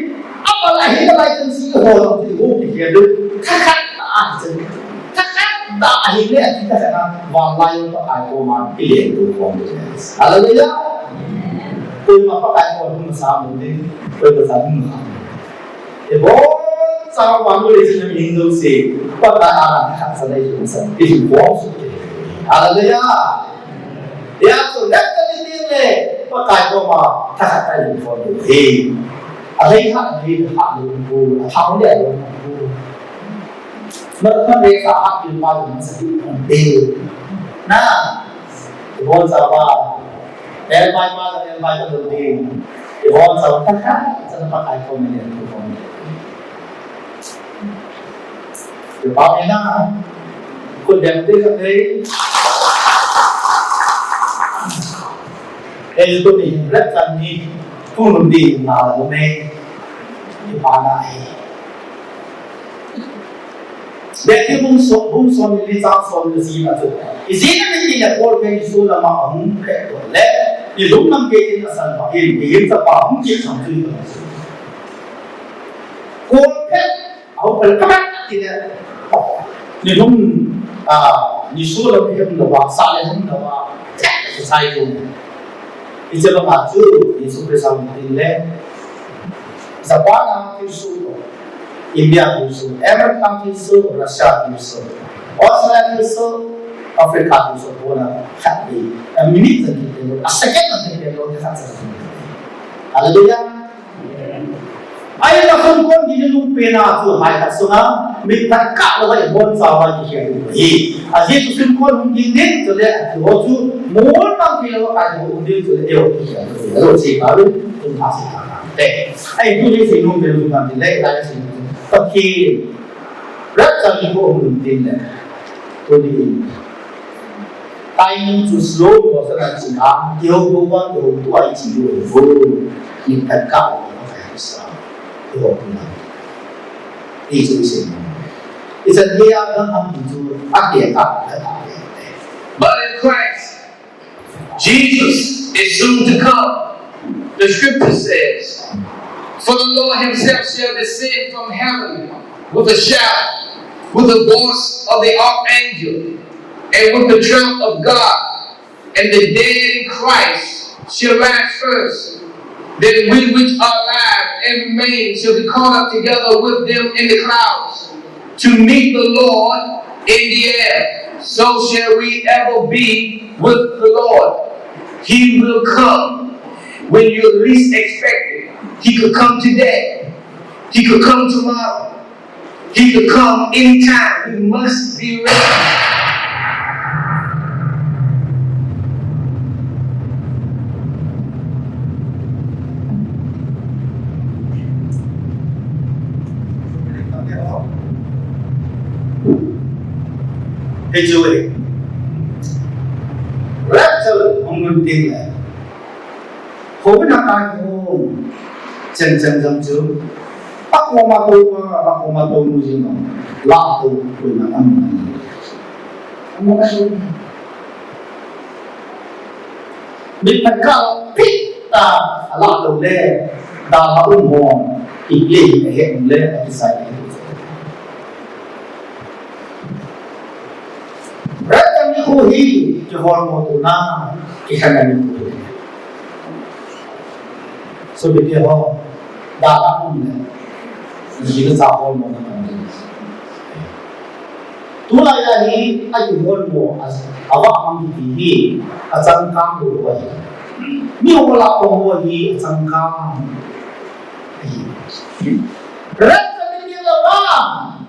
Abal ahi lai chan si ho doh ni tin hung kikhel ni. Thakat ta ahi chan. Thakat ta ahi le ati thakat na. Vanlai yo to ai ko man pi le tu ko ni. Hallelujah. Koima Pakai ko hung sa mun ni. Koima sa hung sa. Ibon chauva nu le chun mi hing jouse, Pakai a thakhat sa nei jong sa, i jong bol su. Hallelujah. Ya chu let ka ni tin le, Pakai koma thakhat a jong bol he. A lei ha, a lei ha lo ko, a thang le a lo ko. Ma ma le sa ha ki ma jong sa ki ko. Na. Ibon chauva. Elbai ma, elbai ka dun din. Ibon chauva ta kha, chana Pakai ko mi le, ko mi le. Ipa mi na, kun dem de ka te. Ei tu ni, rep kan ni, tu nun di na la me. Ipa na e. Matthew bung som, bung som ni li chang som ni li na chu. Ijeh inem itile Paul pen Jesu lama ahung phet le, nilhum lam gei in asalvah in, mihem chapa hung kit thang chu. Paul pen ahung phet kama tile, nilhum, ah, Jesu lam hem lou va, sa le hum lou va, chai chu. Hiche banga chu Jesu Christa hung tin le, Japan a thilsoh, India thilsoh, America thilsoh, Russia thilsoh, Australia thilsoh, Africa thilsoh, kona khat vei, a minute jong kit lou, a second jong kit lou, khat sa. Hallelujah. Ahinla khun kon di nung pena chu hai khat sunga, mit phat kah lou a ibon chauva kikhel u hi. Ajeh chu khun kon hung ding ding chule, ati ho chu, mol mang thei lou a kai hung ding chule, eiho kikhel u hi. Alo che ka lu, tun tha se ka te. Ai tu le se nung pe lu kan le, lai se nung. Pathen. Rapture ni ko hung tin le. Tuni in. Timing chu slow motion a chun a, kihouto vang kihouto a i chi diu ahi. Ni phat kah a, Pakai sa. Kihouto na. Ti chu i sei. I chan gei a dang ham ti chu a keh kah a kah a. But in Christ, Jesus is soon to come. The scripture says, "For the Lord himself shall descend from heaven with a shout, with the voice of the archangel, and with the trump of God, and the dead in Christ shall rise first. Then we which are alive and remain shall be caught up together with them in the clouds to meet the Lord in the air. So shall we ever be with the Lord." He will come when you least expect it. He could come today. He could come tomorrow. He could come anytime. We must be ready. Hichu e. Rapture hung lhun teng le. Houin a kai hung chen chen jong chu. Akoma tou pa, akoma tou nu jing jong. La tou koima am. Mit phat kah a pit ta a la tou le. Dalha um ho. Ipi le, he le, kisai. Rapture nikho hi, kiholmo tona, kikhenna nikho hi. Sopite ho, dalha um le, nikho cha holmo na kan ding. Tulai a hi, akiholmo, a, avah mang kiti hi, achangkang lou ahi. Miho lah pang ho hi, achangkang. Rapture ni lou a,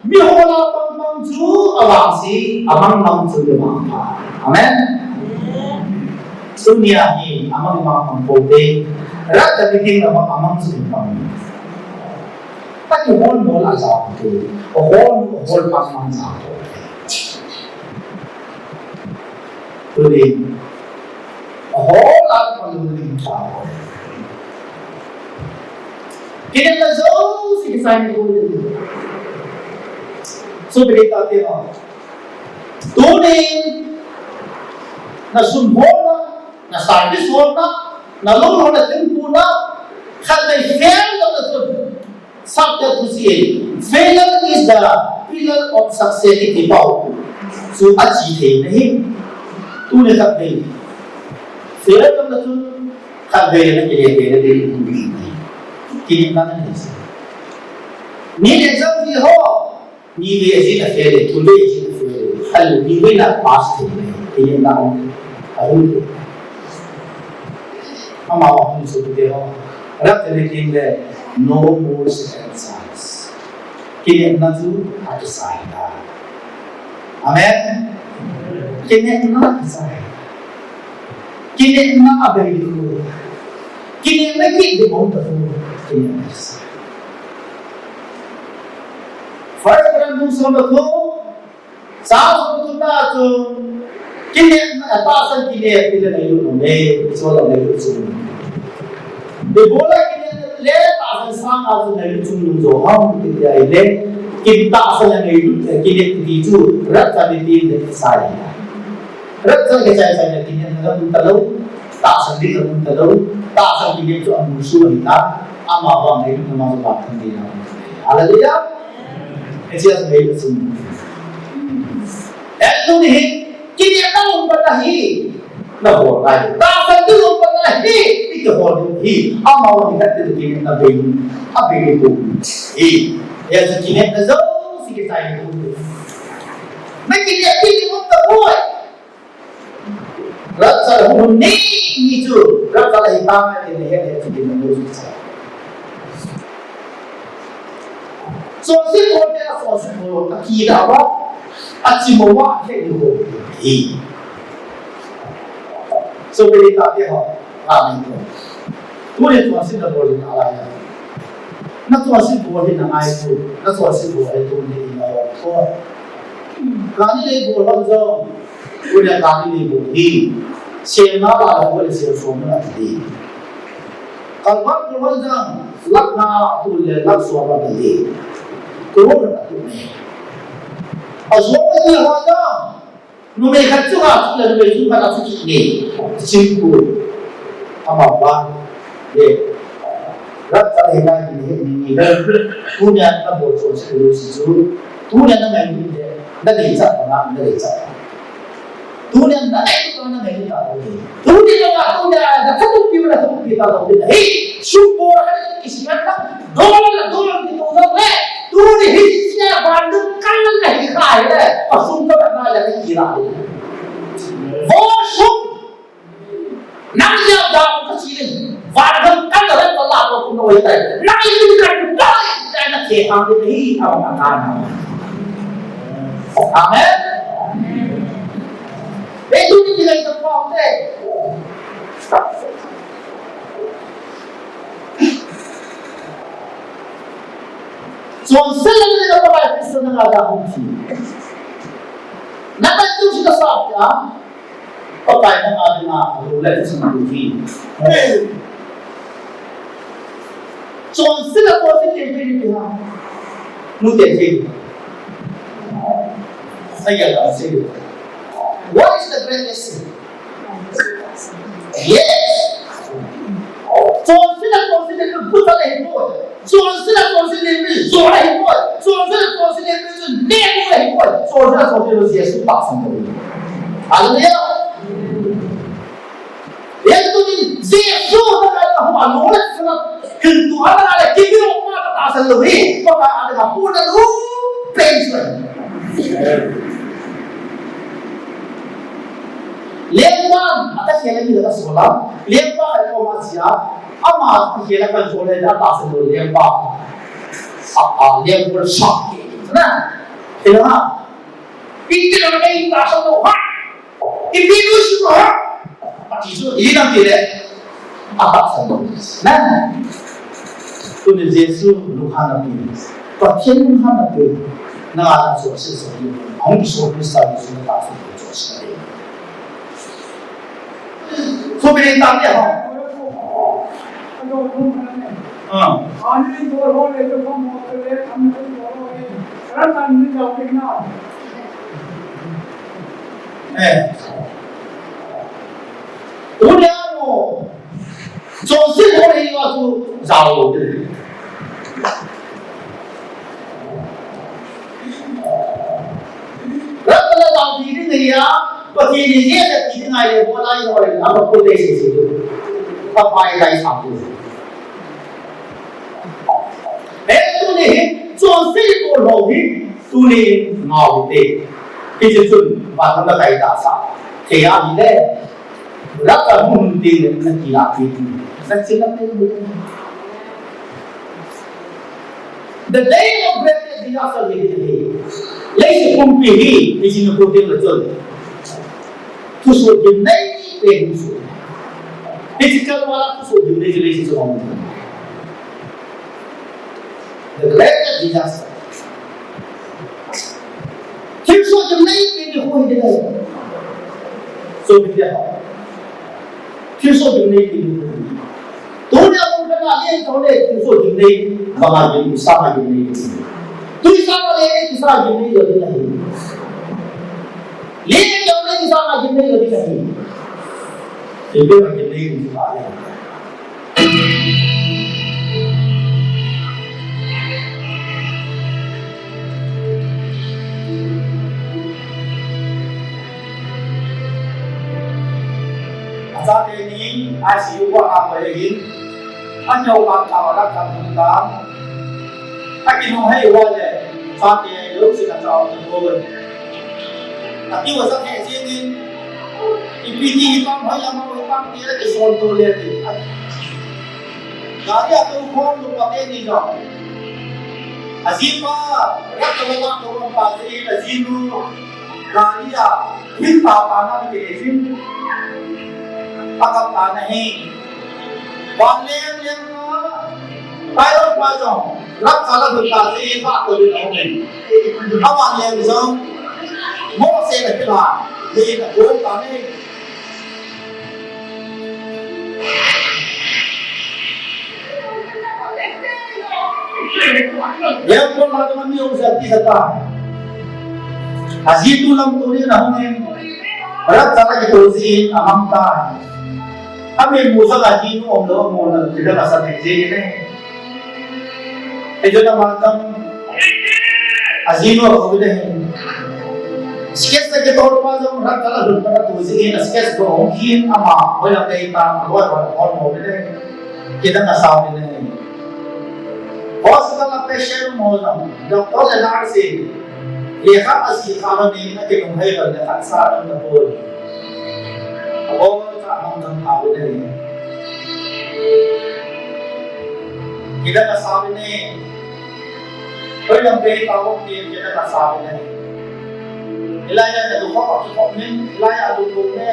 miho lah pang pang chu avangse, amang mang chu avang pha. Amen. Tunia hi amang mang pang pou te. Rat da meeting la mang amang su pang. Pati hol mol a ja tu. O hol, o hol pang mang ja tu. Tuni. O hol a pang lu ling ja tu. Kini la jo si kisai ni ko. So beri ta te ha. Tuni. Na sum hol na. Na service hol na, na lou hol na thempu na, khat vei fail lou na chun, sap te tu si, failure is the pillar of success ti pau. Chu a chi thei na hi, tuni khat vei. Fail lou na chun, khat vei na kile vei na vei. Kile na na ni. Ni exam hi ho, Ni vei a jin a fail e, thum vei a jin a fail e. Ahile, ni vei na pass thei e. Kinem na um. Ahung thei. Amavang ahung sopi te ho. Rat te le kin le, no more second chance. Kinem na chu akisai ta. Amen. Kinem na akisai. Kinem na abei di ko. Kinem na ki di ko ta ko. Kinem na akisai. First Corinthians bung som le thum, chang som le thum na chu, kinem na, tahsan kinem, kinem na ngailut nom e, so la ngailut chu. Ibola kinem le tahsan sanga chu ngailut chu nung jo ham, kiti ahile, ki tahsan le ngailut, kinem ti chu, rapture ni tin le sai. Rapture kichai chai le kinem na um talou, tahsan ding na um talou, tahsan kinem chu amu su ahi ta, amavang ngailut na ma chu ba thang ding na. Hallelujah. Hiche a chu ngailut sum. Tuni hi, kinem na um pat ahi, na bol ahi. Tahsan ding um pat ahi, i kibol ding hi. Amavang khat te kinem na bei, abei ding hi. Hiche a chu kinem na jouse kichai ding. Na kinem ding um tapoi. Rapture hung ni, ni chu, rapture hi ta ngai te ne he ne chu ni mo chu. Chonset bol te a chonset bol a kida ba, a chi mo wa he ni ho. Hi. So, beri ta te ho. Amen. Tuni chonset na bol na lai ya. Na chonset bol hi na ngai chu, na chonset bol hi tuni na ho. Kani le bol ho jong. Tuni a kani nei bol hi, semna la la bol le sem som na ti. Kalvan bol ho jong, lakh nga tu le lakh som na ti. Crore na tu ne. Ajong ni ho jong, numei khat chu ha chu le numei chu khat a chu ki ne. Simple. Amavang. Ye. Rapture hi ngai ni, ni, ni. Tunia na bol chonset lou si chu. Tunia na ngai ni de. Na deichat pa na, na deichat pa. Tunia na ngai ni, na ngai ni ta lou ni. Tunia na, tunia na thatupi na thatupi ta lou ni. Hey, sum bol ha ni kisi na. Dollar, dollar ni to na le. Tuni hi sia ban dum kal na hi khai le. Pasum ka na le ki la. Vo sum. Nang ya da ka chi le. Ban dum kal na le ka la ko ku no tai. Nang i ka ku tai na ke ha ni hi a ma ka na. Amen. Ei tuni ki le ka pa te. Chonset le le Pakai Christian na nga da hung thi. Na ka chu si ka sa pia. Pakai na nga da nga lu le si hung thi. Chonset le chonset le le ha. Nu te thi. Sai ya da si. What is the greatest sin? Yes. Chonset le chonset le bu ta le bo. Chonset le chonset le mi jo le bo. Chonset le chonset le mi jo ne bo le bo. Chonset le chonset le Jesu ta sang bo. Hallelujah. Ye tu ni Jesu ta ka na hua lo le sa. Kin tu ha na le ki bi ma ta sa lo hi. Ko ka a ka pu na lu. Praise God. Lengpa, ata khela mi la sola. Lengpa ka ko ma sia. Ama khela ka sola da ta sa lo lengpa. A, a, lengpa sa. Na. Ina ha. Ipi na ngai ta sa lo ha. Ipi lu su ha. Ati su, i na ti le. Ahat san. Na. Tuni Jesu lunghanna pe. Pathen lunghanna pe. Na a na so se so. Hung so Krista Jesu na ta so so se. So be ta ya ha. Ah. Eh. Tuni a mo. Chonset ho hi a chu jao lou te. Rat tala jao ti ding hi a, Pathen in jeh a ti ding ngai le, bol lai ho le, a pa ko le se se. Pa pai kai sa ko. Eh, tuni hi, chonset ko lou hi, tuni ngau te. Hiche chun, ba na kai ta sa. Te a hi le. Rat a mun tin le na ki la ki. Na chin na pe. The day of greatest disaster will be today. Leiset pumpi hi, hi chin ko tin le chun. Thusoh gimnei pe thusoh. Physical wala thusoh gimnei leiset chun. The greatest disaster. Thilsoh gimnei pe ni khu hi ding ahi. So, mi dia. Thilsoh gimnei pe ni khu. Tuni a mun kana le to le thilsoh gimnei, banga gimnei, sanga gimnei. Tui sanga le, tui sanga gimnei lo ding ahi. Le to le, tui sanga gimnei lo ding ahi. Ibe ma gimnei ni pa le. Achate ni I C U a koi hin, aneo pa ka la ka tum ta. Akinung hei uva le, chate lou si ka chao ta ko. Ati uva sa he si ni, ipi ti hi pang hoi lam hoi pang ti le ki son to le ti. Gari a tou khom lou pa te ni jong. Ajipa, rat ka la tou pa te, ajinu. Gari a, hin pa pa na ti le jin. Pa ka pa na hi. Van leng leng na, pilot pa jong, rat ka la tou pa te, pa ko le na. Aban leng jong, mo se na kila, le na ko pa ni. Airport la tong ani ong sa ti sa ta. Aji tu lam tu ni na hong in. Rat sa ta ki tu si in a ham ta. Ami mu sa ka ji nu ong lo mo na ti da ka sa ne ji ne. Ejo na ma tang. Ajinu a kau de. Sketch ta ke tor pa jong rat kala dun pa tu si in sketch ko hong hin ama hoi la pei ta hoi hoi hoi mo de. Kita na sa de. Hospital a patient mo jong. Doctor le nurse. Lekha a si kha ni a ke nung hai la le khat sa dun na po. Abo ta hong dang kha de. Kita na sa de. Hoi lam pei ta hong ti kita na sa de. Elijah na du khop a ki khop min, Elijah a du khop ne.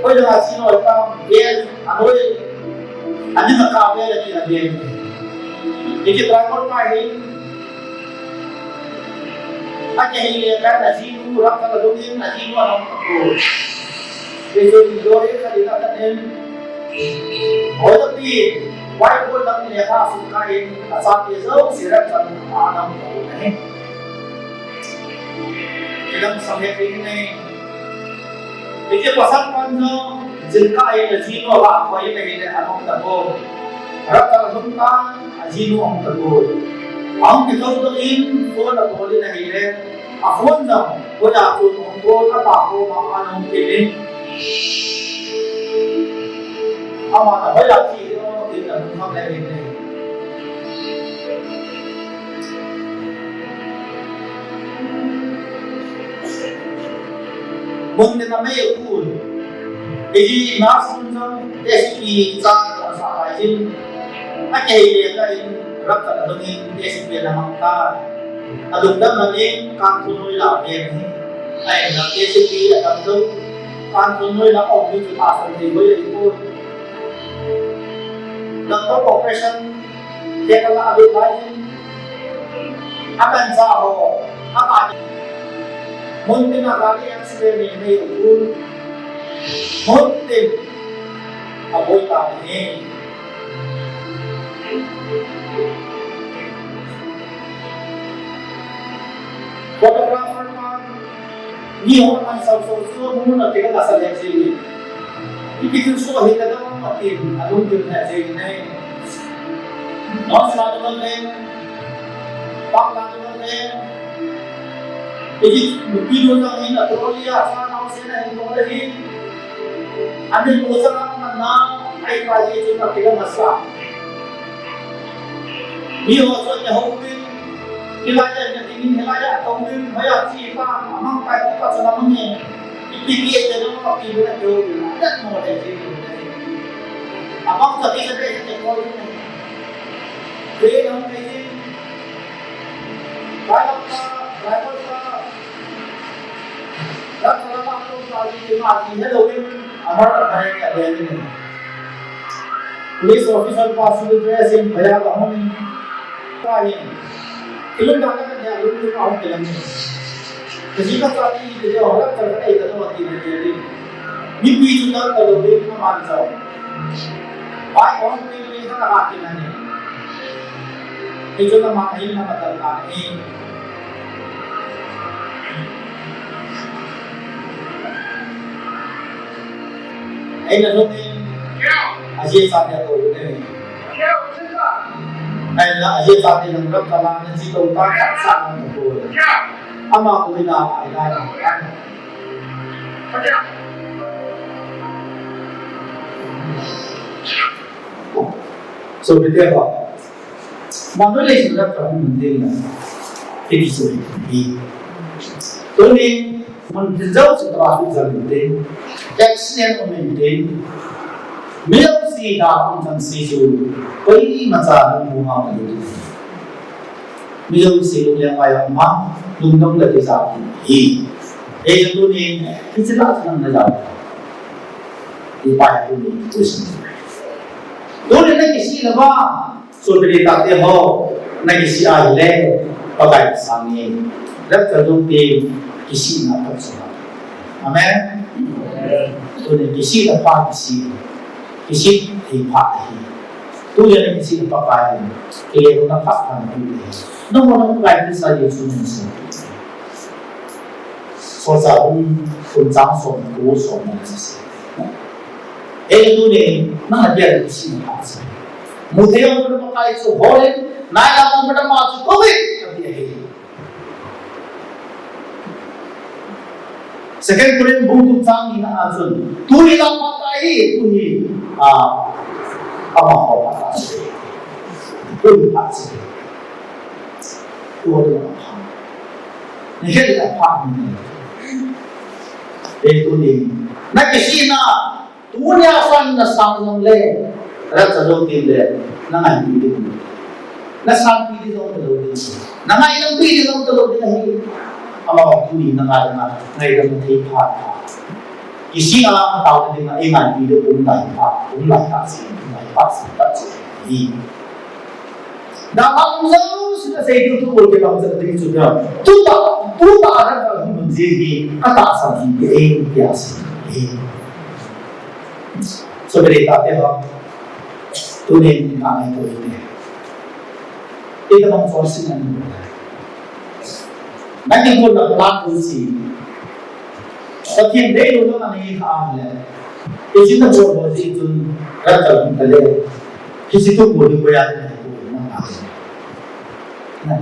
Hoi lam a si noi ta, vel, a noi. A ni na ka vel a ki na vel. Iki driver pa hi. A ki hi le ka na si nu, rak ka na du min, na si nu a nam ka ko. Ke jo ni do re ka di na ka nem. Hoi lam pi, whiteboard lam ni le ka su ka in, a sa ke jo, si rak ka na nam ka ko ne. Ilang sa he pi ne. Iti pasal pan jong, jilkah in ajinu ava koi in ahile anom ta bou. Rat ta lhun tan, ajinu aum ta bou. Aum kithou doh in, phone abol in ahile, a phone jong, hoiya chun aum bou, apa koma anom kit in. Ama na hoiya che ding, tin anom kham le in. Mun tin a mei a kun. Keiji nurse mun jong S P cha jong sa lai jin. A kei le ka in rak ka dong in S P na mang ta. A lungdam na ning kan thu noi la ve ni. Ai na S P a kan dong. Kan thu noi la ong ni chu ta san ti voi ai kun. Doctor operation, kekala adu lai. Akan sa ho, akan. Mun tin a gari accident in nei un. Mun tin a boi ta ni. Photographer pa, mi ho man sau sau chu mun a kila ka sa le chi. Ipi tu so hi ta dong ma tin, a lung tin le chi ne. No sa dong le, pak la dong le. Iji, pi dong na hin a trolley a sa na se na hin dong le hin. Amin mo sa na na, ai pa ye chu na kila ma sa. Mi ho chu ina hou vin, hilai a ina dingin, hilai a tou vin, hoi a chi pa, amang kai pa chu na mani. Ipi pi e te no, pi bu na keu vin, that mo le chi. Amang chu ti sa te te ko vin. Kre na me ji. Bai la pa, bai la pa. Police officer pa civil dress in bhaiya ka hung in. Ka hin. Kilun dan ka ne lun lun ahung kilang in. Kaji ka cha ti ti de ho la ka ka ei ka to ti de de. Mi pi chu ta ka lo de ma man cha. Bai hung ti ni ka ka ti na ni. Hichu na ma, ahin na ma tal ta ni. Ahin na lung in, aji sa ni a to ni. Ahin na aji sa ni nang rap ta la na ji to ta ka sa na to. Ama ko na ai la na. So, bete ba. Manu le sin rap ka mun ding na. Iti so hi. Tuni mun tin jao chu traffic jam mun ding. Accident mun ding. Mil si da mun jam si ju. Koi ma cha mun mu ha mun ding. Mil si lu le ma ya ma. Lung dong le ti sa hi. E tuni, ki chi la sa na ja. Ipai tuni, tu sin. Tuni na kisih le ba. Sopiri tate ho, na kisih a hile, Pakai sang ni. Rapture dung tin, kisihna phat sa. Amen. Tuni kisihna phat kisih. Kisih thei phat ahi. Tuni na kisihna Pakai. Kile na phat phat na tu. Na mo na Pakai ti sa Jesu min sa. Solchah bung thum chang som ko som na si. Ei tuni, nang a dia kisihna phat sa. Mu thei a um Pakai chu hol in, nai lam a um ma chu kou in, ka ti ahi. Second Corinth bung thum chang ni na a chun, tu hi lam phat ahi, tu hi, a, amaho phat ahi. Tu hi phat ahi. Tu hi lam phat. Ni het le phat ni. Ei tuni, na kisihna, Tunia san na sang jong le, rapture jou tin le, na ngaipi ding. Na sanpi ding jong talou ding. Na ngaidampi ding jong talou ding ahi. Amaho tuni na ngaidam a, ngaidam thei phat phat. Kisih a, atao ding a, i ngaipi ding um lai phat, um lai phat si, um lai phat si, phat si. Dalhah um jouse a seidiu thu bol kibang chet ding chu tia. Tuta, tuta a rapture hung jing hi, ka tahsan hi, ti ei, ti a si. Sopiri tate ho. Tunin ka ngaito hite. Itobang forcing ani. Na kibol na plan tu si. Pathen deilou na nei kha le. Ijin na bol bol ji chun rapture hung ta le. Hiche thu bol ding boi a na bol na.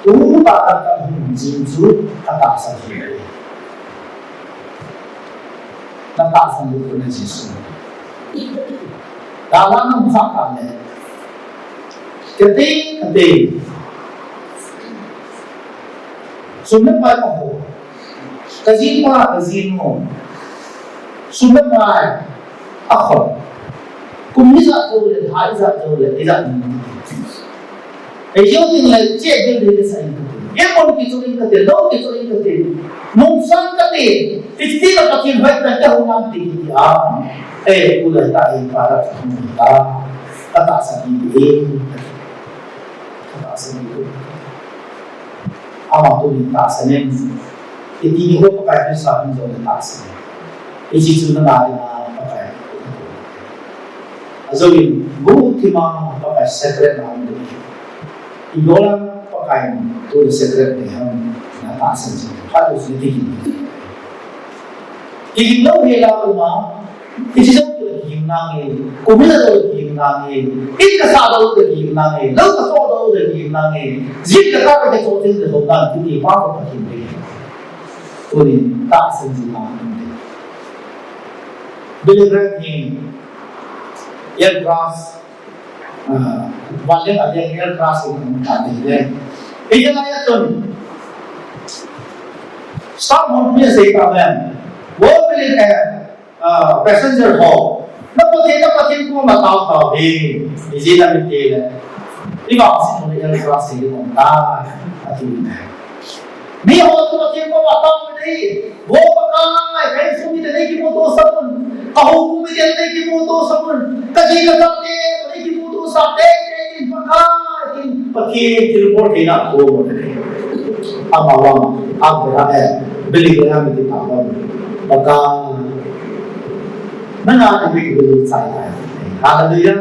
Tuta rapture hung jing chu ka tahsan hi. Na tahsan lou na Jesu. Dalhah na um kha le. Kati, kati. Sum le pai ka ho. Ka jipa, ka jinu. Sum le pai. A khon. Kum ijat jou le, lha ijat jou le, ijat ni. Ei jou ding le, che ding le, le sa in kati. Aircon kicho in kati, lou kicho in kati. Nungsang kati. Fifty la Pathen hoitah in ka hung nam ti kiti a. Eh, tulai ta, eh, para ta, ta, ta, sa, ki, eh, ta, ta, sa, ki, eh. Ama tunin tahsan in. Iti ni ho Pakai Jesu hung jong le tahsan in. Hiche chu nanga dinga Pakai. Ajou in, bu thima Pakai secret na um de. Ibola Pakai tu secret de ham na tahsan jing. Phat u chu ti. Ti lo he la uma. Hiche jong chu kihing nange, kum hina jong kihing nange, in kasah jong kihing nange, lou kaso jong kihing nange, jin kakap kaso jin kaso nange, ti pa ko kihing nange. Tuni tahsan jing nange. Billy Graham hi, Air Grass, Ah, vanleng a leng Air Grass in um ta ti le. Hiche lai a chun, staff hon mi asei ta ven. Wo Billy, eh, ah, passenger ho. Na Pathen, na Pathen koma tao tao ve. Ijeh inem itile. Ivangset ho le Air Grass in um ta. Ati. Mi ho chu Pathen koma tao ve. Vo Pakai, ka insung mite nei kimuto sah un. Ka houbung mite nei kimuto sah un. Ka ji ka cha te nei kimuto sah tei tei in Pakai, in Pathen thilbol theina ko mo te. Ama vang, Abraham, eh, Billy Graham ti pa vang. Pakai. Nanga nei kimuto sah tai. Hallelujah.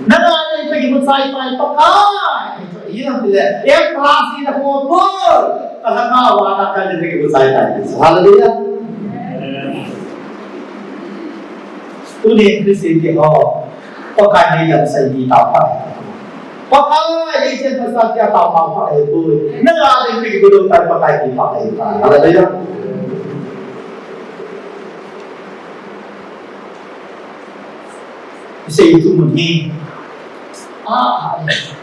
Nanga nei kimuto sah tai Pakai. Ina pile, eh, Pakai na ko. Kalhang a vana kal ding kakibuchai tai. Hallelujah. Tuni Christian te ho, Pakai ni dam sai ni ta pa. Pakai ni chen pa sa kya ta pa pa e bu. Na la ding kakibuchai Pakai ni pa e pa. Hallelujah. Isei tu mun hi. Ah, ah.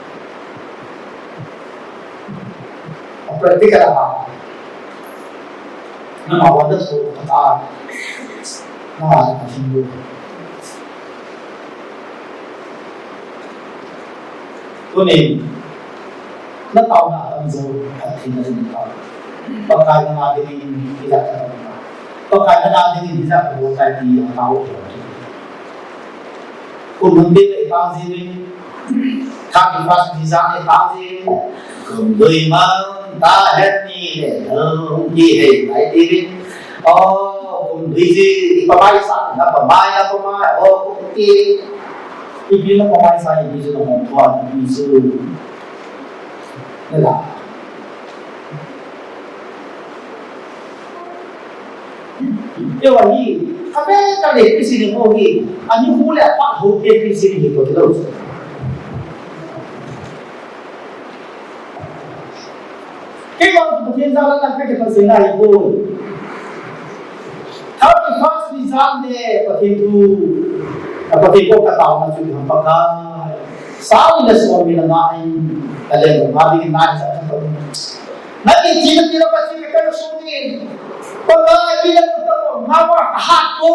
A practical a ha. Nangma vang da so kata. Nangma na thim lo. Tuni. Na taona tam jo, a thim na thim ta. Pakai nanga dingin, ila ka taona. Pakai nanga dingin, ila ka taona, ti a tao. Kum hun tin le ta ji le. Thirty first ni jan le ta ji le. Kum dui man ta het ni le. Hung ki he tai ti le. Oh, kum dui ji, i pa mai sa, na pa mai, na pa mai. Oh, kum ti. Ipi na pa mai sa, ipi ji na hong thua, ipi ji. Nila. Ewa hi, kave kave Christian ho hi, ani hu le pa ho ke Christian hi to lo. Kei vang chu Pathen jal a ka kipah sei nai ko. Thirty first ni jan le Pathen thu, Pathen ko ka taona chu ham Pakai. Sang le som mi la na ai, ka le ma ding na sa ka to. Na ki ji na ti la pa ji ka su ni. Pakai ni la ka to, ma ma ha ko.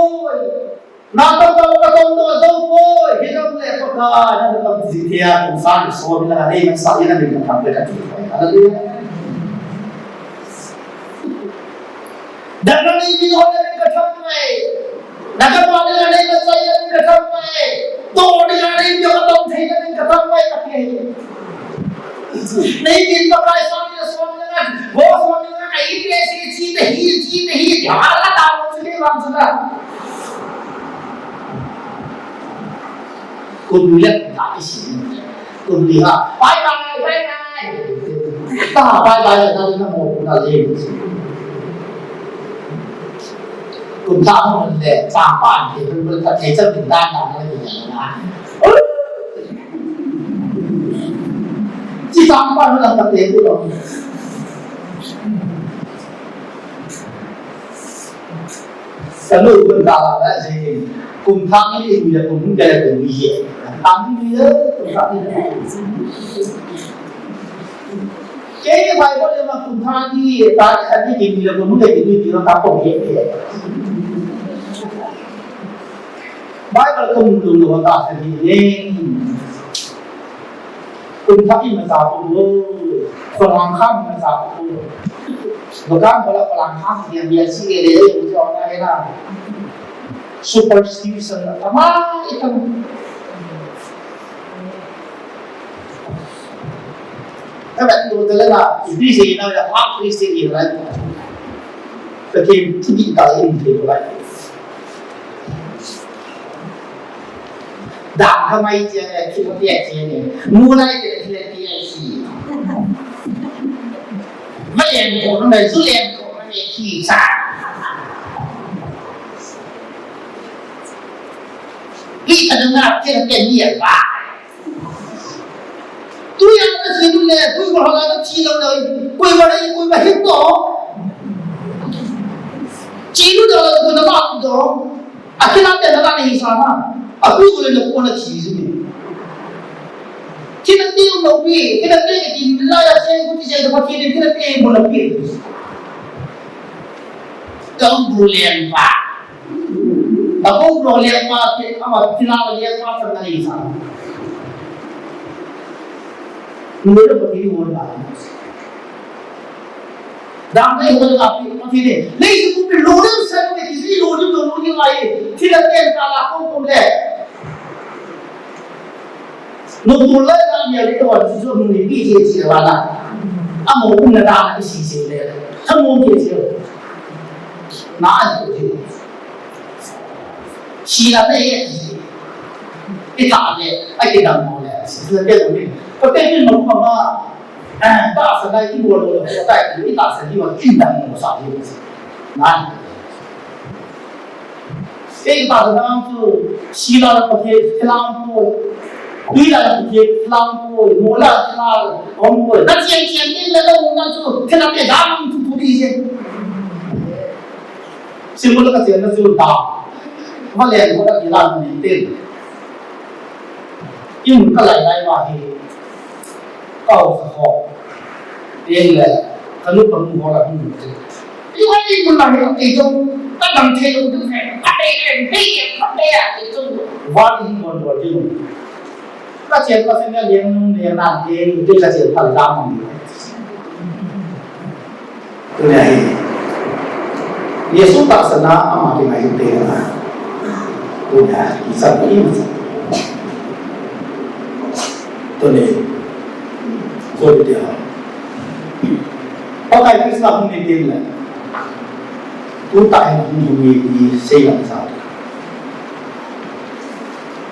Na tam tam ka tom to zo poi, hi jong le Pakai, na tam ji thia, kum sang so mi la nei man sa ina min tam le ka ti. Hallelujah. Dan na ni mi ho le ka tham mai. Na ka pa le nei man sa ina min ka tham mai. To ni ka nei mi ka tom thei na min ka tham mai ka ti. Nei min Pakai sa mi la so mi la, ho so mi la, ka i pe si chi te hi, chi te hi, ha la ta mo chi le lam sa. Kum li le ta isi. Kum li ha. Bye bye, bye bye. Ta bye bye le ta na mo na le. Kum ta mo le ta pa ni le ta te cha ni ta na na ni na. Chi ta pa na ta te ku lo. Ka nu kun ta la la je. Kum thang ni ni le kum ke le kum ni ye. Thang ni ni le kum thang ni. Ke Bible le ma kum thang ni ta ni ni le kum ke ni ni ta ko ye. Bible kum lu lu ta se ni. Kum thak in masa pu lo, Falam kham masa pu lo. Bakam pala Falam kham dia dia si le le u jo na he na. Superstition la tama itang. Kavet tu tele na, Christian na ya, half Christian na. Pathen thupeh tah in thei lai. Dam khamai che ne, thupeh che ne. Mu lai che ne, thupeh che. Mai en ko, mai zu len ko, mai ki sa. Ki ta na, che ne, ni ya ba. Tu ya na si lu le, tu ko ha na ti lo le. Ko ba le, ko ba hin to. Chi lu do, ko na ba do. A kila te na ni sa ma. A tu ko le ko na chi ni. Kila te lo pi, kila te ki la ya se ko ti se ko ti ni kila te mo lo pi. Ka bu le pa. A bu lo le pa ke ama kila le pa sa na ni sa. Ni le ko ti mo la. Dam nei hol a pi, pi ne. Nei su pi lo de sa ne ki si lo de lo de lai. Ti la ten ka la ko ko le. No tu le na mi le ko si so ni pi je je ba la. A mo kun na da ni si se le. Ka mo ke je. Na a ko je. Si la ne ye. Ita le, a ki dam mo le. Si la ke ni. Ko te ni mo ma. Eh, tahsan a i bol lou le, tahsan i tahsan hi vang in dang mo sa hi. Ngai. Ei tahsan a chu, si la la Pathen, thil a um poi. Tui la la Pathen, thil a um poi. Mo la thil a um poi. Na chian chian ding le lo na chu, thil a pe dang chu chu di je. Simple ka chian na chu da. Va len ko da ki la ni tin. In ka lai lai ma hi. Ka ho sa ho. Tin le, ka nu ka nu ho la hin. I wa i mun la hi, i jong, ka dang the lo, ka te le, he, ka te a, i jong. Wa i mun lo jong. Ka chen ka sen ya lian nun lian nan te, te ka chen pa la mun. Tuni a hi. Jesu tahsan a ama kingai te na. Tuni a hi sa ni ma sa. Tuni. Ko te ha. Pakai Krishna hung ni tin le. Tu ta hi hung ni ni sei lang sa.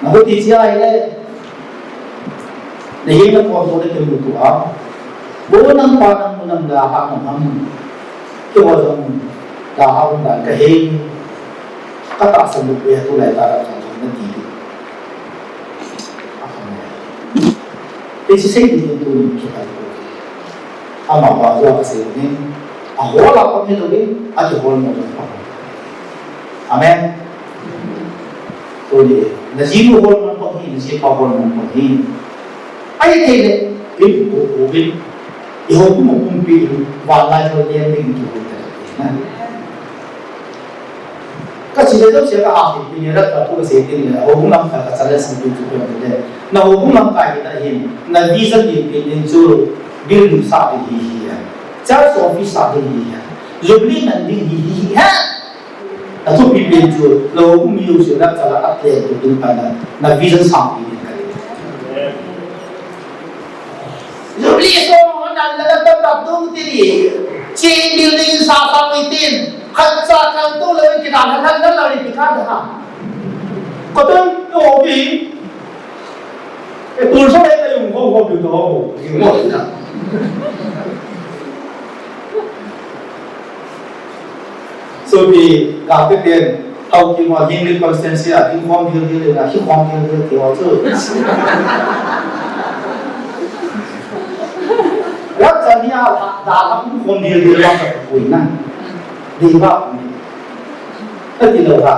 Na ko ti sia le. Na hi na ko to le ke mu tu a. Bo nang pa nang mu nang la ha nang ham. Ke wa jong la ha un dan ka he. Ka tahsan bu ya tu lai ta ra jong na ti. Te si sei di tu ni ke ta. Ama pa jo ka sei ni. A ho la pa ni lo ni. A ti ho mo pa. Amen. Tuni, na ji nu hol man pang hi, na ji pa hol man pang hi. Ahithei le, in ko ko bin. I ho kum kum pi in, van lai ho le ding ki ko ta. Ka si le dong sia ka ha ki ni ra ka tu ka se tin le, ho kum lam ka ka sa le si tu tu ko le. Na ho kum lam ka hi na hin, na visa ki pi in chu building sa ti hi hi ya. Church office sa ti hi hi ya. Jubilee man ding hi hi hi ya. Athupi pen chu, lo mi lo chu na chala a pen tu tin pan na, na vision sang pi din ka. Jubilee so mo na la la ta ta tu ti ni. Chi building sa sa mi tin. Khat sa kan tu lo ki na la la la ni ka ha. Ko tu to bi. E tu so le ka yung ho ho bi to ho. Yung ho na. Sopi, ka pe pen, hau ki mo, Henry Constance a, ki khom dil dil na, ki khom dil dil ti ho chu. Rak chan ni a, da lam khom dil dil ba ka pui na. Di ba. Ka ti lo ha.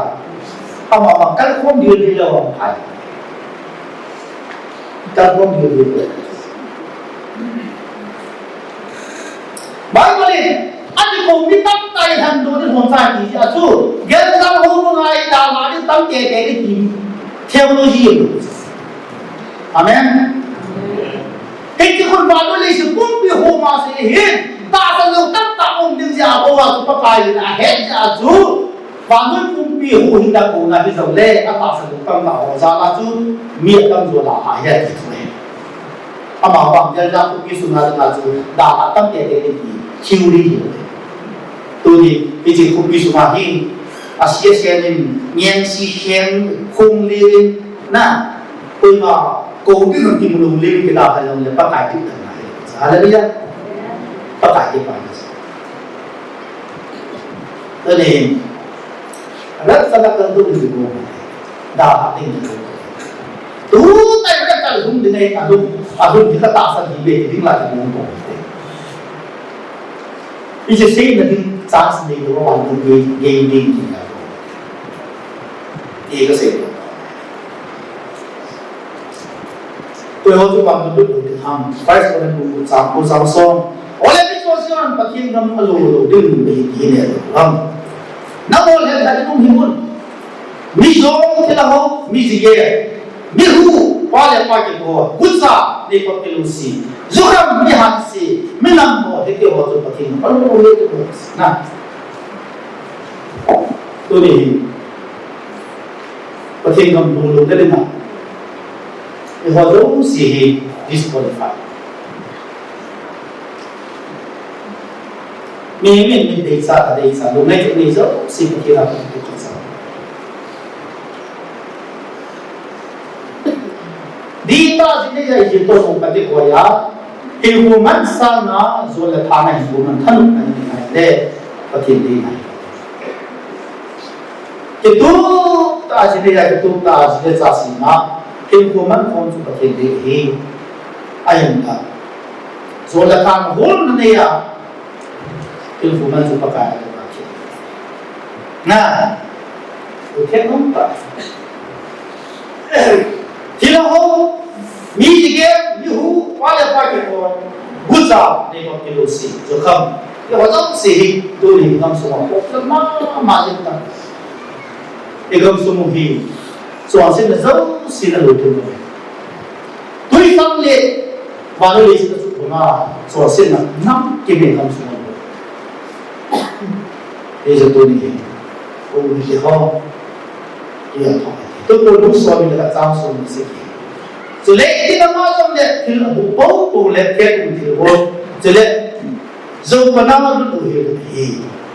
Ama ma, kan khom dil dil lo ha. Kan khom dil dil. Bible in, ati ko mi tamtah in han do ni hon sa ti a chu. Gel sa ho mo ngai da ma ni tam te te ni ti. Theology. Amen. Kei ti khun Bible in si pumpi ho ma se hin. Tahsan lo tamtah um ding jeh a ko a chu Pakai in a het jeh a chu. Vannoi pumpi huhhingna kona hijongle, atahsan tamtah ho jal a chu mi atamjo dalha ahi ati chu ahi. Amavang dalha khopi sunga dinga chu dalha tam teitei ding ti theory hi. Tuni hiche khopi sunga hi, a C S N in, Ngensi Khen, Khonglel in, na, koima kou ding jong kimu lou leu, kidalha jongle Pakai ding tah ahi. Hallelujah. Pakai ding tah ahi. Tuni, rat sa la kan tu ni ko. Dalha ding ni ko. Tu tai rat ka lhung ding ahi, alhung, alhung hi katahsan hi be ding la ding ko. Hiche seina ding chance nei lou vang ding, nei, nei ding ti ahi. Ti kasei. Koi ho chu vang lut lut ding ham. First Corinthians bung gup chang ko chang som. Ole mi chonse hon Pathen gam alo lou ding ahi ti le lou ham. Nangho lheh lheh in um hih un. Mi jong, thilha ho, mi jigel, mi hu, pa le pa kikoi, gucha, nei pop kilou se, jukham, mi hatse, mi nammo, hiti ho chu Pathen gam alo lou ding ahi. Na. Tuni hi Pathen gam alo lou ding ahi. Eiho jouse hi disqualify. Mi, mi, mi deicha, adeicha, lungngai chu mi jouse Pathen a kikoi cha. Dita jing nei jai ji to song kati ko ya. Hinkho man sanga, jol le thana hinkho man thanop na nei le Pathen deina. Kitup tah a jing le, kitup tah a jing le chasima, hinkho man khom chu Pathen dei ahi. Ahinla, jol le thana holna neiya, hinkho man chu Pakai a kipah ahi. Na, u khen nom tah. Thilha ho, mi jigel, mi hu, pa le pa kikoi, gucha, nei pop kilou se, jukham. Eiho jouse hi, tuni gamsunga problem mama jing tan. I gamsung u hi, chonsetna jouse na lo thei u. Tui sang le, vannoi leiset a chu banga, chonsetna nam kime gamsunga. Hiche tuni hi, u ni ho, Tia thong. Tu ko lu som le ka chang som ni se. Chule, iti na ma jong le, thil abu po po le, ke um thil ho. Chule, jo pa na ma lu hi hi.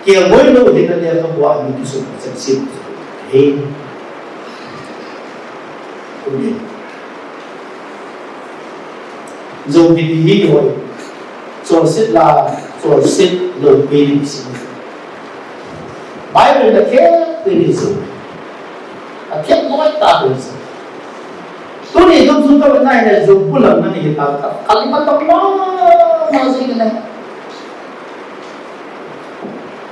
Ke ngoi lo hi na le ka bua mi tu sum sem sim. Hi. Amen. Jong kiti hi hoi. Chonset la, chonset lou pi ni si. Bible na thep pi ni jong. A thep loi tah pi jong. Tuni gamsung ka na hi jong bulam na ni ta. Kalima ta ma, ma si na.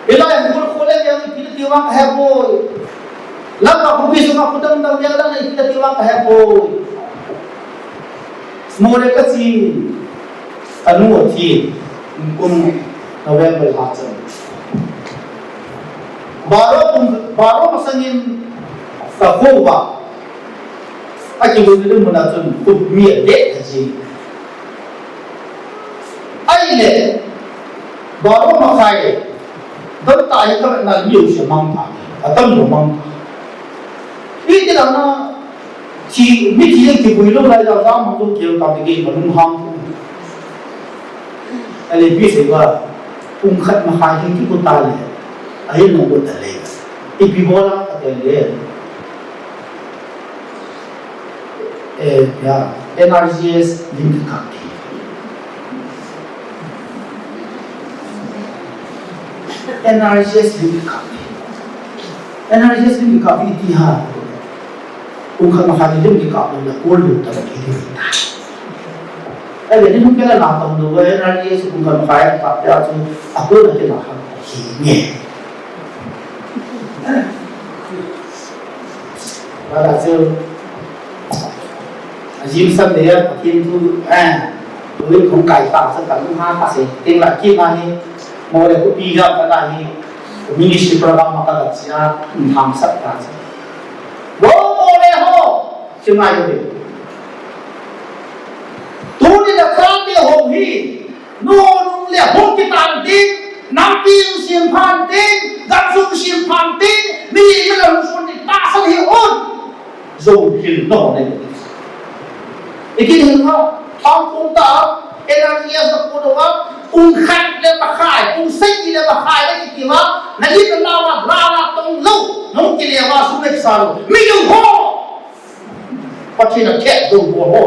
Hilai a khul khul le yang ipi ti vang kahe poi. Lamka khopi sunga khudang dang yang dang ipi ti vang kahe poi. Moreh kache, kanu athi, kum November lha chan. Baro kum, baro masangin kakho uva. Akilut ding mun a chun kum mi adeh aji. Ahile, baro makhai, dam tah hi kavetna mi jouse mang tha, atam lou mang tha. Iti lang na, thi, mithi jeng kivui lou lai jong, jam mang jong keu tah ti gei manung hang. Ahile ipi sei uva, pung khat makhai hi kikou ta le, ahin nung got ta le. Ipi bol a kati le. Eh, ya, N R G S lim kikap thei. N R G S lim kikap thei. N R G S lim kikap thei iti ham. Pung khat makhai lim kikap lou le kol lou ta thei thei ta. Ahile ni hung kila na tong lou N R G S pung khat makhai kap thei a chu akol a kila ha hi nge. Vala chu, ajim san le, Pathen thu, eh, tu hung kai ta sa ta, hung ha ta se, ting la ki ma hi, Moreh khopi ga ka la hi, ministry program ma ka la chia, hung tham sa ta sa. Wo Moreh ho, chi mai yo. Tuni na kha te ho hi, Nu nung le hung kitan tin, nampi hung simphan tin, gamsung simphan tin, mi Zo hil no ne. Ikin hil no, thang kum ta, N R E F na pu no a, kum khat le makhai, kum sagi le makhai le kiti ma, na li na la wa, la la tong lo, nong kile wa, su le sa lo. Mi yo ho! Pathen a khet zo ho ho.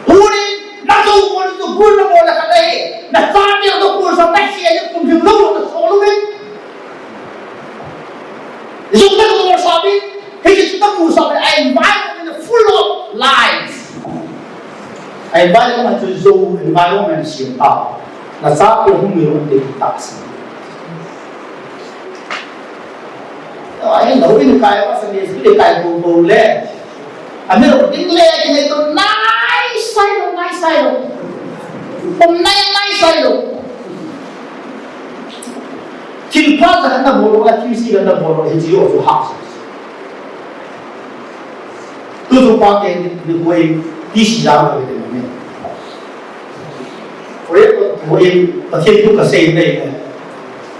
Tuni, na zo ko ni to bul na mo na ka dai. Na sa ni to ko sa na shi ni kum him lo na so lo ni. Zo na ko sa bi, he ji ta ko sa bi, I invite them in the full of lies. I invite them to zo, environment shi ta. Na sa ko hum mi ro te ta si. Ai, lo in kai wa sa ni, su le kai ko ko le. Ami lo ding le, ki le to nai sai lo, nai sai lo. Pom nai, nai sai lo. Thil pha sa na bol wa, thil si na bol wa, hi ji yo su ha. Tu tu pa ke ni, ni koi, ti si la ma ke ni. Koi, koi, Pathen thu kasei nei.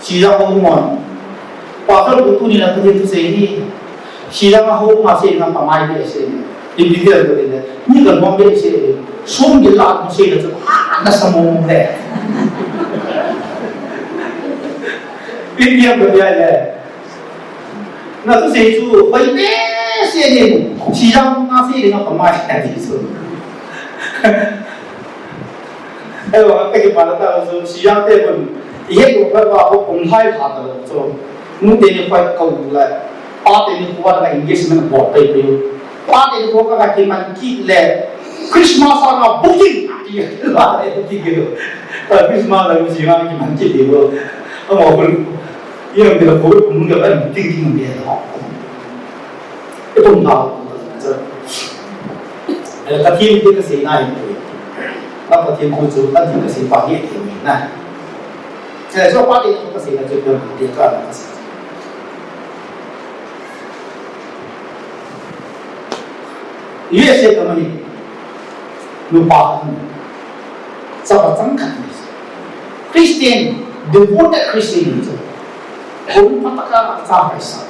Sijang ho mon. Pastor pu tuni na Pathen thu sei ni. Sijang ho ma sei na pamai be sei ni. Individual be le. Ni kan mong be sei ni. Sum ge la mo sei na chu. Ah, na sa mo mo le. Indian be le. Na thu sei chu. Hoi be sei ni. Sijang na sei ni na pamai be sei chu. Eiho, ka kipana ta chu, sijang te pun, i het u phat pa ho pung hai pha ta chu. Nu te ni khoi kau lai. Pa te ni khoi ka engagement bol pai pai. Pa te ni khoi ka kiman kit le. Christmas a nga booking. Ti la ti ke. Christmas la sijang kiman kit le. Amo pun. Yang kita khoi pung ka booking ti nge. Ipum thao. Eh, Pathen thu kasei nai. Ka Pathen thu chu, Pathen kasei pa hi thei na. Eh, so Pathen thu kasei na chu, Pathen thu kasei. U S A ka mani. Nupa. Chapa changkhat ni. Christian, devoted Christian ni chu. Home phatah a cha kaisa.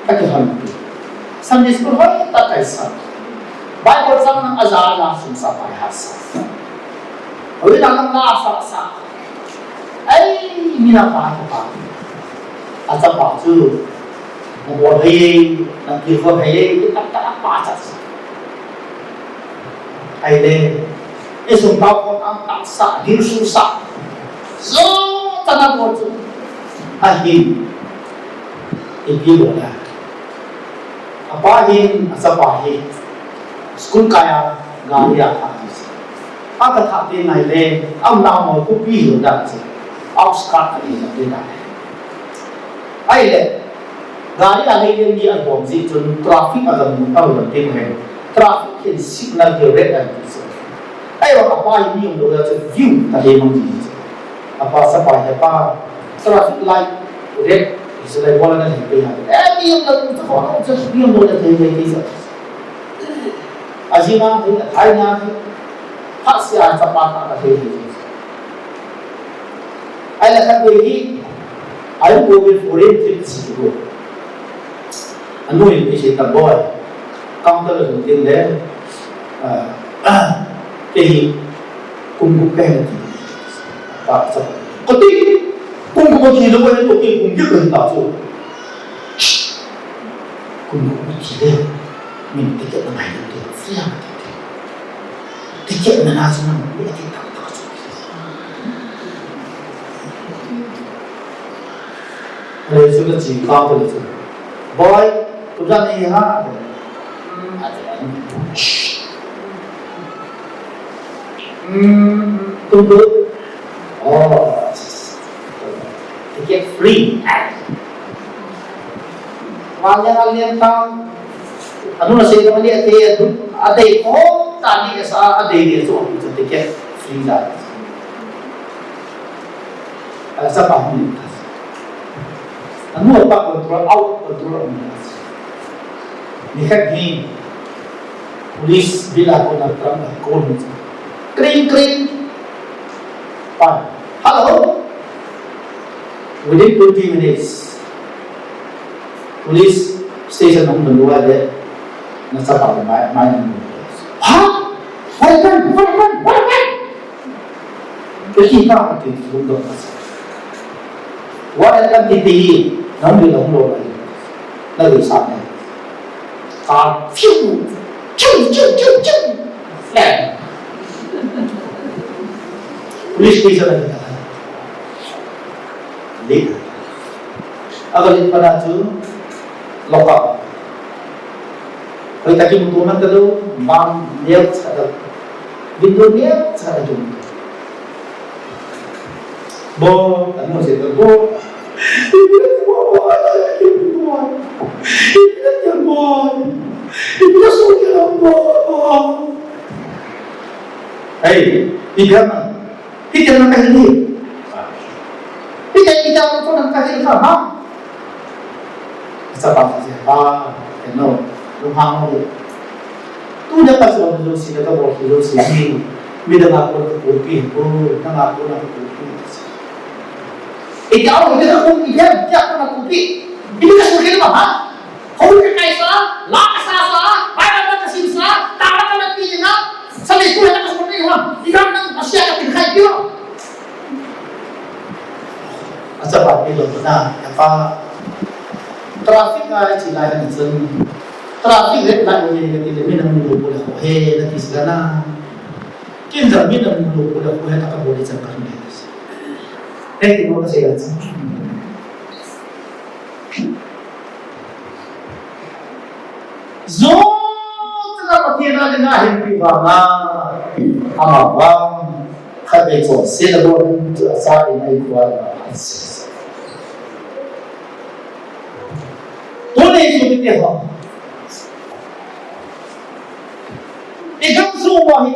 Ka kihon. Sunday school hoitah kaisa. Bible chang aja aja sung sa pai hasa. Hoi na lang la sa sa. Ai, mi na pa ka pa. Achapa chu. Na bol hei, na kihon hei, tak tak pa cha sa. Ahile, isung tao kon ang taksa, dilsusa. Zo tana bol chu. Ahin. Ipi bol a. Apa hin, achapa hin. School kai a, gari a kha. Aka tha te ngai le, am na mo kupi lo da che. Outskirt a ni le da. Ahile, gari a lei le mi a bom ji chun traffic a dam mun a lo te hen. Traffic hin signal hi red a ni chu. Ahivang apa hi mi um lo da chu view ta le mang ji chu. Apa sa pa hi pa traffic light red hi chu lai bol na le pe ha. Eh, mi um lo chu ko chu mi um lo da te te te sa. Ajing a hi, athai na hi. Phat sia chapa tha ka thei hi. Ahile khatvei hi, ahin go ve foreign trip si go. Anu in pi si ta boy. Counter a dun tin le. Ah, ah, kei hi, kum gup kahi ti. Pa cha. Kati, kum gup kahi lo, kei kum gup kahi ta chu. Kum gup kahi le. Min ticket na ngai dun tin. Free a. Ticket na na chu na mu ati tak tak chu. Ahile chu kachi ka ko le chu. Boy, kum ja nei ha. Hmm, kum gup. Oh. Ticket free. Wale wale tang. Anu na sei ka mani ate adu, adei ko, tani esa, adei de so, so ticket free da. Asa pa hum. Anu apa control, out control. Ni khat ni, police bila ko na tram ko ni. Kring, kring. Pa, hello. Within twenty minutes, Police station a hung lua le, nachapa le mai, mai na. Ha? What happened? What happened? What happened? Kati pa, kati, hung dong. What happened, kati, nang di lang lo. Na di sa ne. Ka, fiu, fiu, fiu, fiu, fiu. Flat. Police station a. Late. Aga late pa na chu, lock up. Hoitah a kimuto man talou, bang neo cha ta, window neo cha ta kimuto. Bo, ano si ta bo. Ipi na bo, ipi na bo, ipi na bo, ipi na so ki bo. Hey, ipi na. Hiti na kahi ni. Hiti, hiti na kahi ni ha. Sa pa sa pa, no, no ha mo. Tu na pa so no si na ka bo ki lo si ni. Mi da ma ko ko pi ko, na ma ko na ko pi. Iti au, iti na ko, iti na ko na ko pi. Iti na so ki ma ha. Hou ka kai sa, la ka sa sa, Bible ka sim sa, ta ka na pi na, sa le tu na ka so ni ha. Iti na Asia ka tin khai pi lo. Achapa pi lo na, ya pa. Traffic a chi lai na chun. Traffic red light ni ni ni ni na mu lo ko la he na ti sa na. Kin da mi na mu lo ko la ko he ta ka bo ni chang ka ni. He ti mo ka se la. Zot chunga Pathen a dinga hinpi vanga, ama vang, khatvei chonset abol in chu acha in a inkuan a. Tuni chu mite ho. I gamsung uva hi,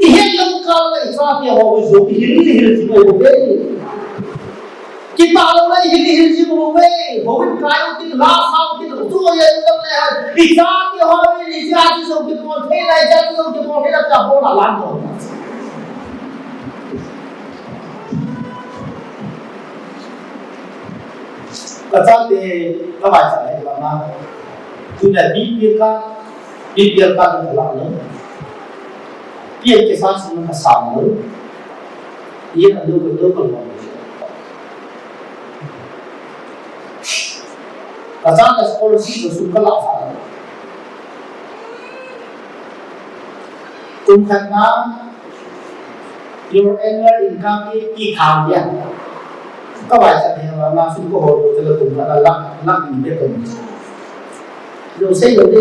i hetlou kah a i chate ho i jong i hil, i hil jing uve. Kipah louna i hil, i hil jing uve. Houin kai u kit, la sa u kit, tu ya u le. I chate ho i, i chate jong kibol thei lai, i chate jong kibol thei lai, ta bol a lan ko. Ka chate, ka vaicha le la ma. Tuna bi pi ka, bi pi ka ka la no. Pi ke sa sung ka sa no. Ye na lo ko lo ko lo. Ka chate scholarship sung ka la sa. Kum khat na, your annual income is three thousand. Ka vaicha le la ma sung ko ho lo te la kum khat na lakh, lakh ni te kum. Lo sei lo de.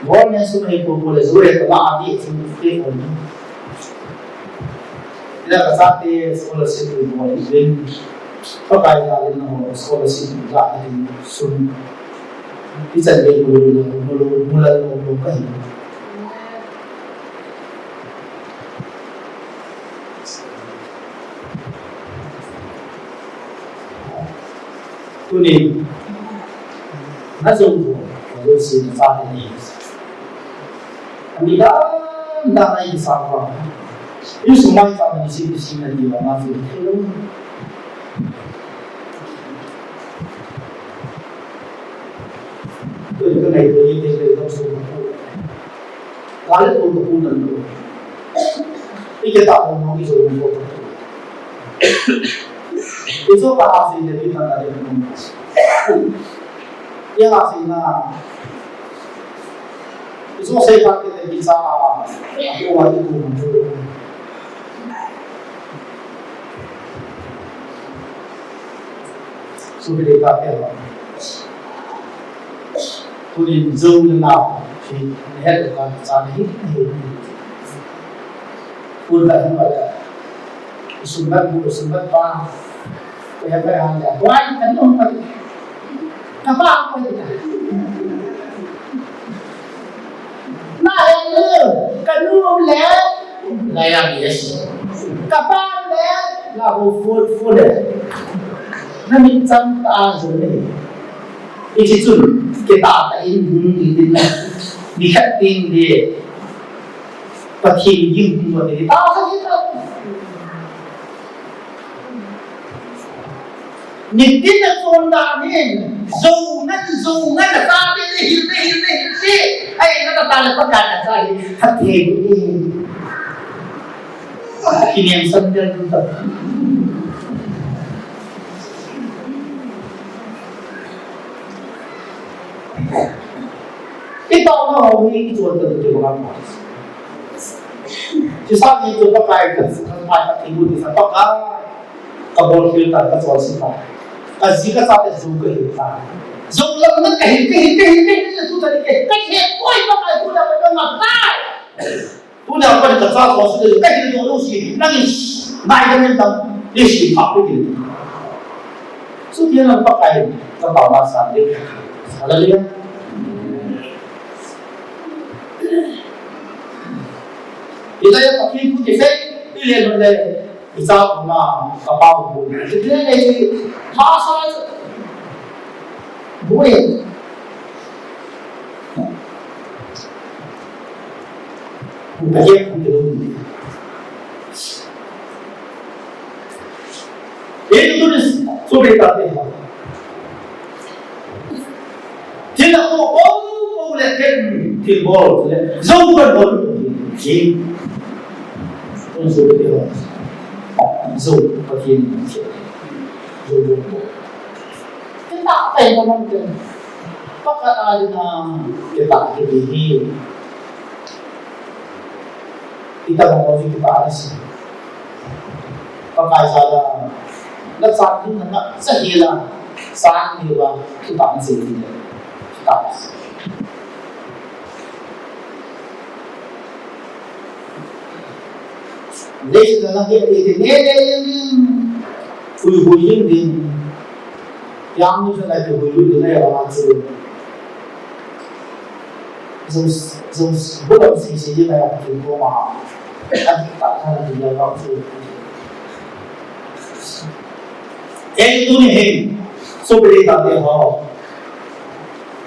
Government sum hi ko ko le jure ko la a di sum ke ko ni. Ila ka chate scholarship ni mo ni ben. Pakai la le no scholarship la ni sum. I chan be ko lo lo mo lo mo la lo lo ka hi. Tuni, na jong ko, ko jong si na sa ni. Ami da, da na i sa ko. I su mai sa ni si si na ni ma si. Tuni ka nai to ni te le to su ko. Kale ko ko pun nan lo. I ke ta ko no i so ko. I so ka ha si le bi ta na le ko. I ha si na. I so se ka ke te bi sa. Ko wa i ko no. Su bi de ka ke wa. Tunin Zoom le nau, hi, ni het ka cha ni hi, hi, hi. Kun ka hin ba le. Sum ba bu, sum ba pa. Ko ya ba ya le. Wa ni kan nong pa. Ka ba ko ni. Na he le, ka nu le. La ya bi es. Ka ba le, la ho fu fu le. Na min chang ta zo le. Hiche chun, kitah tah in hung ding tin, nikhat teng le, Pathen ding hung ding tin, tahsa hi ta. Nitin a chon dan hin, jou ngan, jou ngan, a ta te le hil te, hil te, hil te. Ai, na ta le Pakai na sa hi, ha te ni. Kinem san del ta. Itaona ho hi ichol ta ding ti bang a. Chisa ni chu Pakai ka, ka, ka, ka, ka, ka bol khel ta, ka chol si ta. Ka ji ka cha te jou ka hil ta. Jou lam nan ka hil, ka hil, ka hil, ka hil, tu ta ni ke. Ka hil koi Pakai tu na ka ngap ta. Tuna pat ka cha ko si ka hil to lo si, nang is, nai ka men tam, ni si pa ko ki. Su ti na Pakai, ka pa ma sa de. Hallelujah. Ita ya pa ki ku ki fe, ile no le. Icha ma, ka pa bu. Ti le, ha sa. Bu e. Bu ka ye bu de. Ye tu ni, so be ta te ha. Thil a ko, ko, ko le thil, thil bol le, jou kan bol. Ji. Tun so le ho. Jou, Pathen. Jou, jou. Kita pai ko man te. Pakhat a ding a, kita, kita hi. Kita ko ji kita na si. Pakai sa la, na sa ni na sa hi la, sa ni wa, kita na si ni. Kita. Leiset a lang hi, hi, hi, hi, hi, hi. Hui, hui, hi, hi. Yang ni sa lai hui, hui, hi, hi, hi, hi. Zo, zo, bulam si, si, hi, hi, hi, hi, hi. A, ta, ta, hi, hi, hi, hi. Ei, tu ni hin. So, pe, ta, te, ho.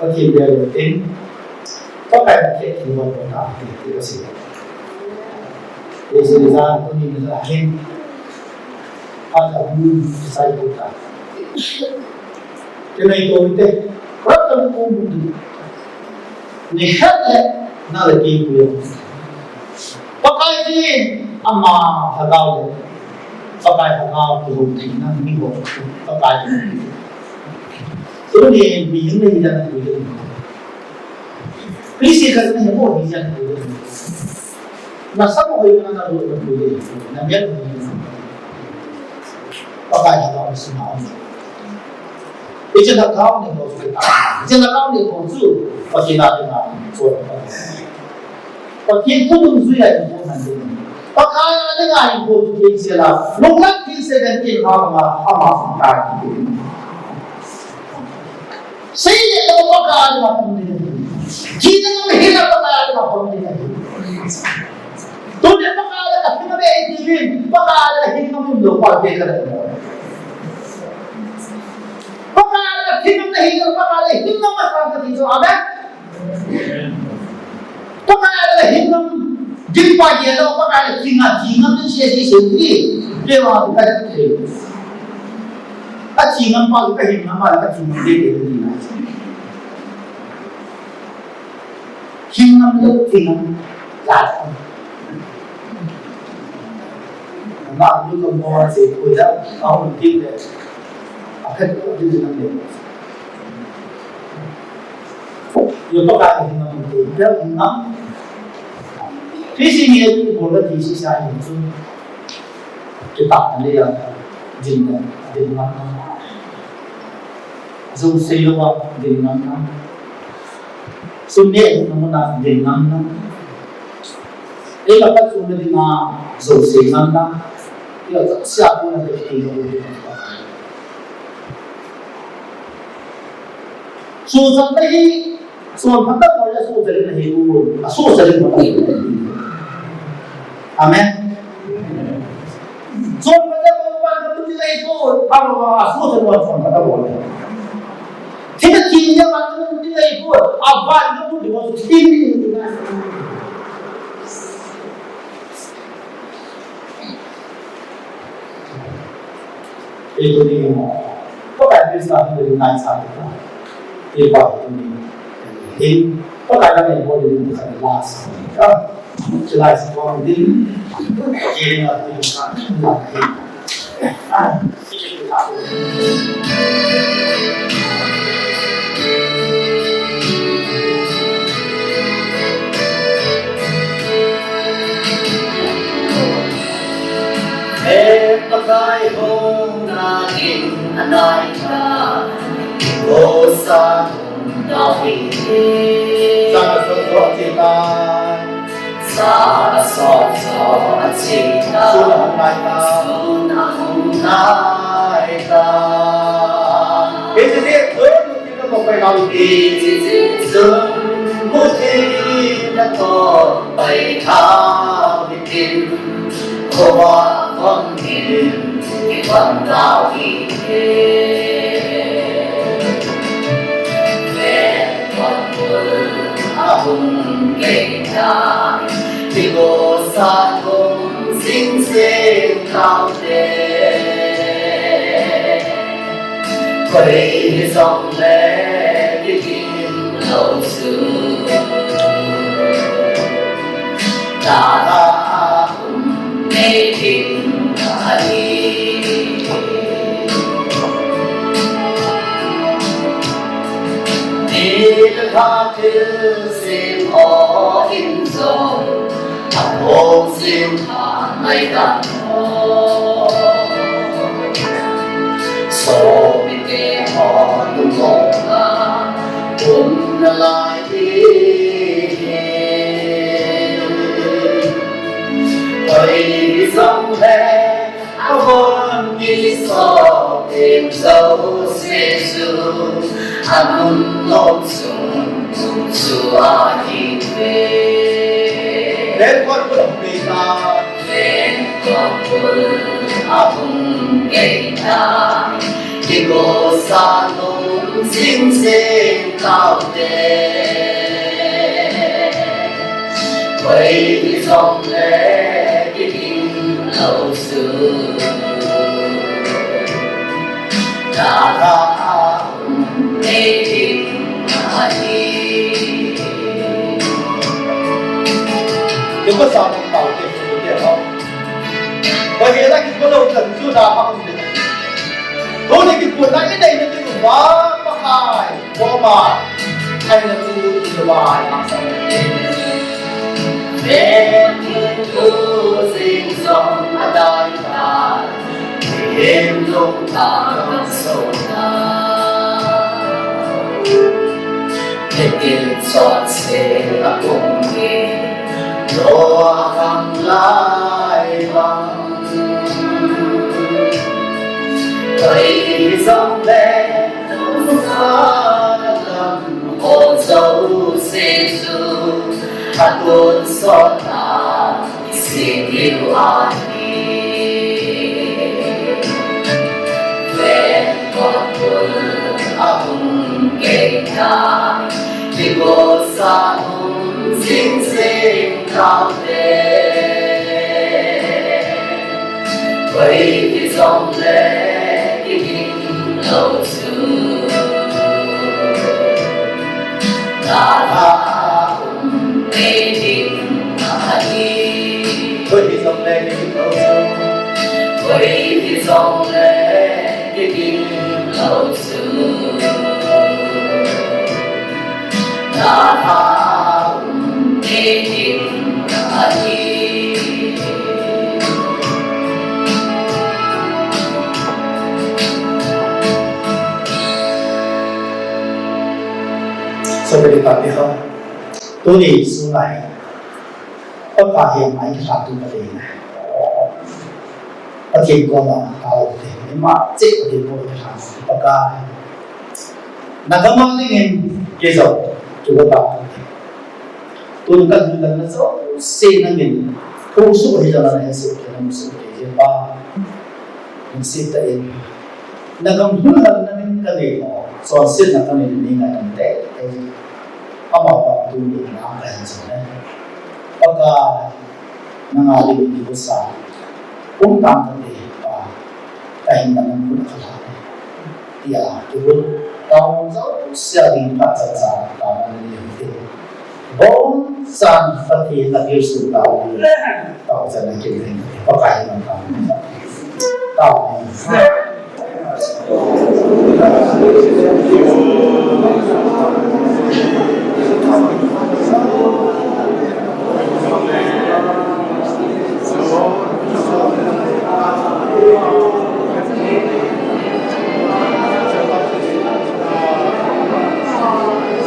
Pathen bia le tin, Pakai Pathen thilbol ta, ti, ti ka sei. Ti sei le jan, tuni le jan hin, Pakai hung sai ko ta. Ti nei to te, rat ta ko mu tu. Ni khat le, na le ki ku yo. Pakai ji, ama Lhagao le. Pakai Lhagao ki hung thei na, ni ho, Pakai. Tuni, mi hing le, mi jan, mi hing le. Please, ka na mo hi jan ko. Na sa mo hi na na ro ko. Na mer mo hi. Pakai Lhagao si ma. Icha Lhagao ni ko. Icha Lhagao ni ko chu. Pathen a ding a. Pathen thu dungjuia hinkho man ding. Pakai a dinga hinkho chu kei sela. Lunglam thil se den kin ha ma, ama sung kai. Sei le ka Pakai a dinga pum ding. Thi na ka hi na Pakai a dinga pum ding. Tu ne Pakai a dinga pum ding, Pakai a dinga hin na mun lo pa ke ka. Pakai a dinga hin na hin na Pakai a dinga hin na ma sa ka ti jo. Amen. Pakai a le hin ngam, ding pa ye lo, Pakai a le thing a, thing ngam ni sia si se ni, le wa tu ka te. A thing ngam pa tu ka hin ngam ma, ka thing ngam le le ni na. Hin ngam le thing ngam, la. Na lu ka mo se ko da, a hon thing le. A phet ko thing ngam le. Yo Pakai hin ngam te, bel hin ngam. Christian ni tu ko la ti si sa hin tu. Kita le ya, din, din ngam na. Zo sei lo wa, din ngam na. Sun ne, ngam na, din ngam na. Ei la pa tu na din na, zo sei ngam na. Yo, sia ko na te ti lo. Suhchatna hi, suhchatna bol le suhchatna hi u, a suhchatna bol. Amen. Suhchatna bol, ban ka tuti lai ko, a, a suhchatna bol, suhchatna bol. Thina thina ban ka tuti lai ko, a ban ka tuti ko, thina. Ei ko ni mo. Ko Sa ni nai sa ta. Ti ba ni. Hin. Pakai na ni bo ni ka la sa. Ka. Lai sa ko ni. Ki na ni ka. Na. He Pakai hung na ding anai ta, ko sa hung na ding. Sa na so so ti ta. Sa so so ti ta. Sun hung nai ta. Sun hung nai ta. He ti ti. Ko pai nau ti, ti, ti, sun mu ti na to pai thau ni tin, ko ba kon tin, ki kon tau hi ke. Ve kon kul a hung ke ta, ti ko sa kong sing se tau te. Koi hi jong le kigim lou chu. Tah a um nei ding ahi. Ni le tha thil sem ho in jong. Aphong sing tha nai dan ho. Sopite ho tum ho a um nalai hi. Koi hi jong le Avon ni so tem zo se su, anun nom sung chu ahi ve. Len kon kun pe ta. Len kon kun ahung ke ta. Ki go sa nom sing sing tau te. Koi hi jong le kigim lou chu. Tah a um nei ding ahi. Kei ko sa nung pau te, te ho. Koi hi la kiko lou chan chu na pa um te. Tuni kipuna inei na kinu ba pa kai. Koma, aina tu iluai maksang. Ven tu tu sing song adai tai, ven tu ta song ta. Netin sot se akung ke, lo akang lai bang. Koi hi jong le, Ol Jesu, atonsot a ising liu ahi. Ven kon kul ahung kei tai, kigo sa hung sing sing tau te. Koi hi jong le kigim lou chu. Tah a um nei ding ahi. Koi hi jong le kigim lou chu. Koi hi jong le kigim lou chu. Tah a um nei ding ahi. Sopite, tapi ho. Tuni sunga hi Pakai henga ikilhah tu Pakai na. Pathen koma tao te. Ima che Pathen koma ikilhah tu Pakai. Nagam a dingin kei jong kigo tao te. Tun kalhun lang na jouse nangin. Khusu hi jong nahin sohkei, nahin sohkei, Pa. Nangin seitan. Nagam lhun lang na ding kanei ho. Chonsetna kanei ding ngai tante. Amavang tuni na kahin chon e. Pakai, nanga dingin kigo sa. Kum tang kate, Pa. Kahin na nang kun kalha. Tia, kihun, taona jouse a ding phat chan chan, taona nei u hite. Bonsah Pathen a thilsoh taona, taona chan a kin ring, Pakai in taona. Taona.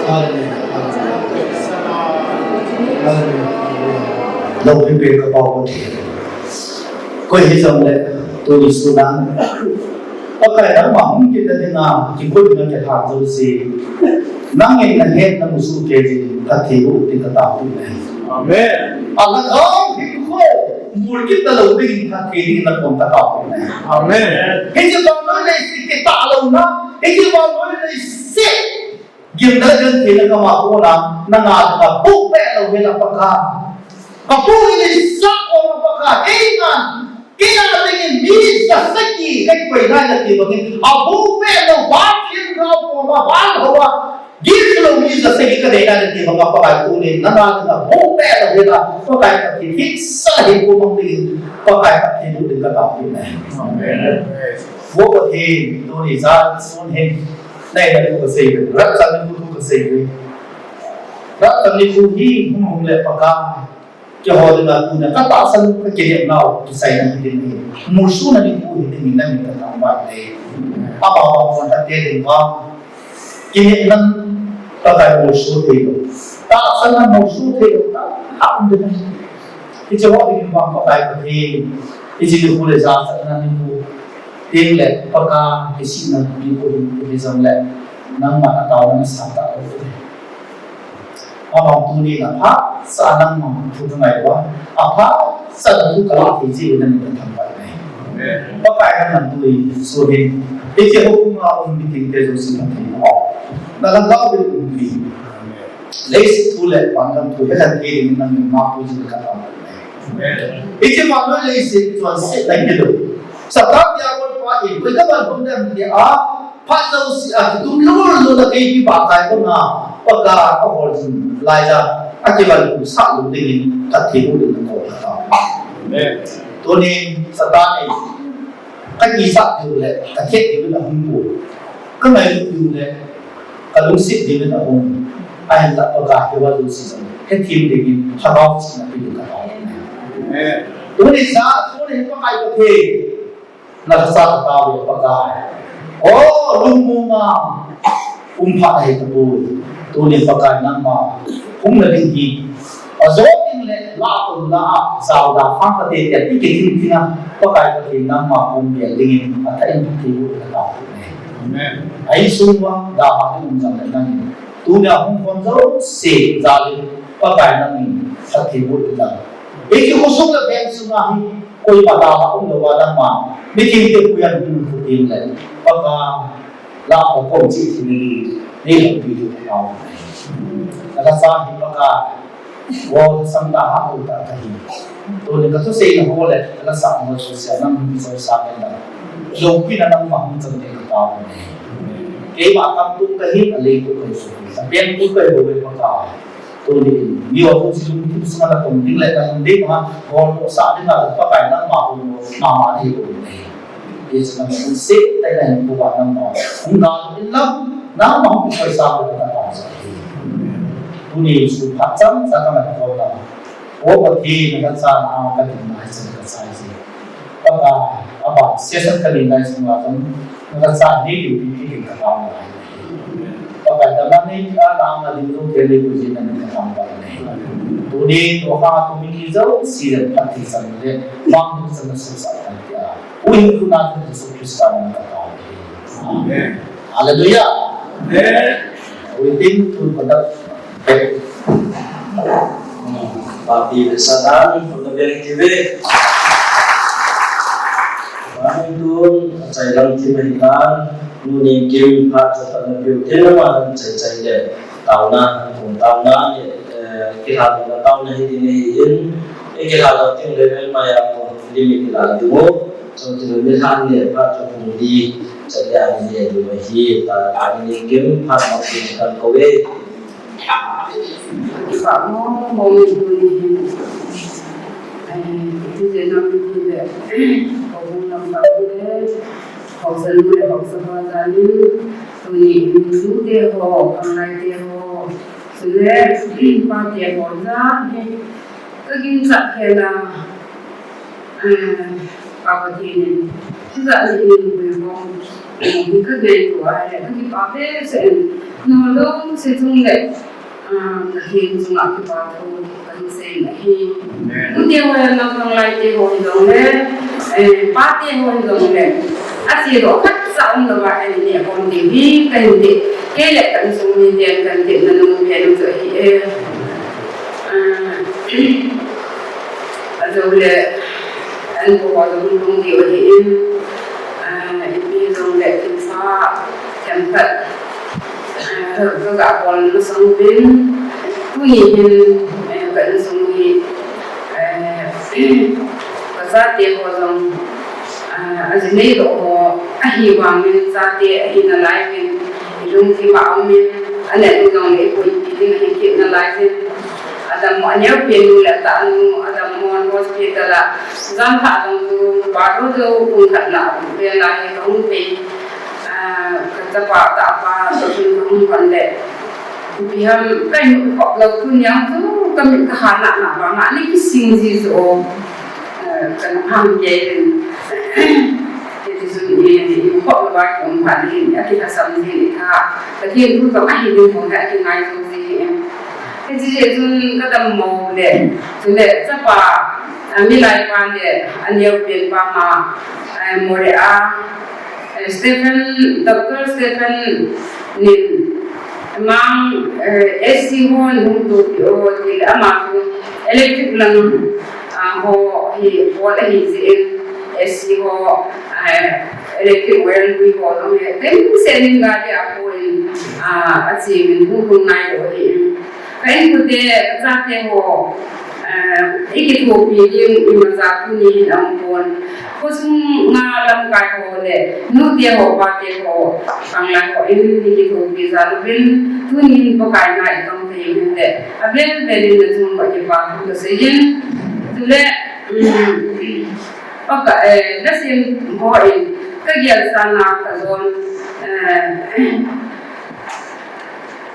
Hallelujah. Hallelujah. Hallelujah. Lungpi pen ka Pa Pathen. Koi hijongle, tuni sun a Pakai nangma hung kitna dinga, kikhutna kilhan jouse. Nangin nahet namusoh kei jin, phatthei boh ding kataopeh ahi. Amen. Alhagao hinkho, mul kit talou dingin phatthei dingin nakom kataopeh ahi. Amen. Hiche vannoi leiset kitah louna, hiche vannoi leiset gimna le gentheina kama kona, nanga dinga bohpeh louhela Pakai. Kapu Elisha koma Pakai, keiman, kei a dingin mi jasagi kakoi nai nati bangin, abohpeh lou, Pathen nao koma, van houva, gilou mi jasagi kanei nai nati banga Pakai tunin, nanga dinga bohpeh louhela, Pakai Pathen, hisa hinkho mang dingin, Pakai Pathen ding kataopeh ahi. Amen. Vo Pathen, tuni jan sun hin, nei na thu kasei uve, rapture nikho thu kasei uve. Rapture nikho hi hung hung le Pakai, keiho dinga tuna katahsan u kakinepnau kichaina hiding ahi. Molsona nikho hiding in namin kathangvah e. Abang bang hon hate ding vang. Kinepnan Pakai molso thei lou. Tahsanna molso thei lou. Tahsan ding ahi. Hiche ho dingin vang Pakai Pathen, hiche nikho le jachatna nikho, tengle Pakai kisihna nikho hi, hijongle, nangma nataona nasatah lou. Amavang tuni na phatsah nangma thu kangai uva, aphatsah thu kalah thei jeh in namin kathangvah e. Pakai nangman tuni sun hin, hiche houbung a um miting te jouse Pathen o, nalhagao uvin umpi. Leiset thu le vangam thu helhan thei dingin nangma pu jing kataopeh e. Hiche vannoi leiset chonset nahi lou. Satan Diabol pa in, koi kaban hom dem tia, phat jouse a kitum lulul na keipi Pakai koma, Pakai ahol jing laiya, akivan kum sah lou dingin, phatthei boh dingin nakom kataopeh e. Tunin Satan in, kakisah diu le, kathet diu le ahung poi. Kangailut diu le, kalungset diu le ahung. Ahinla Pakai hiva jouse jong hethem dingin, lhagao chihna pe ding kataopeh e. Tuni jan, tuni hin Pakai Pathen, nalhasa katao uve Pakai. O, lungmong a, um phat ahi tapoi. Tunin Pakai nangma hung na ding hi, ajo ding le lah tona a, jaoda khang kate tia ti kithing thing a, Pakai Pathen nangma hung bel dingin, athah in phatthei boh kataopeh e. Amen. A insung uva, dama ding um jongle nangin, tunia hung khom jouse jalin, Pakai nangin, phatthei boh in lang. Hiche khosung le veng sunga hi, koima dama umlouva nangma, mithengte puiya hung khutin le, Pakai, lah kakom cheh thei ding, nei lhahpi diu kataopeh e. Nalhasa hi Pakai, vo lhasam tah hahsa tah kahi. Tuni kathuseina ho le, kalhasam ho jouse a nang hung kichoisang in lang. Loupina nangma hung chang ding kataopeh e. Keima tamtup kahi, aleitup kahi. Apentup kahi bouve Pakai. Tunin, miho hung chilungthim sunga nakom ding le, nalungdei banga, holmo sah dinga, Pakai nangma holmo mama nahi bouve. Hiche nangma hung seh tah in nahin kou uva nangma hung gal in lang, nangma hung kichoisang in lang kataopeh e. Tuni chu phat chomcha kaman khom lang. O Pathen, nalhachana a kading nai chan kachai jin. Pakai, aban session kanei nai chunga jong, nalhacha nei diu pi pi ding kataona ahi. Pakai, damna nei a, na anga ding jong kei nei pu jin nangin kathangvah e. Tuni, tua khang a tou mi jouse jong phatthei chan le, vangboh chan nasosah tan tia. Uhin khuna Jesu Christa min a kataona ahi. Amen. Hallelujah. Amen. Uitin tun padak. Papi le Satan, tun na beng kive. Papi tun, achai lang kive hitan, nuni kim phat sa tan na piu, tin na ma chai chai le. Taona, tun taona, eh, kilha taona, taona hi tin hi in, eh, kilha taona tin level ma ya ko, limit la diu. Chonthei mi lhan le pa chu pung li, chadia ni le du ma hi, ta ka ni kim pha ma kim kan ko ve. Kipa mo mo ni du ni hin. Eh, tu je na mi tu le. Ko bu na pa bu le. Hausa nu le hausa pa ta ni. Tu ni hin tu te ho, ang lai te ho. Sule, pa te ho ja. Ka gin sa ke la. Eh, Pa Pathen in, hijat ni in hui bom, eh, ka ngaitua le, ka kipa behseh in, nunglam se chung le, ah, Pathen chunga kipa thu, ka hin sei na hi. Amen. Nute ho, nang nang lai te ho hi jong le, eh, pa te ho hi jong le, a che doh khat cha um lou va, eh, ni kon te hi, ka hin te, kei le ka insung mi te, ka hin te, na nung te, nung te hi, eh. Ah, Ajo le, an ko ho jong lung di ahi in, ah, ipi jong le kin sa, themkhat, ah, ka, ka ga bol masang uvin, tuni hin, eh, ka insung hi, eh, ka chate ho jong, ah, aji nei doh ho, ahivangin chate ahi nalai uvin, ilungthim a um in, aneh u jong le ipui pi ding ahi kit nalai uvin. Adammo, aneo pen nu le atah nu, adammo hospital a, jan pha jong chu, baro jo pung khat lah, vel a hi kahung pei, ah, ka chapa, tapa, so chun kahung pan le. Ipi ham, ka imu khop lou tuni a chu, ka mit ka ha na na vang a, ni kising ji chu o, eh, ka na ham kei in. Hiti chun i, i khop lou va ki um phat in, a kilhasam jin i tha. Pathen thu jong ahi ding mong le a kingai jong ji. Hiti chun ka dammo le, chule chapa, a milai pa le, a neo pen pa ma, a Moreh a, eh, Stephen, Doctor Stephen Nin, Mang, eh, S C hon hung tu pi o, ti le ama chu electric lang, ah, ho hi, ho la hi ji in, S C ho, eh, electric wire lui ho jong hi, tin se nin ga dia ko in, ah, a chi min hung hung nai lo hi in. Ka inkote, ka chate ho, eh, i kithopi ding imacha tuni hin a um pon. Khosung nga lamkai ho le, nute ho, pate ho, panglai ho, in i kithopi jal uvin, tuni hin Pakai na i tong thei uvin le, avel vel in na chung ka kipa thu ka sei in. Chule, um, Pakai, eh, na sim ho in, ka gel sa na ka jon, eh,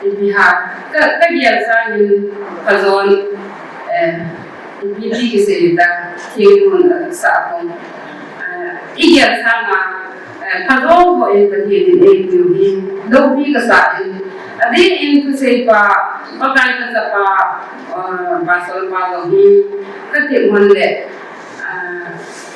Ipi ham, ka, ka gel sa hin ka jon, eh, ipi ti kisei ta, thil mun, eh, sa kong. Eh, i gel sa nga, eh, ka jon ho in Pathen in eipiu hi, loupi ka sa in. Adeh in thusei pa, Pakai ka chapa, eh, pastor pa jong hi, ka tep man le,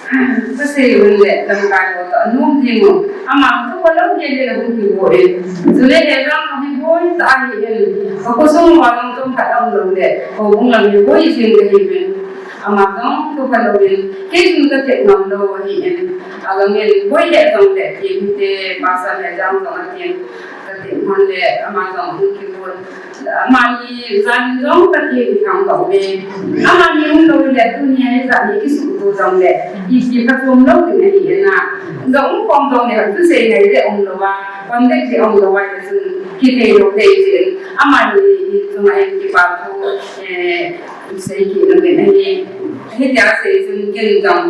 Ah, ka sei un le, lamkai ho toh, anom jing u. Ama, ka phalou jeng le, hung kigo e. Chule, he jong hi boi tah ahi in. Ka khosung uva jong chomkhat aum lou le, houbung lam hi boi jing ka hi in. Ama jong ka phalou in. Kei jong ka tep ngam lou ahi in. Alang in, boi le jong le, kei te, pasal he jong jong atin. Ka tep man le, ama jong hung kigo. Amani jan jong Pathen i thang lou ve. Amani um lou le tunia hi jan hi kisuhto jong le. Ipi ka chom lou ding ahi na. Jong um khom jong le thusei ngai le um lou va. Contact le um lou va chun kithei lou dei chun. Amani hi chunga hin kipa thu, eh, sei kit lou ding ahi. Hitia sei chun ken jong.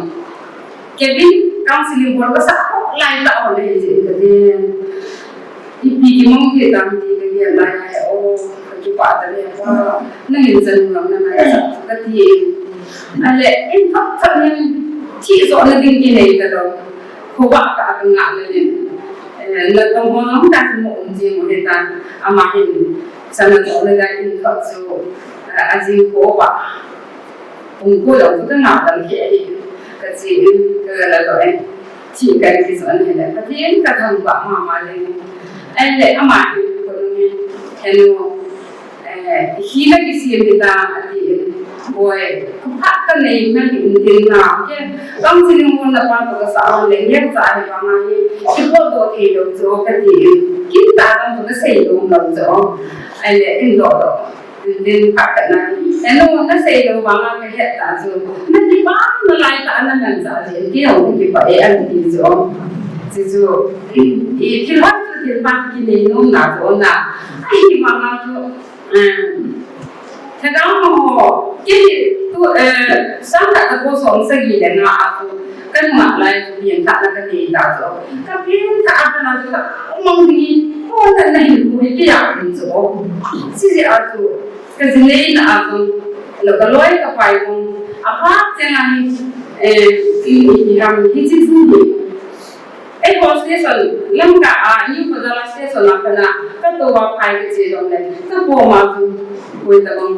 Kevin, counseling bol ka sa, lai ta ho le je ka de. Ipi kimong ti tam ti ka de lai hai, o, ka kipah ta le pa. Nangin chan ngam na ngai sa, ka ti. Ale, in phat phat nin, thi jo na ding kinei ta lou. Khovah ka ka ngah le nin. Eh, na tong ho nang ka mo um ji mo he ta. Ama hin, chan na jo na ding in phat jo. Eh, a jing khovah. Pung ko lou chu ka ngah dam kei ahi. Ka che in, ka la doh in. Thi kan kichon hile. Pathen ka thangvah mama le. Ahile ama hi ko ni. Henu. Eh, hi la kisem hita ati in. Boi, ka phat ka nei na ki in tin na. Ke, kam si ning mon na pa to ka sa on le. Nge sa hi pa ma hi. Ki ko do thei lou chu ka ti in. Kin ta kam to ka sei lou lou chu. Ahile in do do. Tin, tin, phat khat na hi, Enu, nasei lou vanga kahet ta chu. Nakipah nalai tah a namanchah jeh in kei jong kakipah e, ati chu. Chuchu, i thil hoi chu thil pha kinei nom na chu na. Ahivanga chu, um, Thadou ho, kei tu, eh, sang khat le kum som sagi le nga a chu kanung a lai chu pianthahna kanei ta chu. Kapianthah a kana chu ka mang ding in, ko na na hin ko hi kei a hin chu. Sijeh a chu, ka jinei na a chu, lo ka loi ka pai kong, a pha cheng a hi, eh, i, i, i, am, hi chi chu ni. Eiho station, Lamka a, New Bazar station a pat a, katou a phai kache jongle, kakom a chu, koi tabang,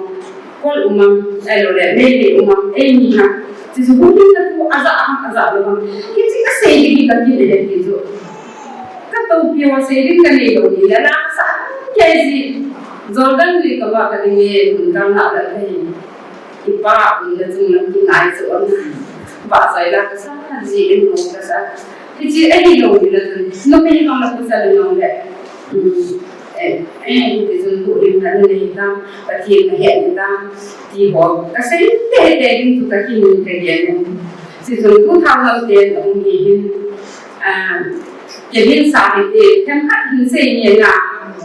kol um am, ahilou le, meilei um am, eimi ham, chuchu hung hin katu, aja ham, aja lou ham. Hiche kasei ding hi kakin e ti chu. Katou piu a sei ding kanei lou ni le, la sa, kei ji, Jordan ni kava kading e, hun kan la la kahi. Kipa, um, na chung lam kingai chu, um, ba sai la kasa, ji in no kasa. Hiche ahilou ni la chun, numei kang la kasa le nong le. Um, eh, eh, ti chun tu in na nei tam, Pathen na he ni tam, ti ho. Kasei tete ding chu kakin ka gen. Chuchun two thousand ten a um hi hin, ah, kei hin sa hite, themkhat hin sei ni na,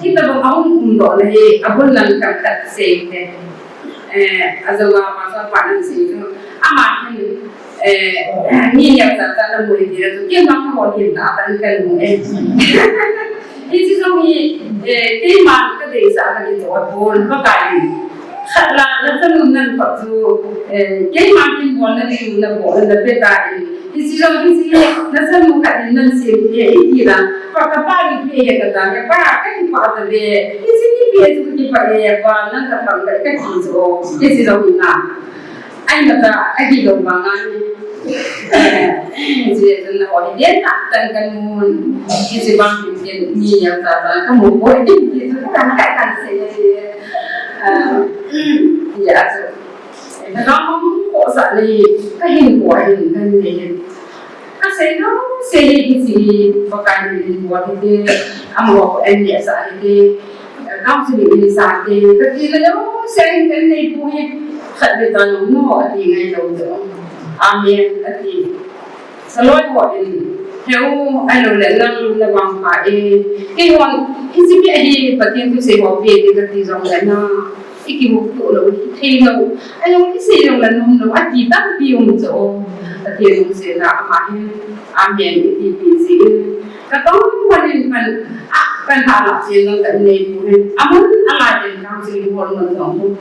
hitabang a um um doh na hi, abul lang themkhat sei te. Eh, ajou a pastor pa nan sei chu, ama hin, eh, mi neocha cha na mu hi ti la chu, kei ma ka hol hin ta tan kan mu e. Hiche jong hi, eh, keima kadeisah a kakichol pon, Pakai in. Khat la, nachanu nan pa chu, eh, keima kin bolna ding, nabol, nape ta in. Hiche jong, hiche, nachanu khat in nan sem e, iti la. Pa, kapa ni pe he kata, he pa, kakipah tave. Hiche ni pe chu kakipah e, pa, nang kathang ve, kati chu. Hiche jong hi na. Ahi mata, ahilou vanga hi. Hiche chun na ho hi den tah tan kan mun. Hiche vang hin ken ni ya ta ta ka mu poi. Hiche chu kan kan kan sei ni. Ah, ya chu. Ka ga mo ko sa ni, kahin ko hin kan ni. Kasei nom sei hi hiche hi, Pakai min in bol hite, amaho ko en le sa hite, counseling in sa hite, kati le nom sei hi kan neipu hi, khat le ta nom no ati ngai lou chu. Amen ati. Saloi ho in, heu, ahilou le nang na vang pha e, keihon, hiche mi ahi, Pathen thusei ho pe te kati jong le na. I kimuto lou, i thei lou, ahilou i sei lou la nom lou, ati tampi um chu. Pathen lungsetna ama hin, amen, i tipi jin. Ka tong panin pan, a, pan ha la chen lou kan neipu hin. Amun ala den kan jing hol man jong hu.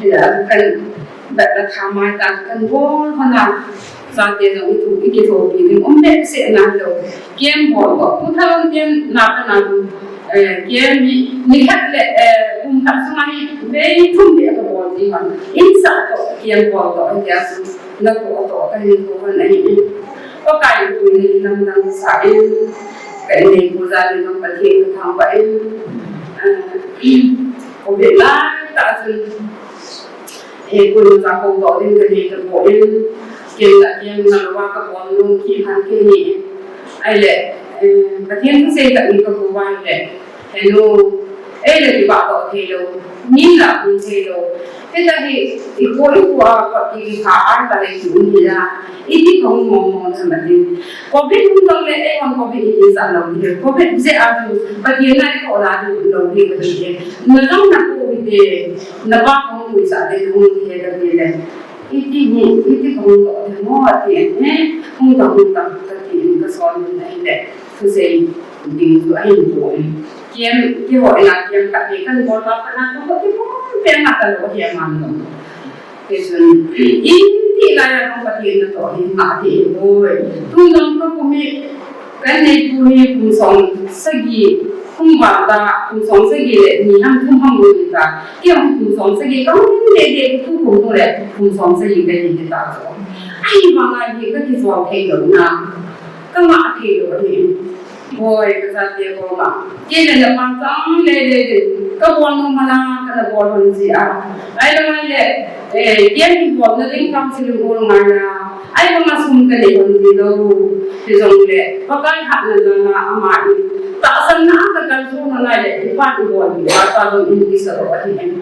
Ila kan, bat la thamai ta kan bol hona. Chate jong i thu, i kithopi ding um behseh nalou. Camp bol toh, two thousand ten na pa na, eh, camp hi, ni khat le, eh, kum khat sunga hi, vei thum beh kabol ding a. Insah toh, camp bol toh, hitia chu, natoh toh, kahin toh hon ahi. Pakai thu ni lamdang sa in, ka inneipu jal in jong Pathen kathangvah in, eh, Covid lai tah chun, Eh, koi cha ko to din ka ni ka ko in, ken la ken na wa ka ko nu ki han ke ni. Ahile, eh, Pathen thusei tah in ka ko wa ahile. He nu, eh, le ki ba to thei lou. Ni la hung thei lou. Hita hi, i ko i ko a pa ki ha an ta le ki un ni la. Iti kong mong mong sa ma tin. Covid hung dong le, eh, hung covid i sa lo ni. Covid je a tu, Pathen na ko la tu lo ni ka ni. Na dong na ko ni te, na ba kong ni sa de hung ni ka ni le. Iti ni, iti kong to de mo a ti ne, hung ta hung ta ka ti ka son ni le. Tu se ding tu ai ko. Kiam, ki ho ina kiam ka ni kan ko ba ka na ko ti ko pe ma ka lo he man no. Kei chun, i ti lai a kong Pathen natoh hi ngah thei poi. Tun jong ka kum hi, kan neipu hi kum som sagi, kum val ta, kum som sagi le ni ham thum ham mu ta. Kei jong kum som sagi, ka hung deh deh, tu kum tu le, kum som sagi ka hi ta chu. Ahivang a hi ka kijol thei lou na, ka ngah thei lou hi. Boi, ka chate koma. Kei le na pang chang le le le. Ka bol nom mana, ka na bol hon ji a. Ai la ngai le, eh, kei ni bol na ding kam si lu bol ngai na. Ai ma ma sum ka le hon ji lo. Ti jong le, Pakai hat na jong na ama i. Tahsan na ka kal su na ngai le, i pa i bol ni, a ta jong in ki sa ro a ti en.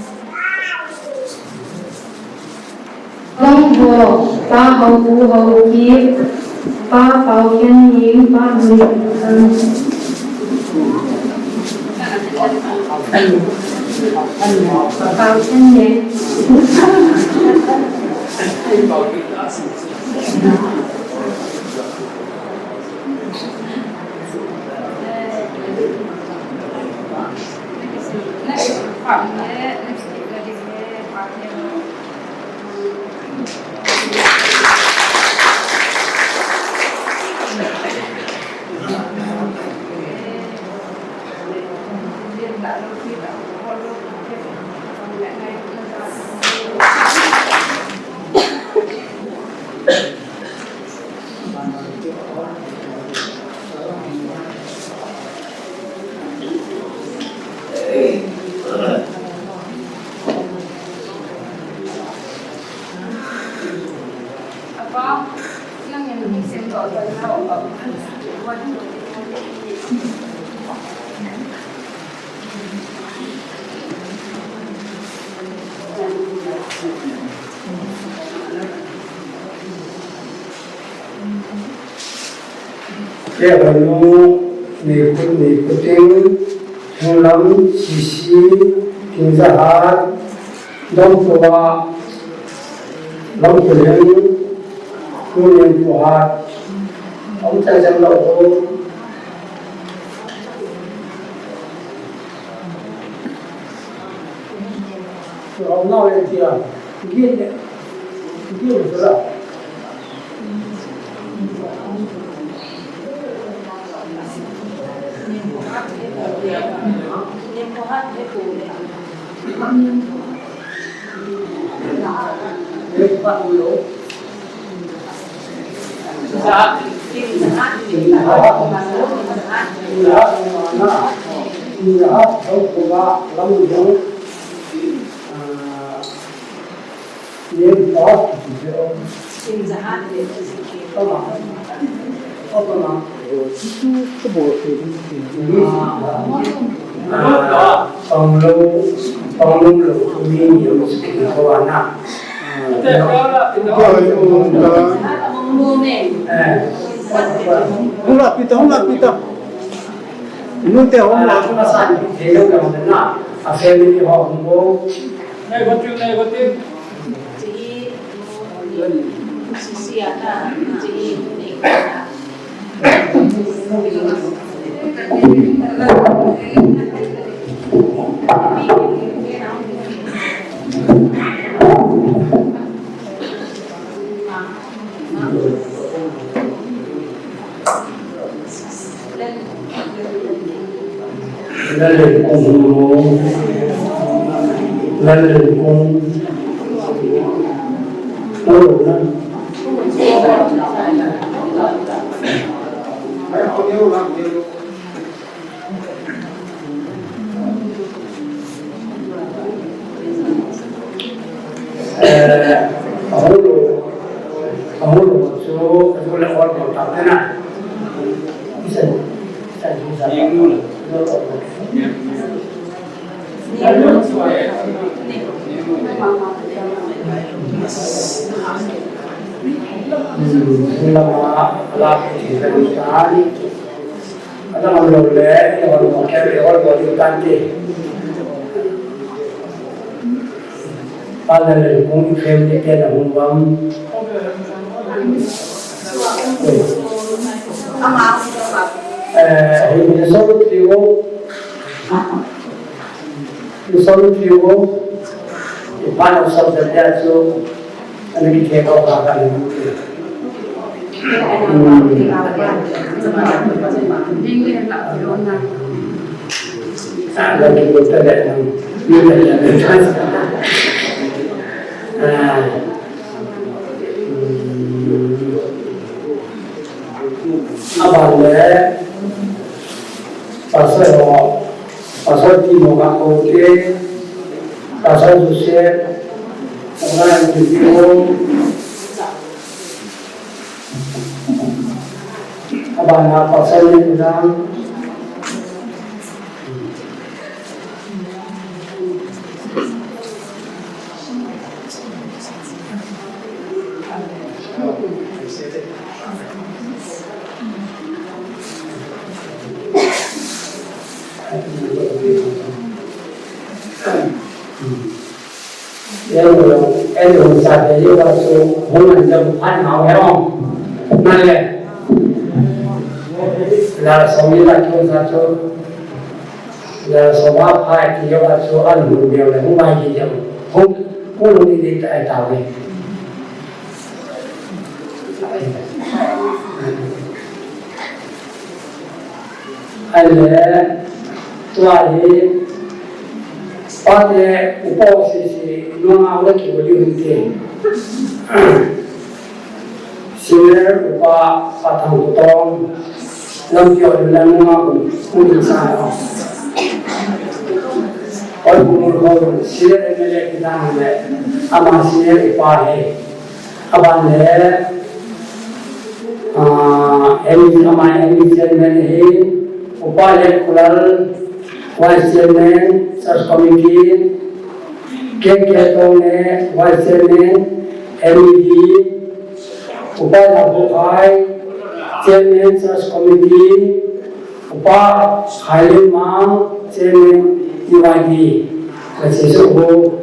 Hong ho, Pa Hau Pu Hau Ki, Pa Pau Khen Ning, Pa Lun Tan. Kehonu, Neiput, Neiputing, Thanglam, Sisi, Tingjahat, Dongpua, Longpuleng, Nunenpuhat, Om Chai Chang Lo. Om Nau Len Tia, Gin, Gin Sura. Panglo, panglum lo, mi ni om siki ko ana. Hula pita, hula pita. Nute hom la. A family ho hom ko. Nei, batil, nei, batil. Lallen kong, Lallen kong. Eh, ahulu, ahulu, so, ahulu, all about that, na. Isa, isa, isa. Hmm, lama, lama, Adam lo le, hol mo ke, hol mo di tante. Father le kong family te na hung bam. Eh, eh, ni so trio. Ni so trio. Ipan of subject ya so. Ani kithei ko ka ka ni. Hmm. Ah, lagi ko ta le nang. Ni ta le. Ah. Hmm. Aban le. Pastor ho. Pastor Timo Ngakhote, Pastor Joseph, Pastor Timo, abana Pastor Nendang. Enu, enu sa te yo ba su, hung an jam phan hao he ong. Na le. La song ni la kyo sa chu. La song wa pha ti yo ba su an hung de le hung ba ji jam. Hung, hung ni ni ta ta we. Ahile, tua hi, pate upa sese, nunga ule ki uli unte. Senior upa, pa Thangkutong, lampi o lula nunga kun, kun sa o. Oi, kumul ko, senior M L A kita nile, ama senior upa he. Aban le, ah, M E, ama M E chairman hi, Upa Letkholal, Vice Chairman, Church Committee, K K Tongne, Vice Chairman, M E D, Upa Lalkhokhai, Chairman, Church Committee, Upa Khailin Mang, Chairman, E Y D. Ka che so ho.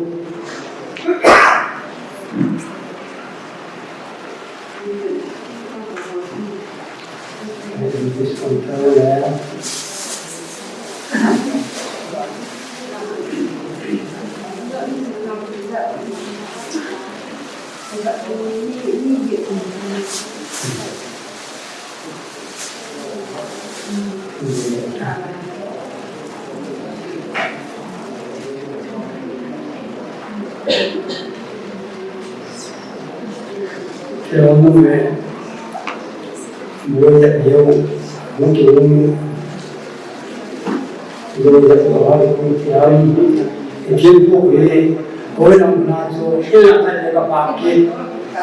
Ken pu hi, koi lam na chu, ila kan le ka pa ki,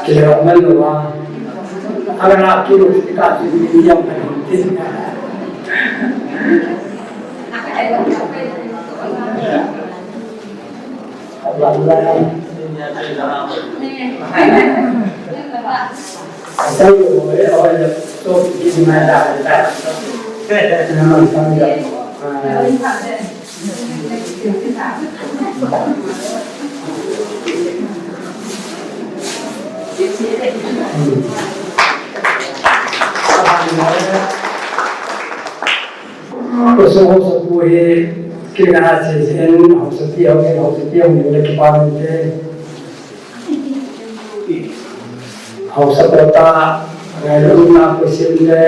ki le man lo wa. Aga la ki lo ki ka ki ni yang kan tin. Lam la. Kosong haosapu hi, kina sesen, haosapi, haosapi, haosapi, haosapi, haosapi, Haosa kota, ngailutna puisim le.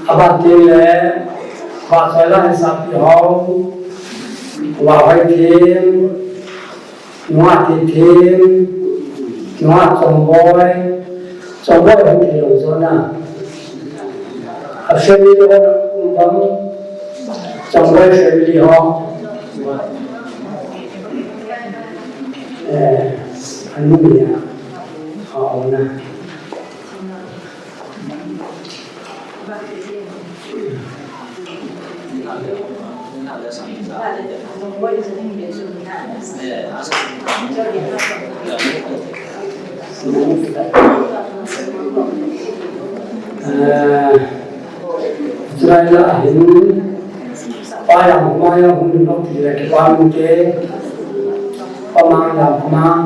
Aban tin le, Vahchoila Heisapi ho, Vahhoi Thim, Nunga Tithem, Nunga Chongboi, Chongboi hung thei lou jona. A family ho na um bang, Chongboi family ho. Eh, anu ya, a ona. Eh, Israel a hin, pa yang ma yang hun nok ti le ke pa mun ke, pa mang yang pa mang.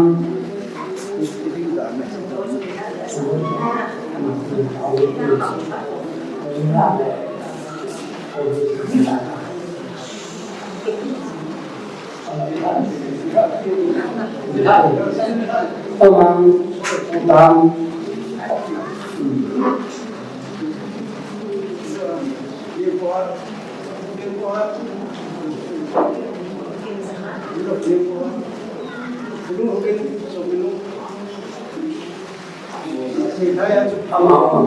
Ama, ama.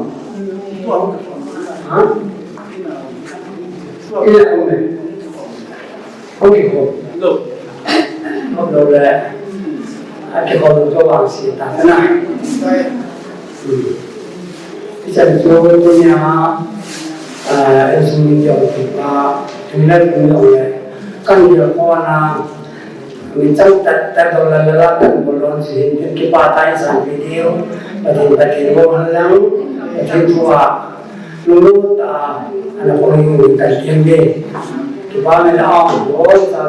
Ha? Ina kome. Hung kikhom. Hung lou le. Akikhom lou chu vangse ta na. Hmm. Ichan chu tunia, ah, insung min jong kipa, tunia tunia le. Kan jong kona, Min chang tat tat dong la la la kan bol lon si hin tin kipa tai san video. Pathen, Pathen bol han lang. Pathen thua. Lunglut tah a ana pang hi u tai tiang de. Kipana le a, o, sa.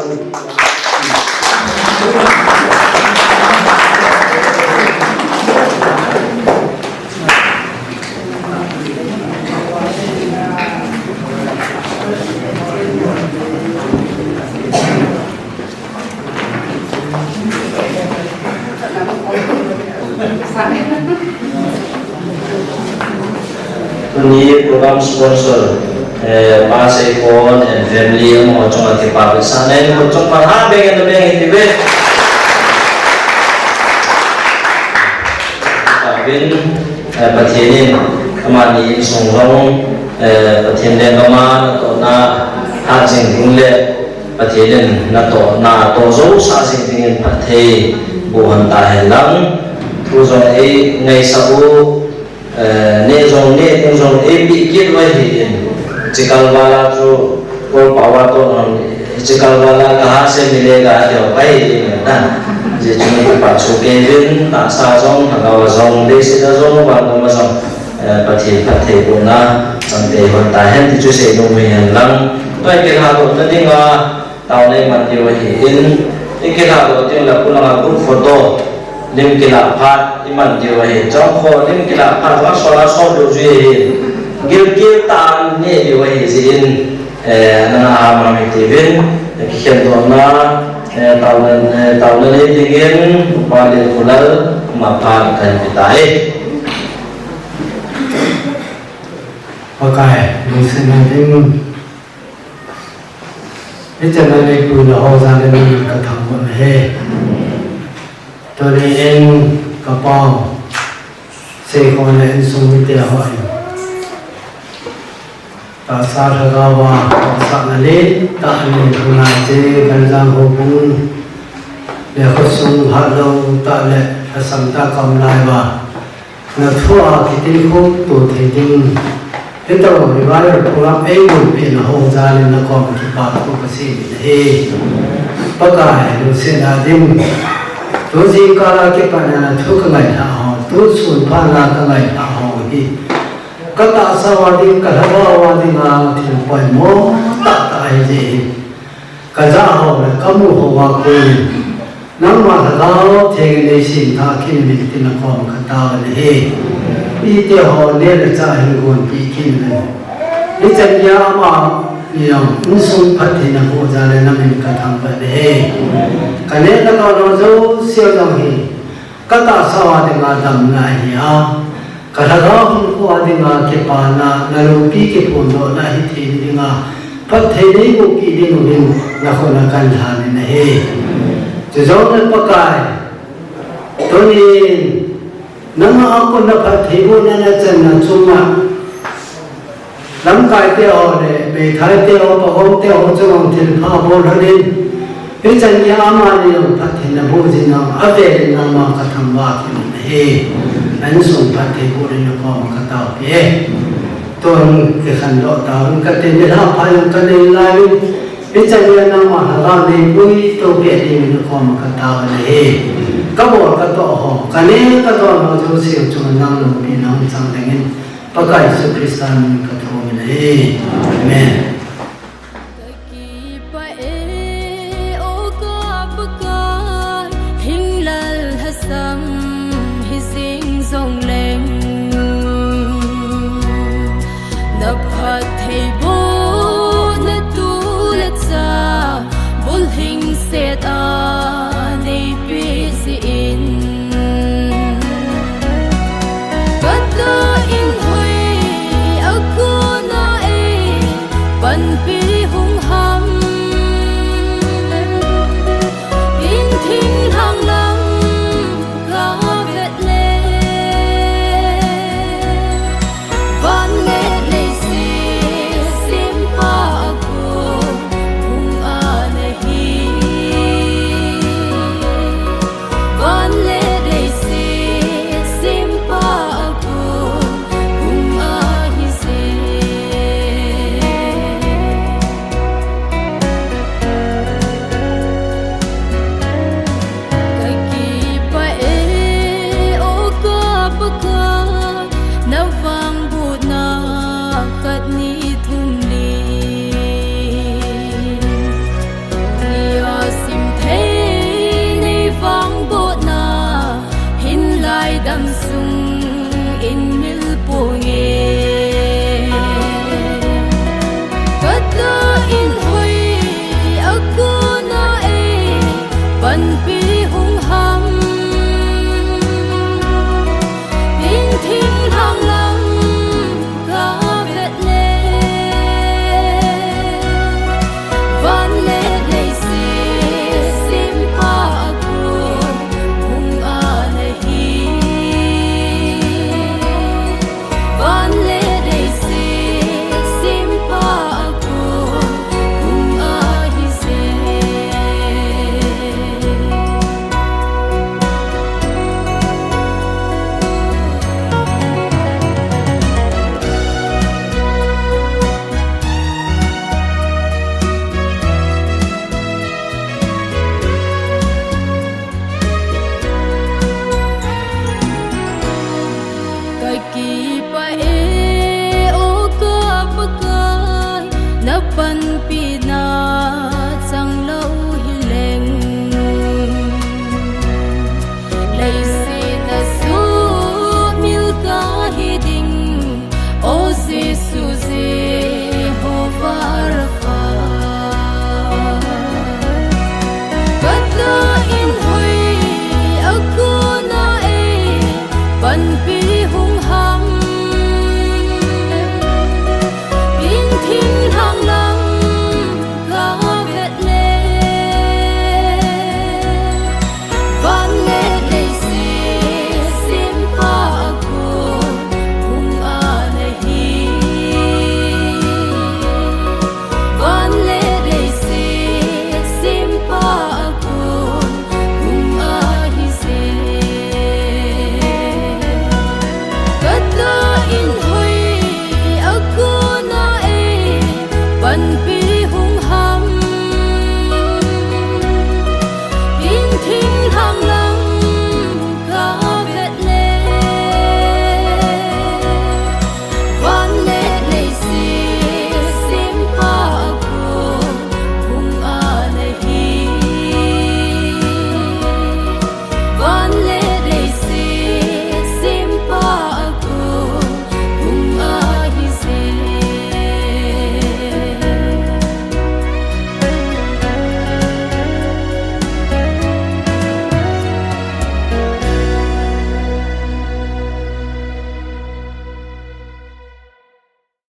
Tuni program sponsor, eh, Pa Seikon and family amaho chunga kipah vetsahna in, amaho chunga phat ha beng in beng in ti ve. Kipah vin, eh, Pathen in amani insung jong, eh, Pathen lenggam a natohna hat jing ding le, Pathen in natoh, natoh jousah jing dingin phatthei boh hon tahen lang. Thu jong eingaisah u, eh, neh jong neh, ding jong eipeh kit u ahin. Chikal val a chu, Paul pao a toh hon, chikal val a kaha se mi le kaha teo kahi ding ahitan. Hijeh chun kipah chu keivin, tahsa jong, lhagao a jong, leiset a jong, vangam a jong, eh, Pathen phatthei bohna chang tei hon tahen ti chu seinom u hihen lang. Tua kilhadohna dinga, taona iman diu ahin, ikilhadoh teng le khulanga group photo, lim kilah phat iman diu ahi. Chomkhat lim kilah phat, vang sol a sol diu jui ahi. Gilkel tah a neh diu ahi jeh in, eh, nana ham ham hiti uvin, kikhendohna, eh, taona, eh, taona nei dingin, Upa Lenkholal, ama phat kahin pe tai. Pakai, lungsetna ding. Hichan a neipuina ho jal in nangin kathangvah nahi. Tuni in kapau Seikon le insung mite ho in tahsa lhagao a haosatna lentah anei lhon a, hiche Ganjang houbung le khosung hatlou tah le lhasam tah a kaum lai uva, na thu a kitilkhouna thei ding, hitia revival program eigonpeh na ho jal in na koma kipa thu kasei ahi. Pakai, lungsetna ding. Tu jingkah a kipat na thu kangailha ho, tu sun phat na kangailha ho hi, katahsa uva ding, kalhagao uva dinga thil poimo tahtah ahi jeh in, kajah ho le kamu ho uva kon in, nangma Lhagao Theng in eisemthah kit uvin tin na koma katao nahi. Iti ho neh le chah hin gonpeh kit uvin. Hichan geiya amani jong insung phattheina boh jal in nangin kathangvah nahi. Kaneh kagou jouse jong hi, katahsa uva dinga damna ahi a, kalhagao hinkho a dinga kipana, na loupi kiphondohna hithei dinga phatthei neibohpeh ding uvin nakhut a kalhan nahi. Chujou le Pakai, tunin nangma a kona phatthei bohna nachanna chunga lamkai te ho le meithai te ho, pagong te ho chunga thilpha bol lhon in, hichan geiya amani jong phattheina boh jing in, avel in nangma kathangvah kit nahi. Insung phatthei boh dingin na koma kataopi e. Tun kikhendoh tauvin kate, nilhah pha jong kanei lai uvin, hichan geiya nangma Lhagao neipui tohpeh dingin na koma katao nahi. Kabol katoh ho, kaneh kadon ho jouse chunga nang loupina hung chang dingin, Pakai Jesu Christa min in kathum in ahi. Amen. Kakipah e, o ka Pakai, hinglal lhasam hijing jongleng, na phattheibohna tu le cha, bulhing set a neipeh jeh in, katah in hoi a kona ei Kata in hoi a kona ei panpi hung ham. Ding thing hang lam ka vet le. Van le lei si simpa a kun hung a le hi. Van le lei si simpa a kun hung a hi se. Ka kipah e, o ka Pakai, na panpina chang lou hi leng. Leiset a sumil ka hi ding, o Jesu Jehovah Rapha. Kata in hoi a kona ei panpi hung ham. Ding thing